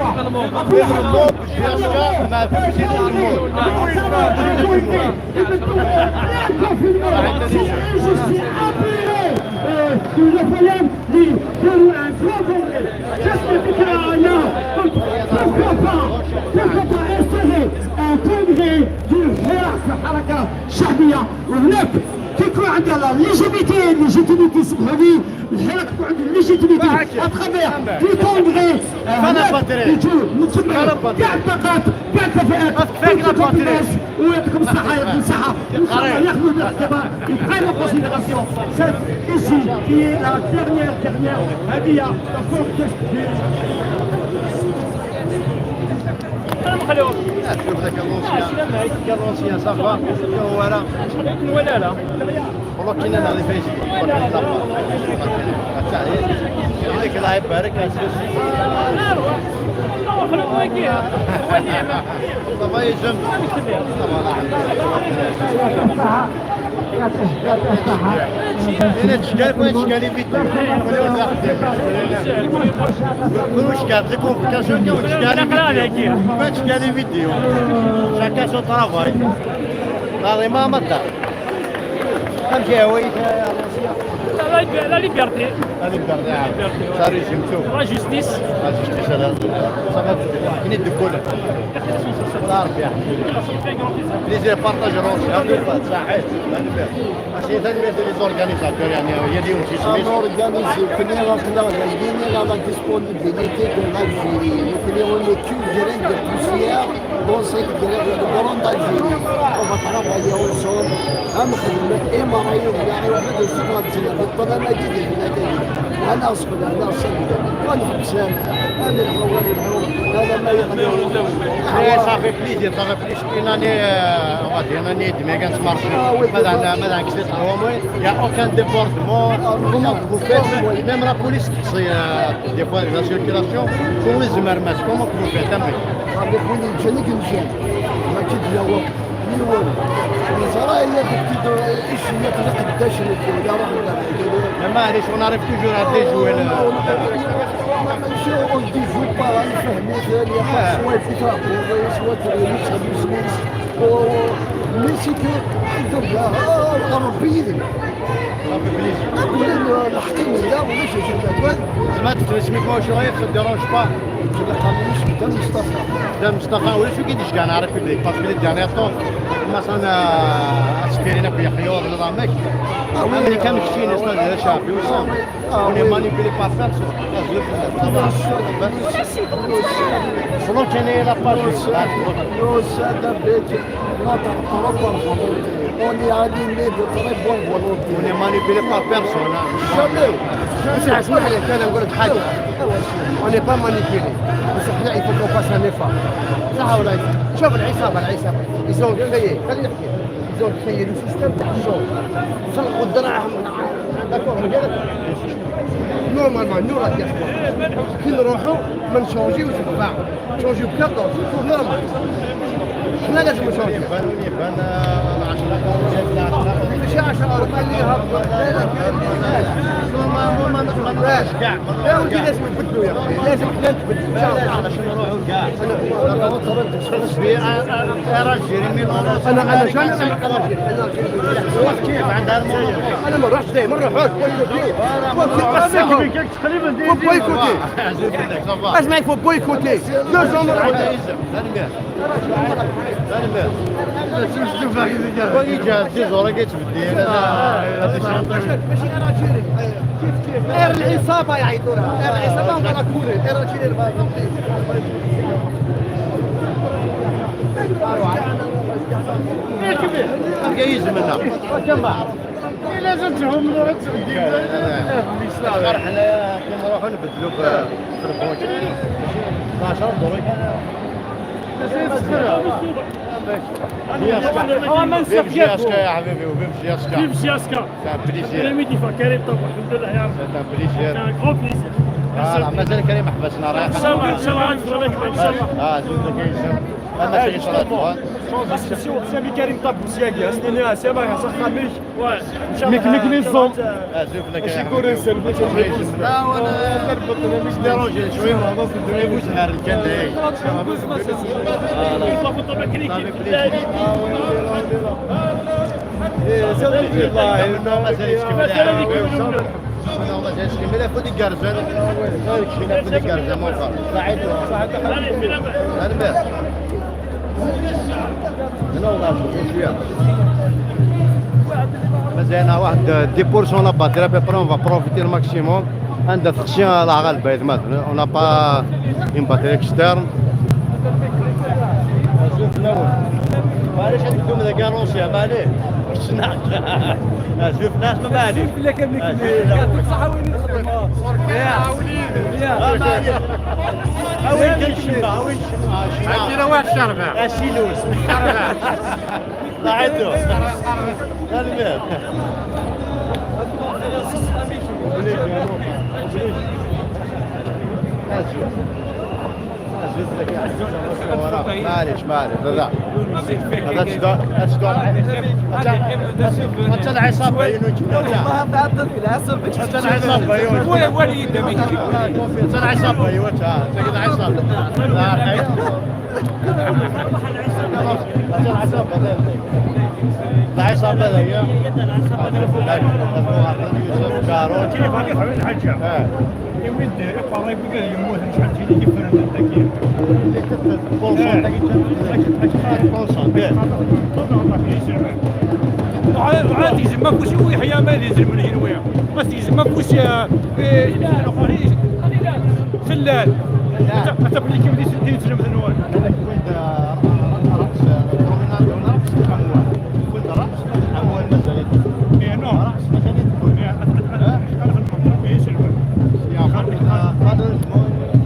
الموت، الشياسكا، ما فهمتش الموت. Je suis inspiré, euh, de Napoléon. Li Peru un grand congrès. Just الفكرة هنا. Donc, pourquoi pas, pourquoi pas installer un congrès du حراك، الحركة الشعبية هناك، كي يكون عندها la légitimité، légitimité، سمحوا لي، الحراك تكون عنده légitimité à travers des congrès، آه، هناك يجوا متجمعين كاع الطاقات، كاع الكفاءات، كل الناس. ويعطيكم الصحة، يعطيكم الصحة. إن شاء الله ياخذوا بالاعتبار. Il prend en considération cette ici, qui est la dernière, dernière هدية. شوف ذاك l'ancien. L'ancien, ça va. هو راه. ولا لا. والله كاين هذا اللي فيه. هذيك الله يبارك. Ça va يا جماعة. انا تشكالك وين تشكالي فيديو؟ كل واش قاعد لكم في كاسو كون تشكالي فيديو. ما تشكالي فيديو. Chacun son travail. هذه ما مدى. امشي هويت. La, la, la liberté. La liberté, ah. Liberté, ouais. Ça résume tout. La justice. La justice, ça va. Ça va. Il est de couleur. Voilà, bien. Plaisir, partage, ça aide. C'est ça le mérite des organisateurs, يعني، هي اليوم شي سميت. Organisé, كنا راكنا غاديين على la disponibilité de l'Algérie. Donc, on est quinze grains de poussière dans cette grande Algérie. On va travailler ensemble. غنخدم اي مرايو بكاع واحد يشوف هاد الجهه بالطبع ما يجيش هنا تاني. انا اصبر، انا اصبر، انا في السلام، انا الحوار الحوار هذا ما يغني. Eh, ça fait plaisir, ça fait plaisir. Une année, euh, on va dire, une année et demie, quand ça marche. Ah oui, madame, madame, c'est trop, oui. Il n'y a aucun débordement. Comment vous faites? Même la police, c'est, euh, des fois, la circulation, comment ils se marmonnent? Comment vous faites? صافي، خويا، جاني كنجي. ما كيدير والو. نزرع هي كتدور إشياء كذا قداش نكون، لا، روح ولا. Mais معليش، on arrive toujours à déjouer le. ماشي on déjoue pas، فهمي ثاني، سواء في ترابيزة، سواء في الريس، سواء في السميس. Mais c'est que، الحمد لله، آه، ربي يديم. صافي بليز. نقول له الحقيقة لا، ولا شي شي كذا. زعما تتسميك واش رايك، ça dérange pas. كذا قام يمشي قدام مصطفى. قدام مصطفى، ولا شو كيديش كان عارف بلي، parce que les derniers temps، مثلًا، آه، أسفيرينا في حيور، نظامك. آه، وي. أمريكا مكشين، استاذ، هذا شعبي، وصافي. آه، on est manipulé par personne. Selon quelle est la page. Non, ça, notre propre volonté. On est animé de très bonne volonté. On est manipulé par personne, hein. Jamais. بصح اسمح لي، انا نقول لك حاجه. On n'est pas manipulé. بصح حنا il faut qu'on fasse un effort. صح ولا لا؟ شوف العصابه، العصابه. Ils ont créé، خلينا نحكي. Ils ont créé le système تاع الشغل. سرقوا الدراهم. D'accord، مزيان. Normalement، nous la diaspora، كي نروحوا ما نشونجيوش الطباع، نشونجيو بكارطون، c'est normal. حنا لازم نشونجيو. يبان، يبان، آه، العشرة. ماشي عشرة، أربعة اللي هبطوا. لا، لا، كاين اللي هبطوا. ما، ما، ما نقدروش كاع. يا ودي، لازم نبدلوا يا أخي. لازم حنا نتبدلوا. إن شاء الله. باش نروحوا كاع. أنا، أنا، أنا، أنا جامي، أنا، أنا، كيف عندها الموضوع؟ أنا ما نروحش دايما، نروح. Faut boycotter. تقريبًا دي. Faut boycotter. اسمع، faut boycotter. Deux ans. غير العصابة يعيطوا لها. غير العصابة، ولا كورة. غير العصابة، ما كاين زمن. لازم تفهم من ورا التقديم. حنا كي نروحوا نبدلوا في، في البوت. اثناش دروك. Vive J S K يا حبيبي، وvive J S K. Vive J S K. C'est un plaisir. C'est un plaisir. C'est un grand plaisir. Voilà, mazal Karim ḥbasna, rah. Inshallah, inshallah, inshallah. Ah, zut, ok, zut. Ah, ma c'est histoire. Bas nsiweḍ Sami Karim Tabus yagi, as-nini a Sami, a axxam-ik. Mik, mik, les hommes. Ah, zut, la Karim. Acku ur nsel, ur nsel. Ah, voilà. Déranger شوية. Voilà. Mazal kemmel. Mazal kemmel, afud igerrzen. Afud igerrzen, mon frère. Saɛid. Albert. هنا والله شوية. مازال واحد dix pour cent la batterie, à peu près, on va profiter le maximum. عندها تخشي على غالبا، ما on n'a pas une batterie externe. شوف الاول. معليش، هاد الدوم ذاك روسيا، معليش. شفنا. شفنا، ما معليش. شوف لك هذيك. يعطيك الصحة، وين الخدمة؟ يا. يا. ما معليش. وين كاين الشمعة؟ وين الشمعة؟ عندنا واحد الشربة. اشيلوس. الشربة. راعيتو. المهم. معليش، معليش، لا، لا. هذا شكون؟ هذا شكون؟ حتى، حتى العصابة ينوت. والله تعطل في العصابة. حتى العصابة ينوت. ولا، ولا يدمج. حتى العصابة ينوت، ها. حتى العصابة. لا، حي. حتى العصابة، لا، لا. العصابة هذا هي. يوسف كارون. كيف هذه حوالي الحاجة؟ آه. إيه، وين داير؟ إيه، باغي يقول لي يموت، مش عارف شنو كيف فرنت التكييف. اللي كتبت بولسون، آه. تاكي تاكي. بولسون، بيه. وعاد، وعاد يزم ما كوشي ويحيى ما يزم من هنا ويا. بس يزم ما كوشي، آه، إيه، خلال. حتى، حتى بلي كيف دي سنتين تجمع ذنوان. أنا كنت، آه، رأس، آه، بروميناج ولا رأس الأموال. كنت رأس الأموال مازال. إيه، نو. رأس مازال يدخل. إيه، أت-، أت-، أت-، ها؟ أت-، أت-، إيه، سلوى. يا أخي، آه، هذا المهم، آه،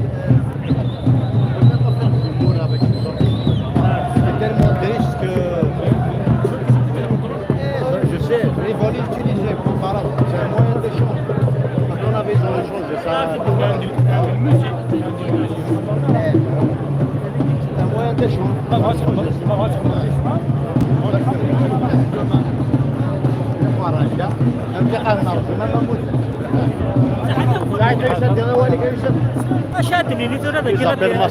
كنت أفرح بالكورة هذاك الشهر. كان ما دريتش ك-، إيه، je sais, je vais voler utiliser pour Farad. C'est un moyen d'échange. Quand on avait besoin de changer ça. C'est un moyen d'échange. اش عاد نيني ثورة ذاك لا ديال؟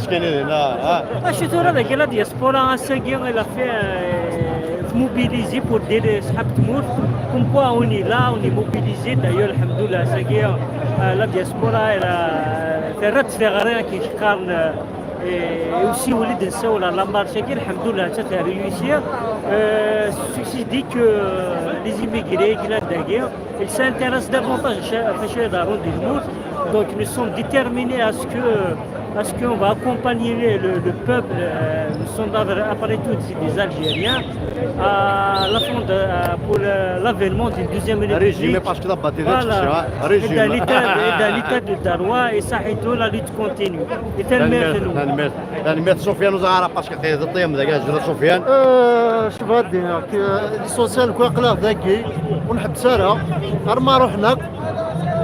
اش ثورة ذاك لا دياسبورا ساكي الا في موبيليزي بور دير صحاب تموت. كوم كوا اوني لا اوني موبيليزي دايور الحمد لله ساكي. لا دياسبورا الا ثرات ثغري كي قارن. Et aussi ولد نساو لا مارش كي الحمد لله حتى تاع ريوسير. Ceci dit que les immigrés كي لا داكي ils s'intéressent davantage à chaque fois dans le monde. Donc nous sommes déterminés à ce que, à ce qu'on va accompagner le, le peuple. Euh, nous sommes d'av-, après tout des, des Algériens. À la fin de, euh, pour le- l'avènement d'une deuxième République. Régime, parce que la batterie, voilà. Régime. Et dans l'état, et dans l'état de Darwa, et ça, et tout, la lutte continue. Et tel maire, nous. Tanemmirt Sufyan Uzɣara, parce que t'es le thème de Gazra Sufyan. Euh, je vais dire que l'essentiel, quoi, que la vague, on a besoin, hein.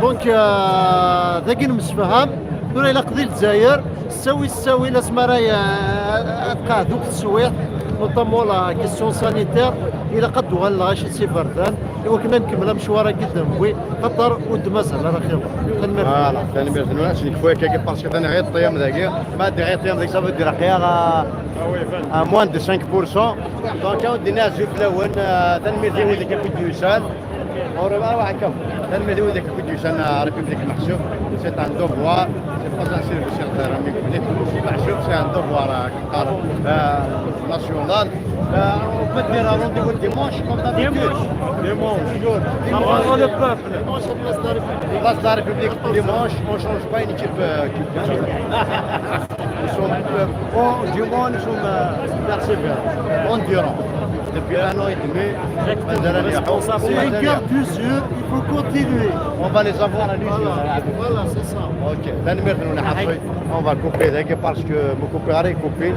Donc, euh, dagi nemsefham, tura ilaq di Lezzayer, ttawi ttawi, asmi ara, euh, tqeɛɛed akk teswiɛt, notamment la question sanitaire, ilaq ad d-uɣalen lɣaci s iberdan, i wakken ad nkemmel amecwar-agi d amwi, xaṭer ur d-mazal ara xir. Tanemmirt. Voilà, tanemmirt-nwen, ad nekfu akka, parce que tani ɣir ṭṭyam dagi, ma d ɣir ṭṭyam dagi, ça veut dire aql-aɣ à, à moins de cinq pour cent. Donc, ad d-nini azul fell-awen, euh, tanemmirt i wid akka i d-yusan. Ur, ah, ouais, comme. Tanemmirt i wid akka i d-yusan, euh, République Meḥsub. C'est un devoir. C'est pas un service à rendre, mais c'est Meḥsub, c'est un devoir, euh, euh, national. Euh, on peut dire un rendez-vous dimanche, comme d'habitude. Dimanche. Toujours. Dimanche. Dimanche, place de la République. Place de la République, dimanche, on change pas une équipe, euh, culturelle. Nous sommes, euh, bon, du moins, nous sommes, euh, persévérants, endurants. Depuis un an et demi, exactement. Responsable. Et les gars, toujours, il faut continuer. On va les avoir à l'usure. Voilà, voilà, c'est ça. Ok. Tanemmirt-nwen a ḥaṣi. On va couper, d'accord, parce que vous coupez, arrêtez de couper.